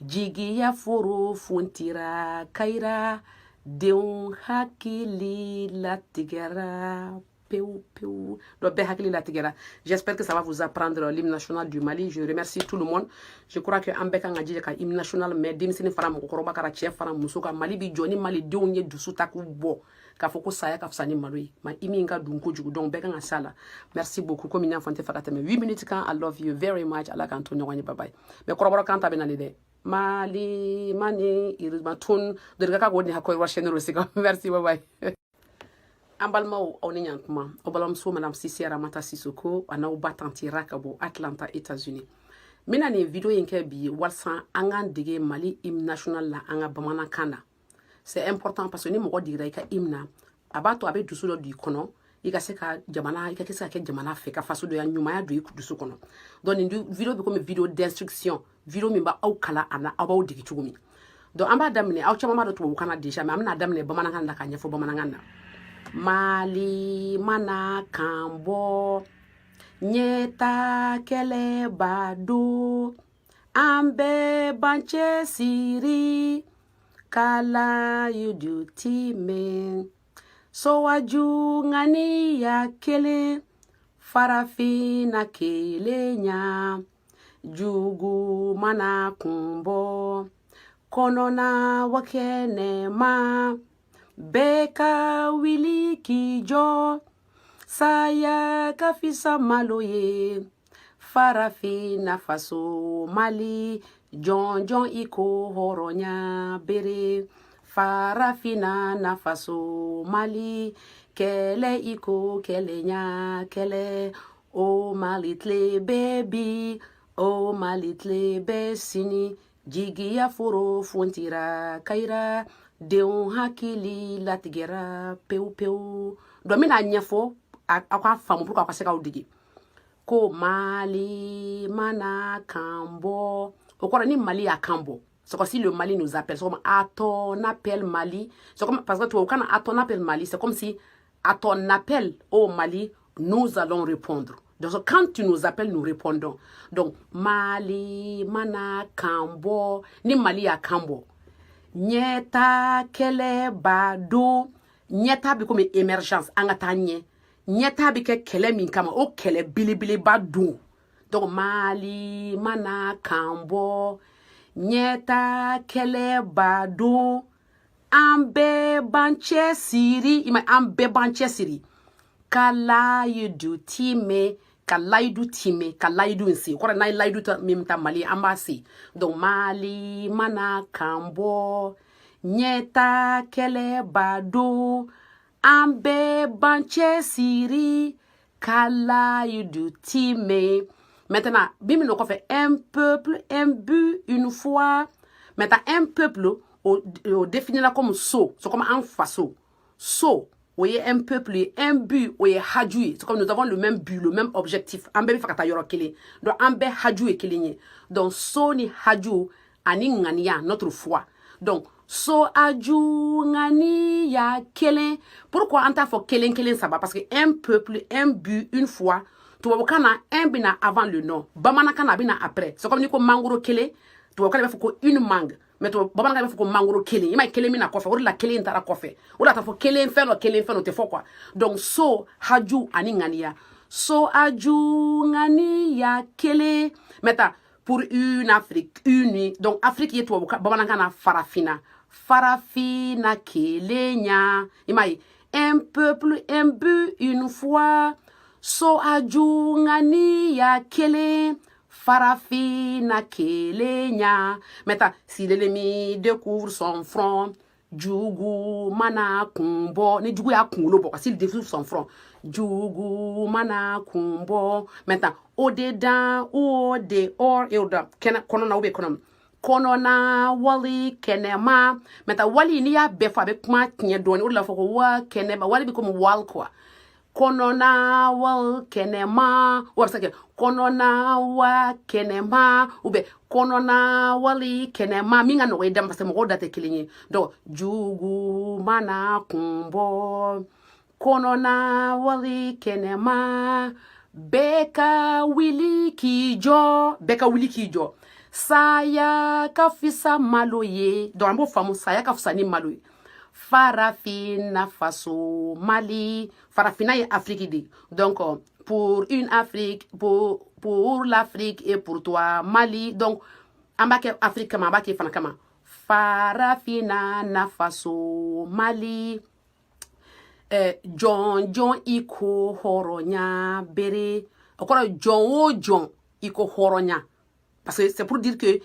Jigiya foro funtira kayira, denw hakili latigɛra pewu pewu. Donc bɛɛ hakili latigɛra. J'espère que ça va vous apprendre l'hymne national du Mali. Je remercie tout le monde. Je crois que an bɛɛ kan ka jija ka hymne national mɛn, denmisɛnnin fara mɔgɔkɔrɔba kara, cɛ fara muso kan. Mali bi jɔ ni malidenw ye dusu ta k'u bɔ k'a fɔ ko saya ka fisa ni malo ye. Ma i min ka dun kojugu, donc bɛɛ kan ka s'a la. Merci beaucoup. Komi n y'a fɔ, n tɛ fɛ ka tɛmɛ 8 minutes kan. I love you very much. Ala k'an to ɲɔgɔn ye. Bye bye. Mais kɔrɔbɔrɔ kan ta bɛ nalen dɛ. Mali mani irima tun dorika ka ko ni hakɔ wa chaîne sika. Merci, bye bye. An balimaw, aw ni ɲantuma. Aw balimamuso Madame Sisi Aramata Sisoko a n'aw ba tantira ka bɔ Atlanta, États-Unis. N bɛna nin vidéo in kɛ bi walasa an k'an dege Mali hymne national la an ka bamanankan na. C'est important parce que ni mɔgɔ digira i ka hymne na, a b'a to a bɛ dusu dɔ don i kɔnɔ, i ka se ka jamana, i ka se ka kɛ jamana fɛ, ka fasodonya ɲumanya don i dusu kɔnɔ. Donc nin vidéo bɛ komi vidéo d'instruction, vidéo min b'aw kalan a na, aw b'aw dege cogo min. Donc an b'a daminɛ. Aw caman b'a dɔn tubabukan na déjà, mais an bɛna daminɛ bamanankan na k'a ɲɛfɔ bamanankan na. Mali mana kan bɔ, ɲɛta kɛlɛ b'a don, an bɛɛ b'an cɛsiri ka layidu timɛ. Sowaju ŋaniya kelen, farafinna kelenya. Jugu mana kun bɔ, kɔnɔna wa kɛnɛma, bɛɛ ka wuli k'i jɔ. Saya ka fisa malo ye. Farafinna faso Mali, jɔnjɔn i ko hɔrɔnya bere. Farafinna nafaso Mali, kɛlɛ i ko kɛlɛnya kɛlɛ. O Mali tile bɛ bi, o Mali tile bɛ sini. Jigiya foro funtira kayira, denw hakili latigɛra pewu pewu. Donc n bɛna ɲɛfɔ aw ka faamu pour que aw ka se k'aw dege. Ko Mali mana kan bɔ, o kɔrɔ ni Mali y'a kan bɔ. C'est comme si le Mali nous appelle. C'est comme à ton appel Mali. C'est comme, parce que tu vois, quand à ton appel Mali, c'est comme si à ton appel au Mali, nous allons répondre. Donc quand tu nous appelles, nous répondons. Donc Mali mana kan bɔ, ni Mali y'a kan bɔ. Ɲɛta kɛlɛ b'a don. Ɲɛta bɛ komi émergence, an ka taa ɲɛ. Ɲɛta bɛ kɛ kɛlɛ min kama, o kɛlɛ belebeleba don. Donc Mali mana kan bɔ, ɲɛta kɛlɛ b'a don, an bɛɛ b'an cɛsiri. I ma, an bɛɛ b'an cɛsiri ka layidu timɛ, ka layidu timɛ, ka layidu in se. O kɔrɔ n'an ye layidu min ta Mali, an b'a se. Donc Mali mana kan bɔ, ɲɛta kɛlɛ b'a don, an bɛɛ b'an cɛsiri ka layidu timɛ. Maintenant, bi min kɔfɛ, un peuple, un but, une foi. Maintenant, un peuple o définira comme so, c'est comme un faso. So o ye un peuple ye, un but o ye haju ye. C'est comme nous avons le même but, le même objectif. An bɛɛ bɛ fɛ ka taa yɔrɔ kelen. Donc an bɛɛ haju ye kelen ye. Donc so ni haju ani ŋaniya, notre foi. Donc so, aju, ŋaniya kelen. Pourquoi an t'a fɔ kelen kelen saba? Parce que un peuple, un but, une foi, tubabukan na, un bɛna avant le nom, bamanankan na a bɛna après. C'est comme ni ko mangoro kelen, tubabukan na b'a fɔ ko une mangue, mais bamanankan b'a fɔ ko mangoro kelen. I m'a ye, kelen bɛna kɔfɛ, o de la kelen taara kɔfɛ. O de la t'a fɔ kelen fɛn dɔ, kelen fɛn dɔ tɛ fɔ quoi. Donc so, haju ani ŋaniya. So, aju, ŋaniya kelen. Maintenant, pour une Afrique unie. Donc Afrique ye tubabu bamanankan na farafinna, farafinna kelenya. I m'a ye, un peuple, un but, une foi. So, aju, ŋaniya kelen, farafinna kelenya. Maintenant, si l'ennemi découvre son front, jugu mana kun bɔ, ni jugu y'a kunkolo bɔ, s'il découvre son front, jugu mana kun bɔ. Maintenant, au dedans ou au dehors, et au dedans, kɛnɛ kɔnɔna ou bien kɔnɔ kɔnɔna wali kɛnɛma. Maintenant, wali, n'i y'a bɛɛ fɔ, a bɛ kuma tiɲɛ dɔɔni. O de la fɔ ko wa kɛnɛma, wali bɛ komi wal quoi. Kɔnɔna wa kɛnɛma, o bɛ se ka kɛ kɔnɔna wa kɛnɛma ou bien kɔnɔna wali kɛnɛma, min ka nɔgɔ i da ma, parce que mɔgɔw da tɛ kelen ye. Donc jugu mana kun bɔ kɔnɔna wali kɛnɛma, bɛɛ ka wuli k'i jɔ, bɛɛ ka wuli k'i jɔ. Saya ka fisa malo ye. Donc an b'o faamu, saya ka fisa ni malo ye. Farafinna faso Mali, farafinna ye Afrique de. Donc pour une Afrique, pour l'Afrique et pour toi Mali. Donc an b'a kɛ Afrique kama, an b'a kɛ fana kama. Farafinna nafaso Mali. Jɔn jɔn i ko hɔrɔnya bere, o kɔrɔ jɔn o jɔn i ko hɔrɔnya, parce que c'est pour dire que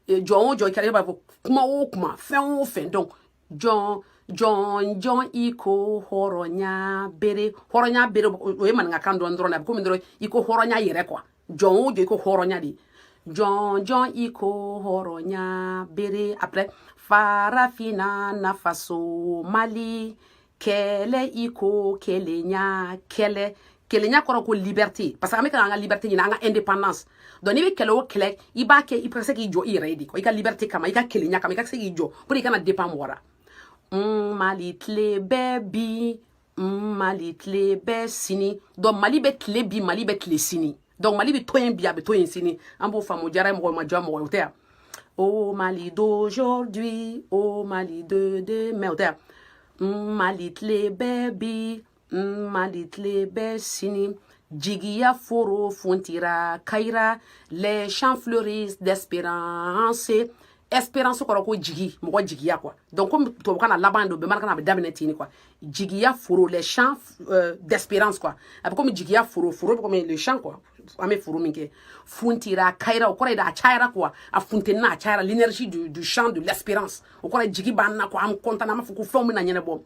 jɔn o jɔn i kɛra, i b'a fɔ kuma o kuma, fɛn o fɛn. Donc jɔn jɔn jɔn i ko hɔrɔnya bere, hɔrɔnya bere, o ye maninkakan dɔɔni dɔrɔn de, a bɛ komi dɔrɔn i ko hɔrɔnya yɛrɛ quoi. Jɔn o jɔn i ko hɔrɔnya de, jɔn jɔn i ko hɔrɔnya bere. Après, farafinna nafaso Mali, kɛlɛ i ko kelenya kɛlɛ. Kelenya kɔrɔ ko liberté, parce que an bɛ ka an ka liberté ɲini, an ka indépendance. Donc n'i bɛ kɛlɛ o kɛlɛ, i b'a kɛ i ka se k'i jɔ i yɛrɛ ye de, i ka liberté kama, i ka kelenya kama, i ka se k'i jɔ pour i kana dépend mɔgɔ la. Mali tile bɛ bi, Mali tile bɛ sini. Donc Mali bɛ tile bi, Mali bɛ tile sini. Donc Mali bɛ to yen bi, a bɛ to yen sini. An b'o faamu. Diyara mɔgɔ ma, diya mɔgɔ ye, o tɛ yan. O Mali d'aujourd'hui, o Mali de demain, o tɛ yan. Mali tile bɛ bi, Mali tile bɛ sini. Jigiya foro funtira kayira, les champs fleurissent d'espérance. Espérance kɔrɔ ko jigi, mɔgɔ jigiya quoi. Donc comme tubabukan na laban don, bamanankan na a bɛ daminɛ ten quoi. Jigiya foro, les champs d'espérance quoi. A bɛ komi jigiya foro, foro bɛ komi le champ quoi. An bɛ foro min kɛ, funtira kayira, o kɔrɔ ye de a cayara quoi, a funtenina, a cayara, l'énergie du champ de l'espérance. O kɔrɔ ye jigi b'an na quoi, an content, an b'a fɔ ko fɛnw bɛna ɲɛnabɔ.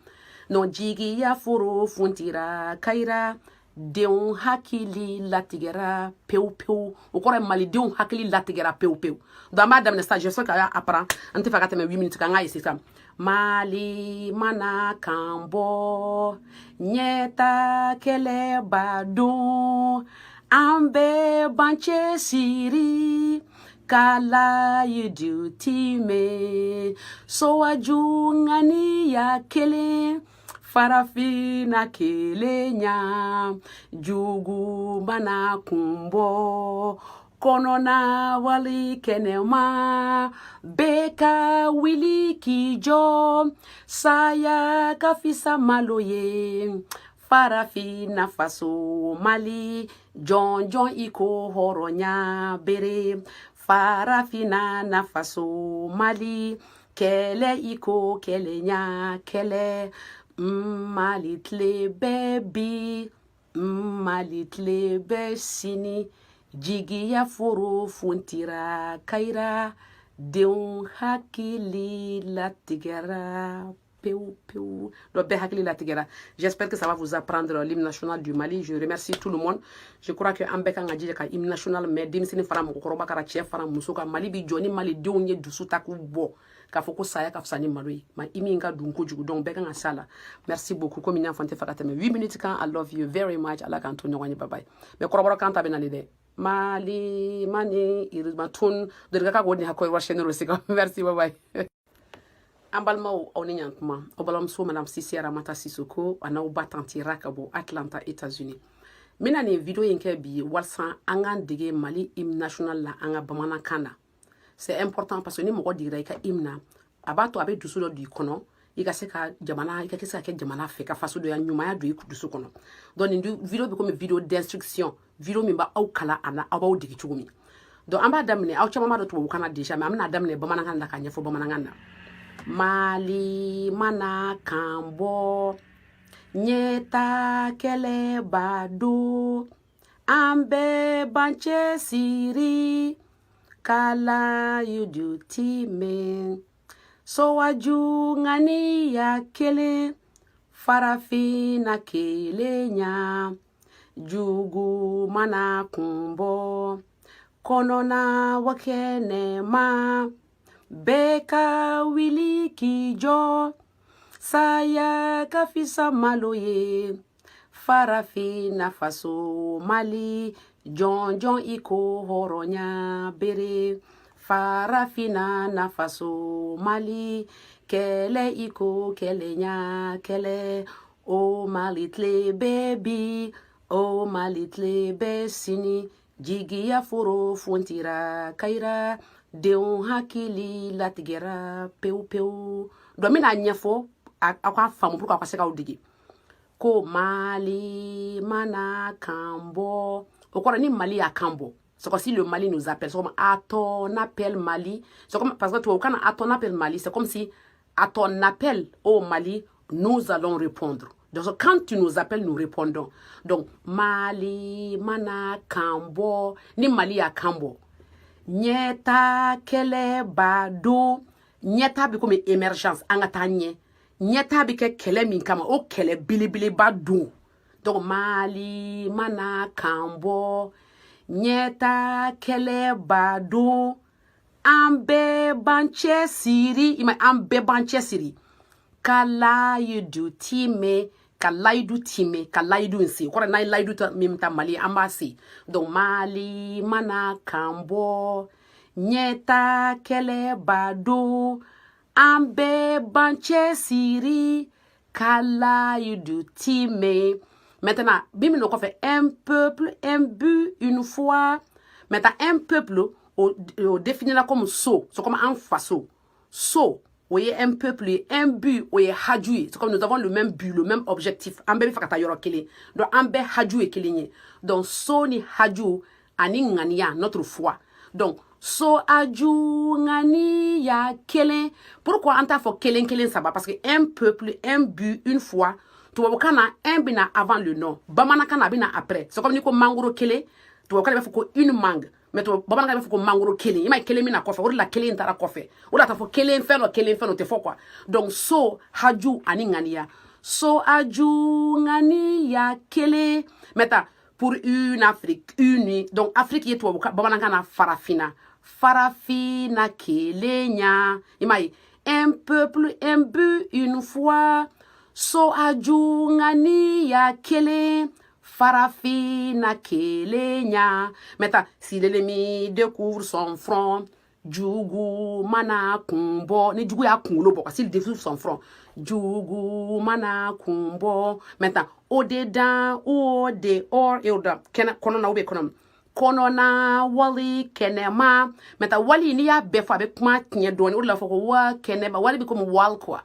Non, jigiya foro funtira kayira, denw hakili latigɛra pewu pewu. O kɔrɔ ye malidenw hakili latigɛra pewu pewu. Donc an b'a daminɛ sisan, j'espère que a y'a apprend. An tɛ fɛ ka tɛmɛ 8 minutes kan, an k'a essayer sisan. Mali mana kan bɔ, ɲɛta kɛlɛ b'a don, an bɛɛ b'an cɛsiri ka layidu timɛ, sowaju ŋaniya kelen, farafinna kelenya. Jugu mana kun bɔ kɔnɔna wali kɛnɛma, bɛɛ ka wuli k'i jɔ, saya ka fisa malo ye. Farafinna faso Mali, jɔn jɔn i ko hɔrɔnya bere. Farafinna nafaso Mali, kɛlɛ i ko kɛlɛnya kɛlɛ. Mali tile bɛ bi, Mali tile bɛ sini. Jigiya foro funtira kayira, denw hakili latigɛra pewu pewu. Donc bɛɛ hakili latigɛra. J'espère que ça va vous apprendre l'hymne national du Mali. Je remercie tout le monde. Je crois que an bɛɛ kan ka jija ka hymne national mɛn, denmisɛnnin fara mɔgɔkɔrɔba kara, cɛ fara muso kan. Mali bi jɔ ni malidenw ye dusu ta k'u bɔ k'a fɔ ko saya ka fisa ni malo ye. Ma i min ka dun kojugu, donc bɛɛ kan ka s'a la. Merci beaucoup. Komi n y'a fɔ, n tɛ fɛ ka tɛmɛ 8 minutes kan. I love you very much. Ala k'an to ɲɔgɔn ye. Bye bye. Mais kɔrɔbɔrɔ kan ta bɛ nalen dɛ. Mali mani irima tun doriga ka ko ni hakɔ wa chaîne sika. Merci, bye bye. An balimaw, aw ni ɲantuma. Aw balimamuso madame Sisi Aramata Sisoko a n'aw ba tantie Ra ka bɔ Atlanta, États-Unis. N bɛna nin vidéo in kɛ bi walasa an k'an dege Mali hymne national la an ka bamanankan na. C'est important parce que ni mɔgɔ degera i ka hymne na, a b'a to a bɛ dusu dɔ don i kɔnɔ, i ka se ka jamana, i ka se ka kɛ jamana fɛ, ka fasodonya ɲumanya don i dusu kɔnɔ. Donc nin vidéo bɛ komi vidéo d'instruction, vidéo min b'aw kalan a na, aw b'aw dege cogo min. Donc an b'a daminɛ, aw caman b'a dɔn tubabukan na déjà, mais an bɛna daminɛ bamanankan na k'a ɲɛfɔ bamanankan na. Mali mana kan bɔ, ɲɛta kɛlɛ b'a don, an bɛɛ b'an cɛsiri ka layidu timɛ, sowaju ŋaniya kelen, farafinna kelenya. Jugu mana kun bɔ kɔnɔna wa kɛnɛma, bɛɛ ka wuli k'i jɔ, saya ka fisa malo ye. Farafina faso Mali, jɔn jɔn i ko hɔrɔnya bere. Farafina na faso Mali, kɛlɛ i ko kɛlɛnya kɛlɛ. O Mali tile bɛ bi, o Mali tile bɛ sini. Jigiya foro funtira kayira, denw hakili latigɛra pewu pewu. Donc n bɛna ɲɛfɔ aw k'a faamu pour que aw ka se k'aw dege. Ko Mali mana kan bɔ, o kɔrɔ ni Mali y'a kan bɔ. C'est comme si le Mali nous appelle. C'est comme à ton appel Mali. C'est comme, parce que tu vois, à ton appel Mali, c'est comme si à ton appel au Mali, nous allons répondre. Donc quand tu nous appelles, nous répondons. Donc Mali mana kan bɔ, ni Mali y'a kan bɔ. Ɲɛta kɛlɛba don. Ɲɛta bɛ komi émergence, an ka taa ɲɛ. Ɲɛta bɛ kɛ kɛlɛ min kama, o kɛlɛ belebeleba don. Donc Mali mana kan bɔ, ɲɛta kɛlɛba don. An bɛɛ b'an cɛ siri, i ma, an bɛɛ b'an cɛ siri ka layidu timɛ, ka layidu timɛ, ka layidu in se. O kɔrɔ n'an ye layidu ta min ta Mali, an b'a se. Donc Mali mana kan bɔ, ɲɛta kɛlɛba don. An bɛɛ b'an cɛ siri ka layidu timɛ. Maintenant, bi min kɔfɛ, un peuple, un but, une foi. Maintenant, un peuple o définira comme so, c'est comme un faso. So, o ye un peuple ye, un but, o ye haju ye. C'est comme nous avons le même but, le même objectif. An bɛɛ bɛ fɛ ka taa yɔrɔ kelen. Donc an bɛɛ haju ye kelen ye. Donc so ni haju ani ŋaniya, notre foi. Donc so, aju, ŋaniya kelen. Pourquoi an t'a fɔ kelen kelen saba? Parce que un peuple, un but, une foi, tubabukan na, un bɛna avant le nom, bamanankan na, a bɛna après. C'est comme ni ko mangoro kelen, tubabukan na b'a fɔ ko une mangue, mais tubabu bamanankan b'a fɔ ko mangoro kelen. I m'a ye, kelen bɛna kɔfɛ, o de la kelen taara kɔfɛ. O de la t'a fɔ kelen fɛn dɔ, kelen fɛn dɔ, o tɛ fɔ quoi. Donc so, haju ani ŋaniya, so, aju, ŋaniya kelen. Maintenant, pour une Afrique unie. Donc Afrique ye tubabu bamanankan na farafina, farafina kelenya. I m'a ye, un peuple, un but, une foi, so, aju, ŋaniya kelen, farafina kelenya. Maintenant, si l'ennemi découvre son front, jugu mana kun bɔ, ni jugu y'a kunkolo bɔ, s'il découvre son front, jugu mana kun bɔ. Maintenant, au dedans ou au dehors, et au dedans, kɛnɛ kɔnɔna ou bien kɔnɔ kɔnɔna wali kɛnɛma. Maintenant, wali, n'i y'a bɛɛ fɔ, a bɛ kuma tiɲɛ dɔɔni. O de la fɔ ko wa kɛnɛma, wali bɛ komi wal quoi.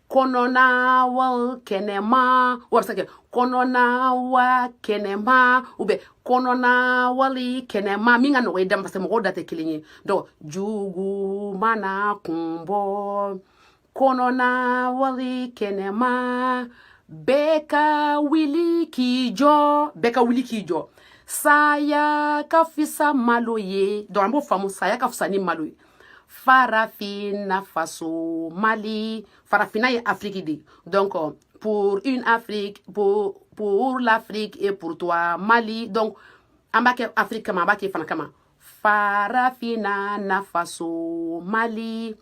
Kɔnɔna wal kɛnɛma, o bɛ se ka kɛ kɔnɔna wa kɛnɛma ou bien kɔnɔna wali kɛnɛma, min ka nɔgɔ i da ma, parce que mɔgɔw da tɛ kelen ye. Donc jugu mana kun bɔ, kɔnɔna wali kɛnɛma, bɛɛ ka wuli k'i jɔ, bɛɛ ka wuli k'i jɔ. Saya ka fisa malo ye. Donc an b'o faamu, saya ka fisa ni malo ye. Farafina faso Mali, farafina ye Afrique de. Donc pour une Afrique, pour l'Afrique et pour toi Mali. Donc an b'a kɛ Afrique kama, an b'a kɛ fana kama. Farafina na faso Mali,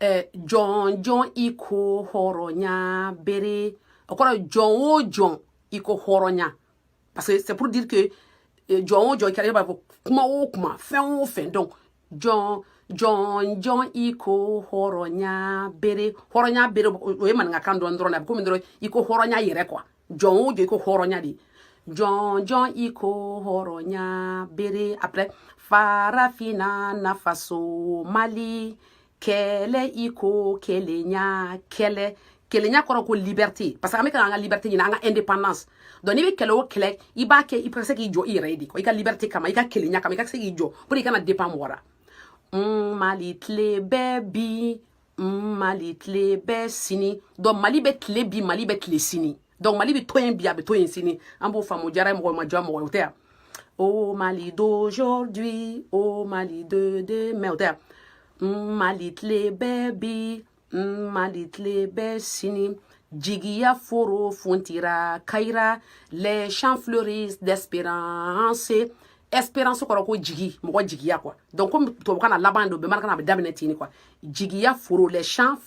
jɔn jɔn i ko hɔrɔnya bere. O kɔrɔ jɔn o jɔn i ko hɔrɔnya, parce que c'est pour dire que jɔn o jɔn i kɛra, i b'a fɔ kuma o kuma, fɛn o fɛn. Donc jɔn jɔn jɔn i ko hɔrɔnya bere, hɔrɔnya bere, o ye maninkakan dɔɔni dɔrɔn de. A bɛ komi dɔrɔn i ko hɔrɔnya yɛrɛ quoi. Jɔn o jɔn i ko hɔrɔnya de, jɔn jɔn i ko hɔrɔnya bere. Après, farafina nafaso Mali, kɛlɛ i ko kelenya kɛlɛ. Kelenya kɔrɔ ko liberté, parce que an bɛ ka an ka liberté ɲini, an ka indépendance. Donc n'i bɛ kɛlɛ o kɛlɛ, i b'a kɛ i ka se k'i jɔ i yɛrɛ ye de, i ka liberté kama, i ka kelenya kama, i ka se k'i jɔ pour i kana dépend mɔgɔ la. Mali tile bɛ bi, Mali tile bɛ sini. Donc Mali bɛ tile bi, Mali bɛ tile sini. Donc Mali bɛ to yen bi, a bɛ to yen sini. An b'o faamu. Diyara mɔgɔ ma, diya mɔgɔ ye, o tɛ yan. O Mali d'aujourd'hui, o Mali de demain, o tɛ yan. Mali tile bɛ bi, Mali tile bɛ sini. Jigiya foro funtira kayira, les champs fleurissent d'espérance. Espérance kɔrɔ ko jigi, mɔgɔ jigiya quoi. Donc comme tubabukan na laban don, bamanankan na a bɛ daminɛ ten de quoi. Jigiya foro, les champs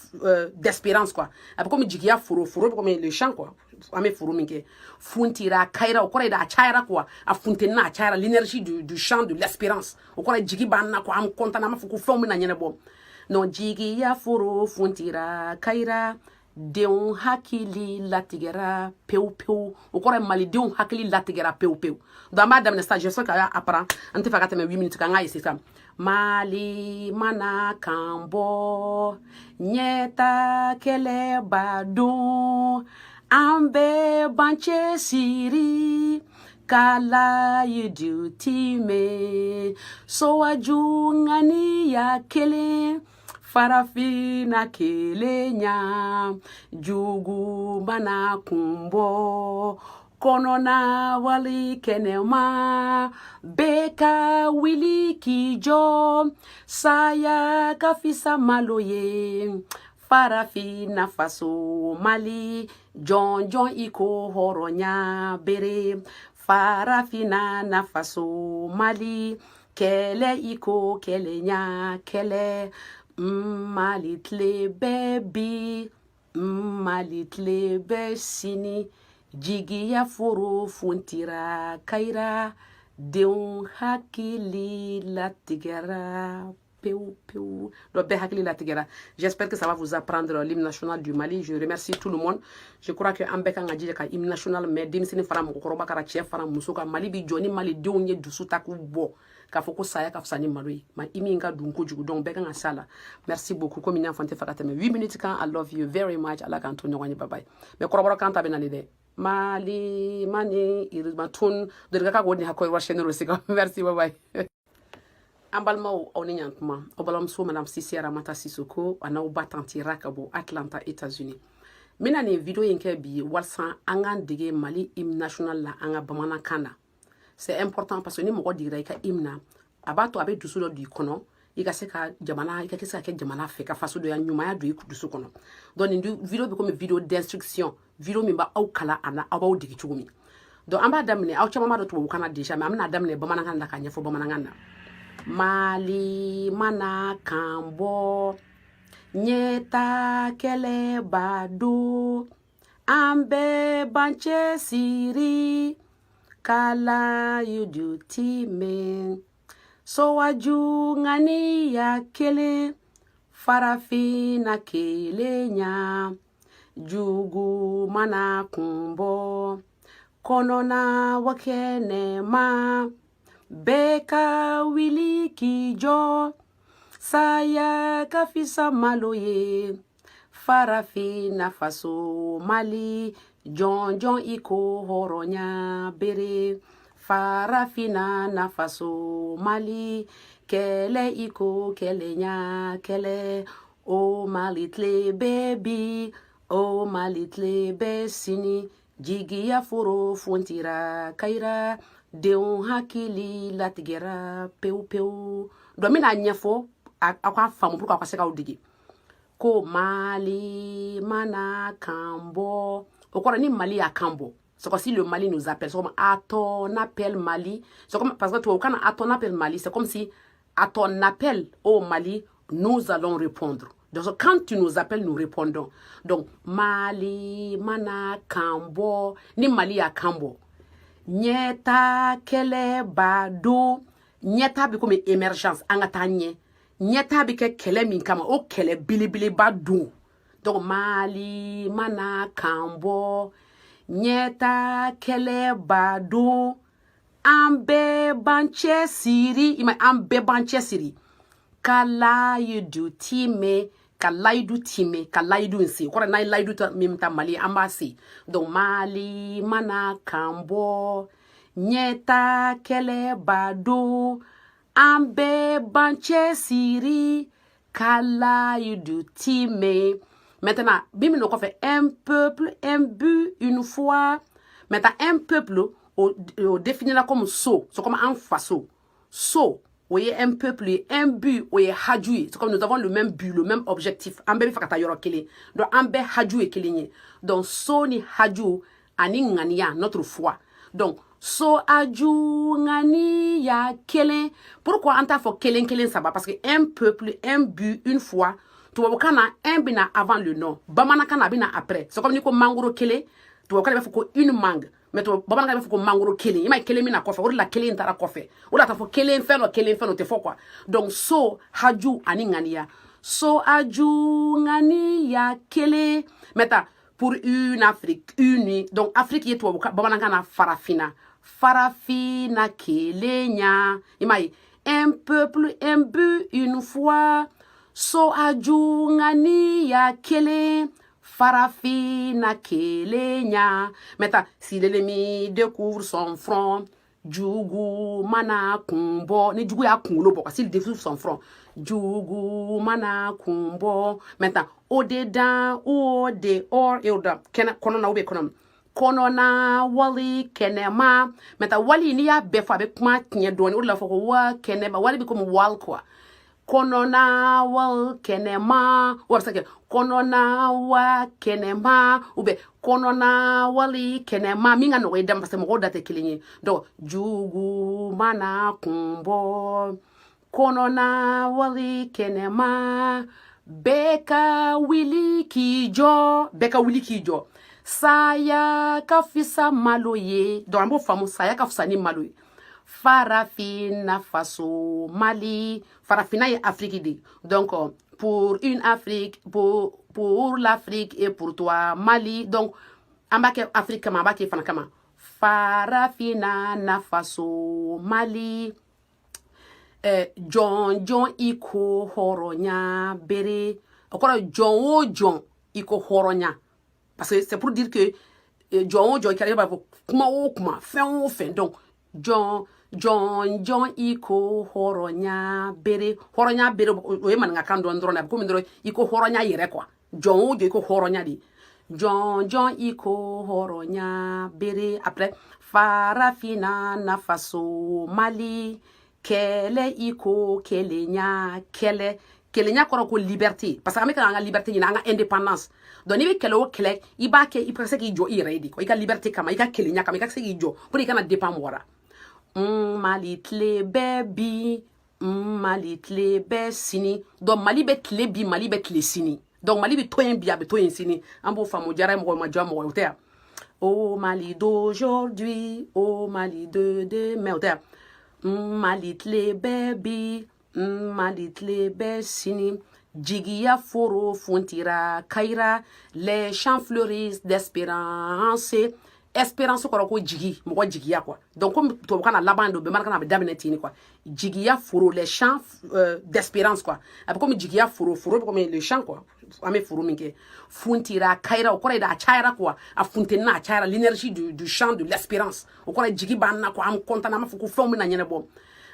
d'espérance quoi. A bɛ komi jigiya foro, foro bɛ komi le champ quoi. An bɛ foro min kɛ, funtira a kayira, o kɔrɔ ye de a cayara quoi. A funtenina, a cayara, l'énergie du champ de l'espérance. O kɔrɔ ye jigi b'an na quoi, an content, an b'a fɔ ko fɛnw bɛna ɲɛnabɔ. Non, jigiya foro funtira kayira, denw hakili latigɛra pewu pewu. O kɔrɔ ye malidenw hakili latigɛra pewu pewu. Donc an b'a daminɛ sisan, j'espère que a y'a apprend. An tɛ fɛ ka tɛmɛ 8 minutes kan, an k'a essayer sisan. Mali mana kan bɔ, ɲɛta kɛlɛ b'a don, an bɛɛ b'an cɛsiri ka layidu timɛ, sowaju ŋaniya kelen, farafina kelenya, jugu mana kun bɔ kɔnɔna wali kɛnɛma, bɛɛ ka wuli k'i jɔ, saya ka fisa malo ye, farafina faso Mali, jɔnjɔn i ko hɔrɔnya bere, farafina nafaso Mali, kɛlɛ i ko kɛlɛnya kɛlɛ, Mali tile bɛ bi, Mali tile bɛ sini, jigiya foro funtira kayira, denw hakili latigɛra pewu pewu. Donc bɛɛ hakili latigɛra. J'espère que ça va vous apprendre l'hymne national du Mali. Je remercie tout le monde. Je crois que an bɛɛ kan ka jija ka hymne national mɛn, denmisɛnnin fara mɔgɔkɔrɔba kara, cɛ fara muso kan. Mali bi jɔ ni malidenw ye dusu ta k'u bɔ k'a fɔ ko saya ka fisa ni malo ye. Ma i min ka dun kojugu, donc bɛɛ kan ka s'a la. Merci beaucoup. Komi n y'a fɔ, n tɛ fɛ ka tɛmɛ 8 minutes kan. I love you very much. Ala k'an to ɲɔgɔn ye. Bye bye. Mais kɔrɔbɔrɔ kan ta bɛ nali dɛ. Mali mani irima tun doriga ka ko ni hakɔ wa chaîne sika. Merci, bye bye. An balimaw, aw ni ɲantuma. Aw balimamuso Madame Sisi Aramata Sisoko a n'aw ba tantie Ra ka bɔ Atlanta, États-Unis. N bɛna nin vidéo in kɛ bi walasa an k'an dege Mali hymne national la an ka bamanankan na. C'est important parce que ni mɔgɔ degera i ka hymne na, a b'a to a bɛ dusu dɔ don i kɔnɔ, i ka se ka jamana, i ka se ka kɛ jamana fɛ, ka fasodonya ɲumanya don i dusu kɔnɔ. Donc nin vidéo bɛ komi vidéo d'instruction, vidéo min b'aw kalan a na, aw b'aw dege cogo min. Donc an b'a daminɛ. Aw caman b'a dɔn tubabukan na déjà, mais an bɛna daminɛ bamanankan na k'a ɲɛfɔ bamanankan na. Mali mana kan bɔ, ɲɛta kɛlɛ b'a don, an bɛɛ b'an cɛsiri ka layidu timɛ, sowaju ŋaniya kelen, farafina kelenya, jugu mana kun bɔ kɔnɔna wa kɛnɛma, bɛɛ ka wuli k'i jɔ, saya ka fisa malo ye, farafina faso Mali, jɔnjɔn i ko hɔrɔnya bere, farafina nafaso Mali, kɛlɛ i ko kɛlɛnya kɛlɛ, o Mali tile bɛ bi, o Mali tile bɛ sini, jigiya foro funtira kayira, denw hakili latigɛra pewu pewu. Donc n bɛna ɲɛfɔ aw ka faamu pour que aw ka se k'aw dege ko Mali mana kan bɔ. O kɔrɔ ni Mali y'a kan bɔ, c'est comme si le Mali nous appelle. C'est comme à ton appel Mali. C'est comme, parce que tu vois, à ton appel Mali, c'est comme si à ton appel au Mali, nous allons répondre. Donc quand tu nous appelles, nous répondons. Donc Mali mana kan bɔ, ni Mali y'a kan bɔ, ɲɛta kɛlɛ b'a don. Ɲɛta bɛ komi émergence, an ka taa ɲɛ. Ɲɛta bɛ kɛ kɛlɛ min kama, o kɛlɛ belebeleba don. Donc Mali mana kan bɔ, ɲɛta kɛlɛ b'a don, an bɛɛ b'an cɛsiri. I ma, an bɛɛ b'an cɛsiri ka layidu timɛ, ka layidu timɛ, ka layidu in se. O kɔrɔ n'an ye layidu min ta Mali, an b'a se. Donc Mali mana kan bɔ, ɲɛta kɛlɛ b'a don, an bɛɛ b'an cɛsiri ka layidu timɛ. Maintenant, bi min kɔfɛ, un peuple, un but, une foi. Maintenant, un peuple o définira comme so, c'est comme un faso so, o ye un peuple ye. Un but, o ye haju ye. C'est comme nous avons le même but, le même objectif, an bɛɛ bɛ fɛ ka taa yɔrɔ kelen. Donc an bɛɛ haju ye kelen ye. Donc so ni haju ani ŋaniya, notre foi. Donc So aju ŋaniya kelen. Pourquoi an t'a fɔ kelen kelen saba? Parce que un peuple, un but, une foi. Tubabukan na, un bɛna avant le nom, bamanankan na, a bɛna après. C'est comme ni ko mangoro kelen, tubabukan na b'a fɔ ko une mangue, mais bamanankan b'a fɔ ko mangoro kelen. I m'a ye, kelen bɛna kɔfɛ. O de la kelen taara kɔfɛ. O de la t'a fɔ kelen fɛn dɔ, kelen fɛn dɔ, o tɛ fɔ quoi. Donc so haju ani ŋaniya, so aju ŋaniya kelen. Maintenant, pour une Afrique unie. Donc Afrique ye tubabu, bamanankan na farafina, farafina kelenya. I m'a ye, un peuple, un but, une foi. So aju ŋaniya kelen, farafina kelenya. Maintenant, si l'ennemi découvre son front, jugu mana kun bɔ, ni jugu y'a kunkolo bɔ, s'il découvre son front, jugu mana kun bɔ. Maintenant, au dedans ou au dehors, et au dedans, kɛnɛ kɔnɔna ou bien kɔnɔ kɔnɔna wali kɛnɛma. Maintenant, wali, n'i y'a bɛɛ fɔ, a bɛ kuma tiɲɛ dɔɔni. O de la fɔ ko wa kɛnɛma, wali bɛ komi wal quoi. Kɔnɔna wal kɛnɛma, o bɛ se ka kɛ kɔnɔna wa kɛnɛma ou bien kɔnɔna wali kɛnɛma, min ka nɔgɔ i da ma, parce que mɔgɔw da tɛ kelen ye. Donc jugu mana kun bɔ kɔnɔna wali kɛnɛma, bɛɛ ka wuli k'i jɔ, bɛɛ ka wuli k'i jɔ. Saya ka fisa malo ye. Donc an b'o faamu, saya ka fisa ni malo ye. Farafina faso Mali, farafina ye Afrique de. Donc pour une Afrique, pour l'Afrique et pour toi Mali. Donc an b'a kɛ Afrique kama, an b'a kɛ fana kama. Farafina nafaso Mali. Jɔn jɔn i ko hɔrɔnya bere, o kɔrɔ jɔn o jɔn i ko hɔrɔnya, parce que c'est pour dire que jɔn o jɔn i kɛra, i b'a fɔ kuma o kuma, fɛn o fɛn. Donc jɔn jɔn jɔn i ko hɔrɔnya bere, hɔrɔnya bere, o ye maninkakan dɔɔni dɔrɔn de. A bɛ komi dɔrɔn i ko hɔrɔnya yɛrɛ quoi. Jɔn o jɔn i ko hɔrɔnya de, jɔn jɔn i ko hɔrɔnya bere. Après, farafina nafaso Mali, kɛlɛ i ko kelenya kɛlɛ. Kelenya kɔrɔ ko liberté, parce que an bɛ ka an ka liberté ɲini, an ka indépendance. Donc n'i bɛ kɛlɛ o kɛlɛ, i b'a kɛ i ka se k'i jɔ i yɛrɛ ye de, i ka liberté kama, i ka kelenya kama, i ka se k'i jɔ pour i kana dépend mɔgɔ la. Mali tile bɛ bi, Mali tile bɛ sini. Donc Mali bɛ tile bi, Mali bɛ tile sini. Donc Mali bɛ to yen bi, a bɛ to yen sini. An b'o faamu. Diyara mɔgɔ ma, diya mɔgɔ ye, o tɛ yan. O Mali d'aujourd'hui, o Mali de demain, o tɛ yan. Mali tile bɛ bi, Mali tile bɛ sini. Jigiya foro funtira kayira, les champs fleurissent d'espérance. Espérance kɔrɔ ko jigi, mɔgɔ jigiya quoi. Donc comme tubabukan na laban don, bamanankan na a bɛ daminɛ ten quoi. Jigiya foro, les champs d'espérance quoi. A bɛ komi jigiya foro, foro bɛ komi le champ quoi. An bɛ foro min kɛ, funtira kayira, o kɔrɔ ye de a cayara quoi, a funtenina, a cayara, l'énergie du champ de l'espérance. O kɔrɔ ye jigi b'an na quoi, an content, an b'a fɔ ko fɛnw bɛna ɲɛnabɔ.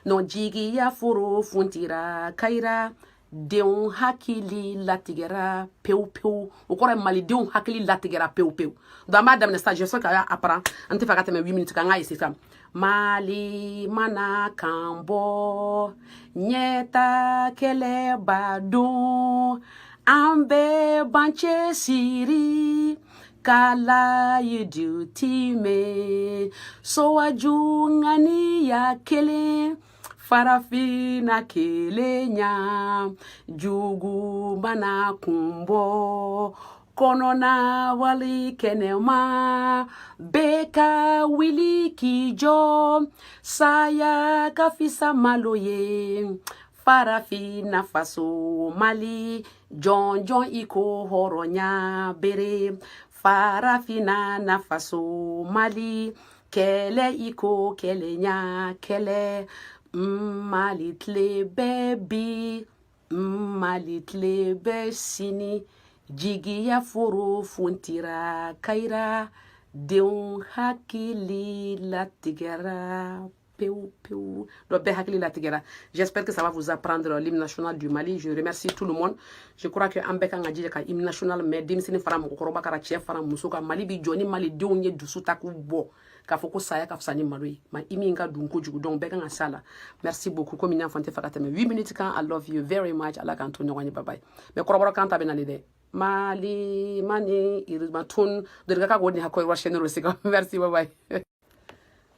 Non, jigiya foro funtira kayira, denw hakili latigɛra pewu pewu. O kɔrɔ ye malidenw hakili latigɛra pewu pewu. Donc an b'a daminɛ sisan, j'espère que a y'a apprend. An tɛ fɛ ka tɛmɛ 8 minutes kan, an k'a essayer sisan. Mali mana kan bɔ, ɲɛta kɛlɛ b'a don, an bɛɛ b'an cɛsiri ka layidu timɛ. Sowaju ŋaniya kelen, farafina kelenya. Jugu mana kun bɔ kɔnɔna wali kɛnɛma, bɛɛ ka wuli k'i jɔ. Saya ka fisa malo ye. Farafina faso Mali, jɔn jɔn i ko hɔrɔnya bere. Farafina nafaso Mali, kɛlɛ i ko kɛlɛnya kɛlɛ. Mali tile bɛ bi, Mali tile bɛ sini. Jigiya foro funtira kayira, denw hakili latigɛra pewu pewu. Donc bɛɛ hakili latigɛra. J'espère que ça va vous apprendre l'hymne national du Mali. Je remercie tout le monde. Je crois que an bɛɛ kan ka jija ka hymne national mɛn, denmisɛnnin fara mɔgɔkɔrɔba kara, cɛ fara muso kan. Mali bi jɔ ni malidenw ye dusu ta k'u bɔ k'a fɔ ko saya ka fisa ni malo ye. Ma i min ka dun kojugu, donc bɛɛ kan ka s'a la. Merci beaucoup. Komi n y'a fɔ, n tɛ fɛ ka tɛmɛ 8 minutes kan. I love you very much. Ala k'an to ɲɔgɔn ye. Bye bye. Mais kɔrɔbɔrɔ kan ta bɛ nalen dɛ. Mali mani irma tun dorga ka godi hakoi washenero sika. Merci, bye bye.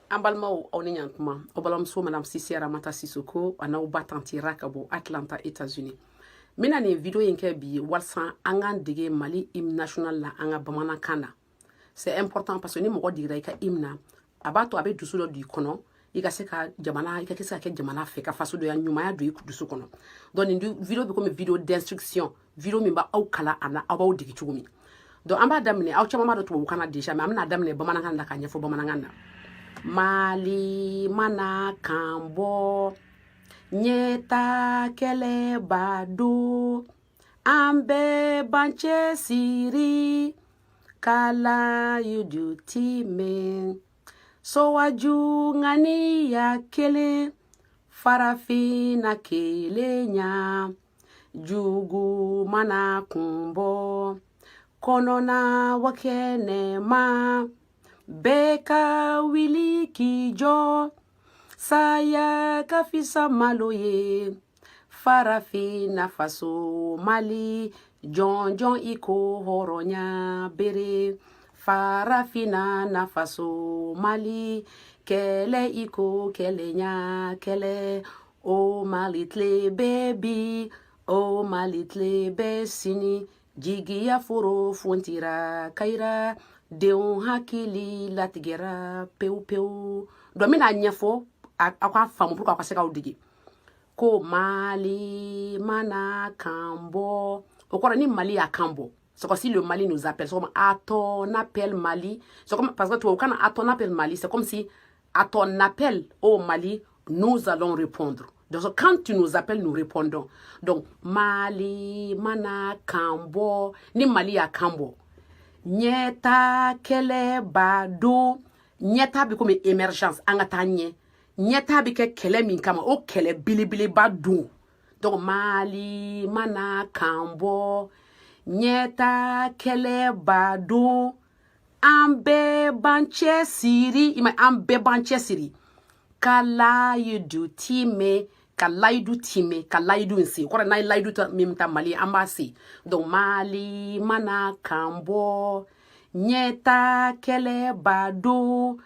An balimaw, aw ni ɲantuma. Aw balimamuso Madame Sisi Aramata Sisoko a n'aw ba tantie Ra ka bɔ Atlanta, États-Unis. N bɛna nin vidéo in kɛ bi walasa an k'an dege Mali hymne national la an ka bamanankan na. C'est important parce que ni mɔgɔ digira i ka hymne na, a b'a to a bɛ dusu dɔ don i kɔnɔ, i ka se ka jamana, i ka se ka kɛ jamana fɛ, ka fasodonya ɲumanya don i dusu kɔnɔ. Donc nin vidéo bɛ komi vidéo d'instruction, vidéo min b'aw kalan a na, aw b'aw dege cogo min. Donc an b'a daminɛ. Aw caman b'a dɔn tubabukan na déjà, mais an bɛna daminɛ bamanankan na k'a ɲɛfɔ bamanankan na. Mali mana kan bɔ, ɲɛta kɛlɛ b'a don, an bɛɛ b'an cɛsiri ka layidu timɛ, sowaju ŋaniya kelen, farafinna kelenya, jugu mana kun bɔ, kɔnɔna wa kɛnɛma, bɛɛ ka wuli k'i jɔ, saya ka fisa malo ye, farafinna faso Mali, jɔnjɔn i ko hɔrɔnya bere, farafinna na faso Mali, kɛlɛ i ko kɛlɛnya kɛlɛ, o Mali tile bɛ bi, o Mali tile bɛ sini, jigiya foro funtira kayira, denw hakili latigɛra pewu pewu. Donc n bɛna ɲɛfɔ aw ka faamu pour que aw ka se k'aw dege. Ko Mali mana kan bɔ, o kɔrɔ ni Mali y'a kan bɔ. C'est comme si le Mali nous appelle. C'est comme à ton appel Mali. C'est comme, parce que tu vois, à ton appel Mali, c'est comme si à ton appel au Mali, nous allons répondre. Donc quand tu nous appelles, nous répondons. Donc Mali mana kan bɔ, ni Mali y'a kan bɔ, ɲɛta kɛlɛ b'a don. Ɲɛta bɛ komi émergence, an ka taa ɲɛ. Ɲɛta bɛ kɛ kɛlɛ min kama, o kɛlɛ belebeleba don. Donc Mali mana kan bɔ, ɲɛta kɛlɛ b'a don, an bɛɛ b'an cɛsiri. I ma, an bɛɛ b'an cɛsiri ka layidu timɛ, ka layidu timɛ, ka layidu in se. O kɔrɔ, n'an ye layidu min ta Mali, an b'a se. Donc Mali mana kan bɔ, ɲɛta kɛlɛ b'a don,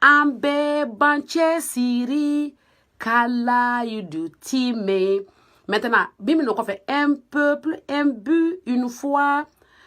an bɛɛ b'an cɛsiri ka layidu timɛ. Maintenant, min bɛ n'o kɔfɛ, un peuple, un but, une foi.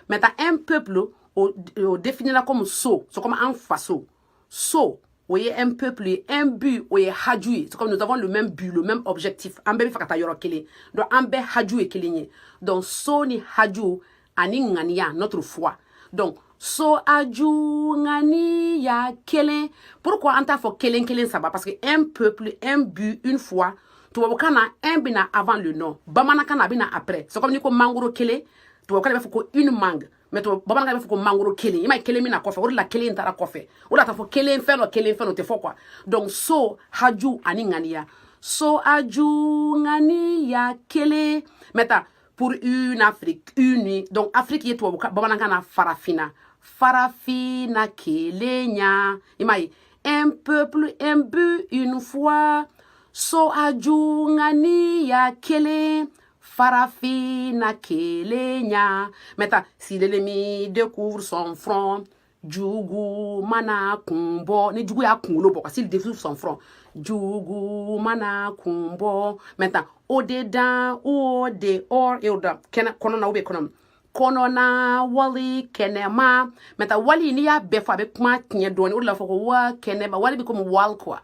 Maintenant, un peuple o définira comme so, c'est comme un faso so, o ye un peuple ye. Un but, o ye haju ye. C'est comme nous avons le même but, le même objectif, an bɛɛ bɛ fɛ ka taa yɔrɔ kelen. Donc an bɛɛ haju ye kelen ye. Donc so ni haju ani ŋaniya, notre foi. Donc so, aju, ŋaniya kelen. Pourquoi an t'a fɔ kelen kelen saba? Parce que un peuple, un but, une foi, tubabukan na, un bɛna avant le nom, bamanankan na, a bɛna après. C'est comme ni ko mangoro kelen, tubabukan na b'a fɔ ko une mangue, mais bamanankan b'a fɔ ko mangoro kelen. I m'a ye, kelen bɛna kɔfɛ, o de la kelen taara kɔfɛ. O de la t'a fɔ kelen fɛn dɔ, kelen fɛn dɔ tɛ fɔ quoi. Donc so, haju ani ŋaniya, so, aju, ŋaniya kelen. Maintenant, pour une Afrique unie. Donc Afrique ye tubabu, bamanankan na farafinna, farafinna kelenya. I m'a ye, un peuple, un but, une foi, so, aju, ŋaniya kelen, farafinna kelenya. Maintenant, si l'ennemi découvre son front, jugu mana kun bɔ, ni jugu y'a kunkolo bɔ, s'il découvre son front, jugu mana kun bɔ. Maintenant, au dedans ou au dehors, et au dedans, kɛnɛ kɔnɔna ou bien kɔnɔ kɔnɔna wali kɛnɛma. Maintenant, wali, n'i y'a bɛɛ fɔ, a bɛ kuma tiɲɛ dɔɔni. O de la fɔ ko wa kɛnɛma, wali bɛ komi wal quoi.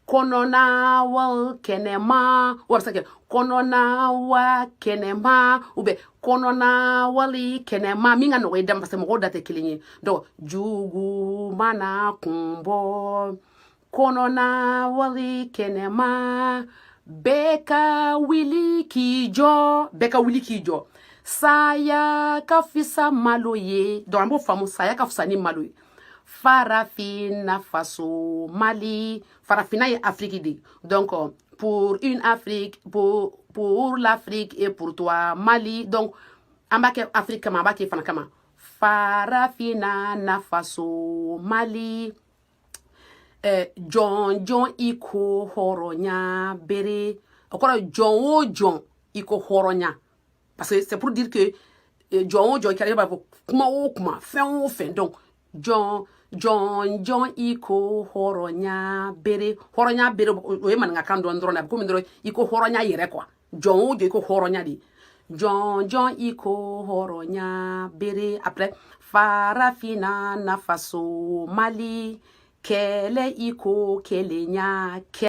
Kɔnɔna wal kɛnɛma, o bɛ se ka kɛ kɔnɔna wa kɛnɛma ou bien kɔnɔna wali kɛnɛma, min ka nɔgɔ i da ma, parce que mɔgɔw da tɛ kelen ye. Donc jugu mana kun bɔ, kɔnɔna wali kɛnɛma, bɛɛ ka wuli k'i jɔ, bɛɛ ka wuli k'i jɔ, saya ka fisa malo ye. Donc an b'o faamu, saya ka fisa ni malo ye. Farafinna faso Mali, farafinna ye Afrique de. Donc pour une Afrique, pour l'Afrique et pour toi Mali. Donc an b'a kɛ Afrique kama, an b'a kɛ fana kama, farafinna na faso Mali. Jɔn jɔn i ko hɔrɔnya bere, o kɔrɔ jɔn o jɔn i ko hɔrɔnya, parce que c'est pour dire que jɔn o jɔn i kɛra, i b'a fɔ kuma o kuma, fɛn o fɛn. Donc Jɔn jɔn jɔn i ko hɔrɔnya bere. Hɔrɔnya bere, o ye maninkakan dɔɔni dɔrɔn de. A bɛ komi dɔrɔn i ko hɔrɔnya yɛrɛ quoi. Jɔn o jɔn i ko hɔrɔnya de. Jɔn jɔn i ko hɔrɔnya bere. Après, Farafina nafaso Mali, kɛlɛ i ko kelenya.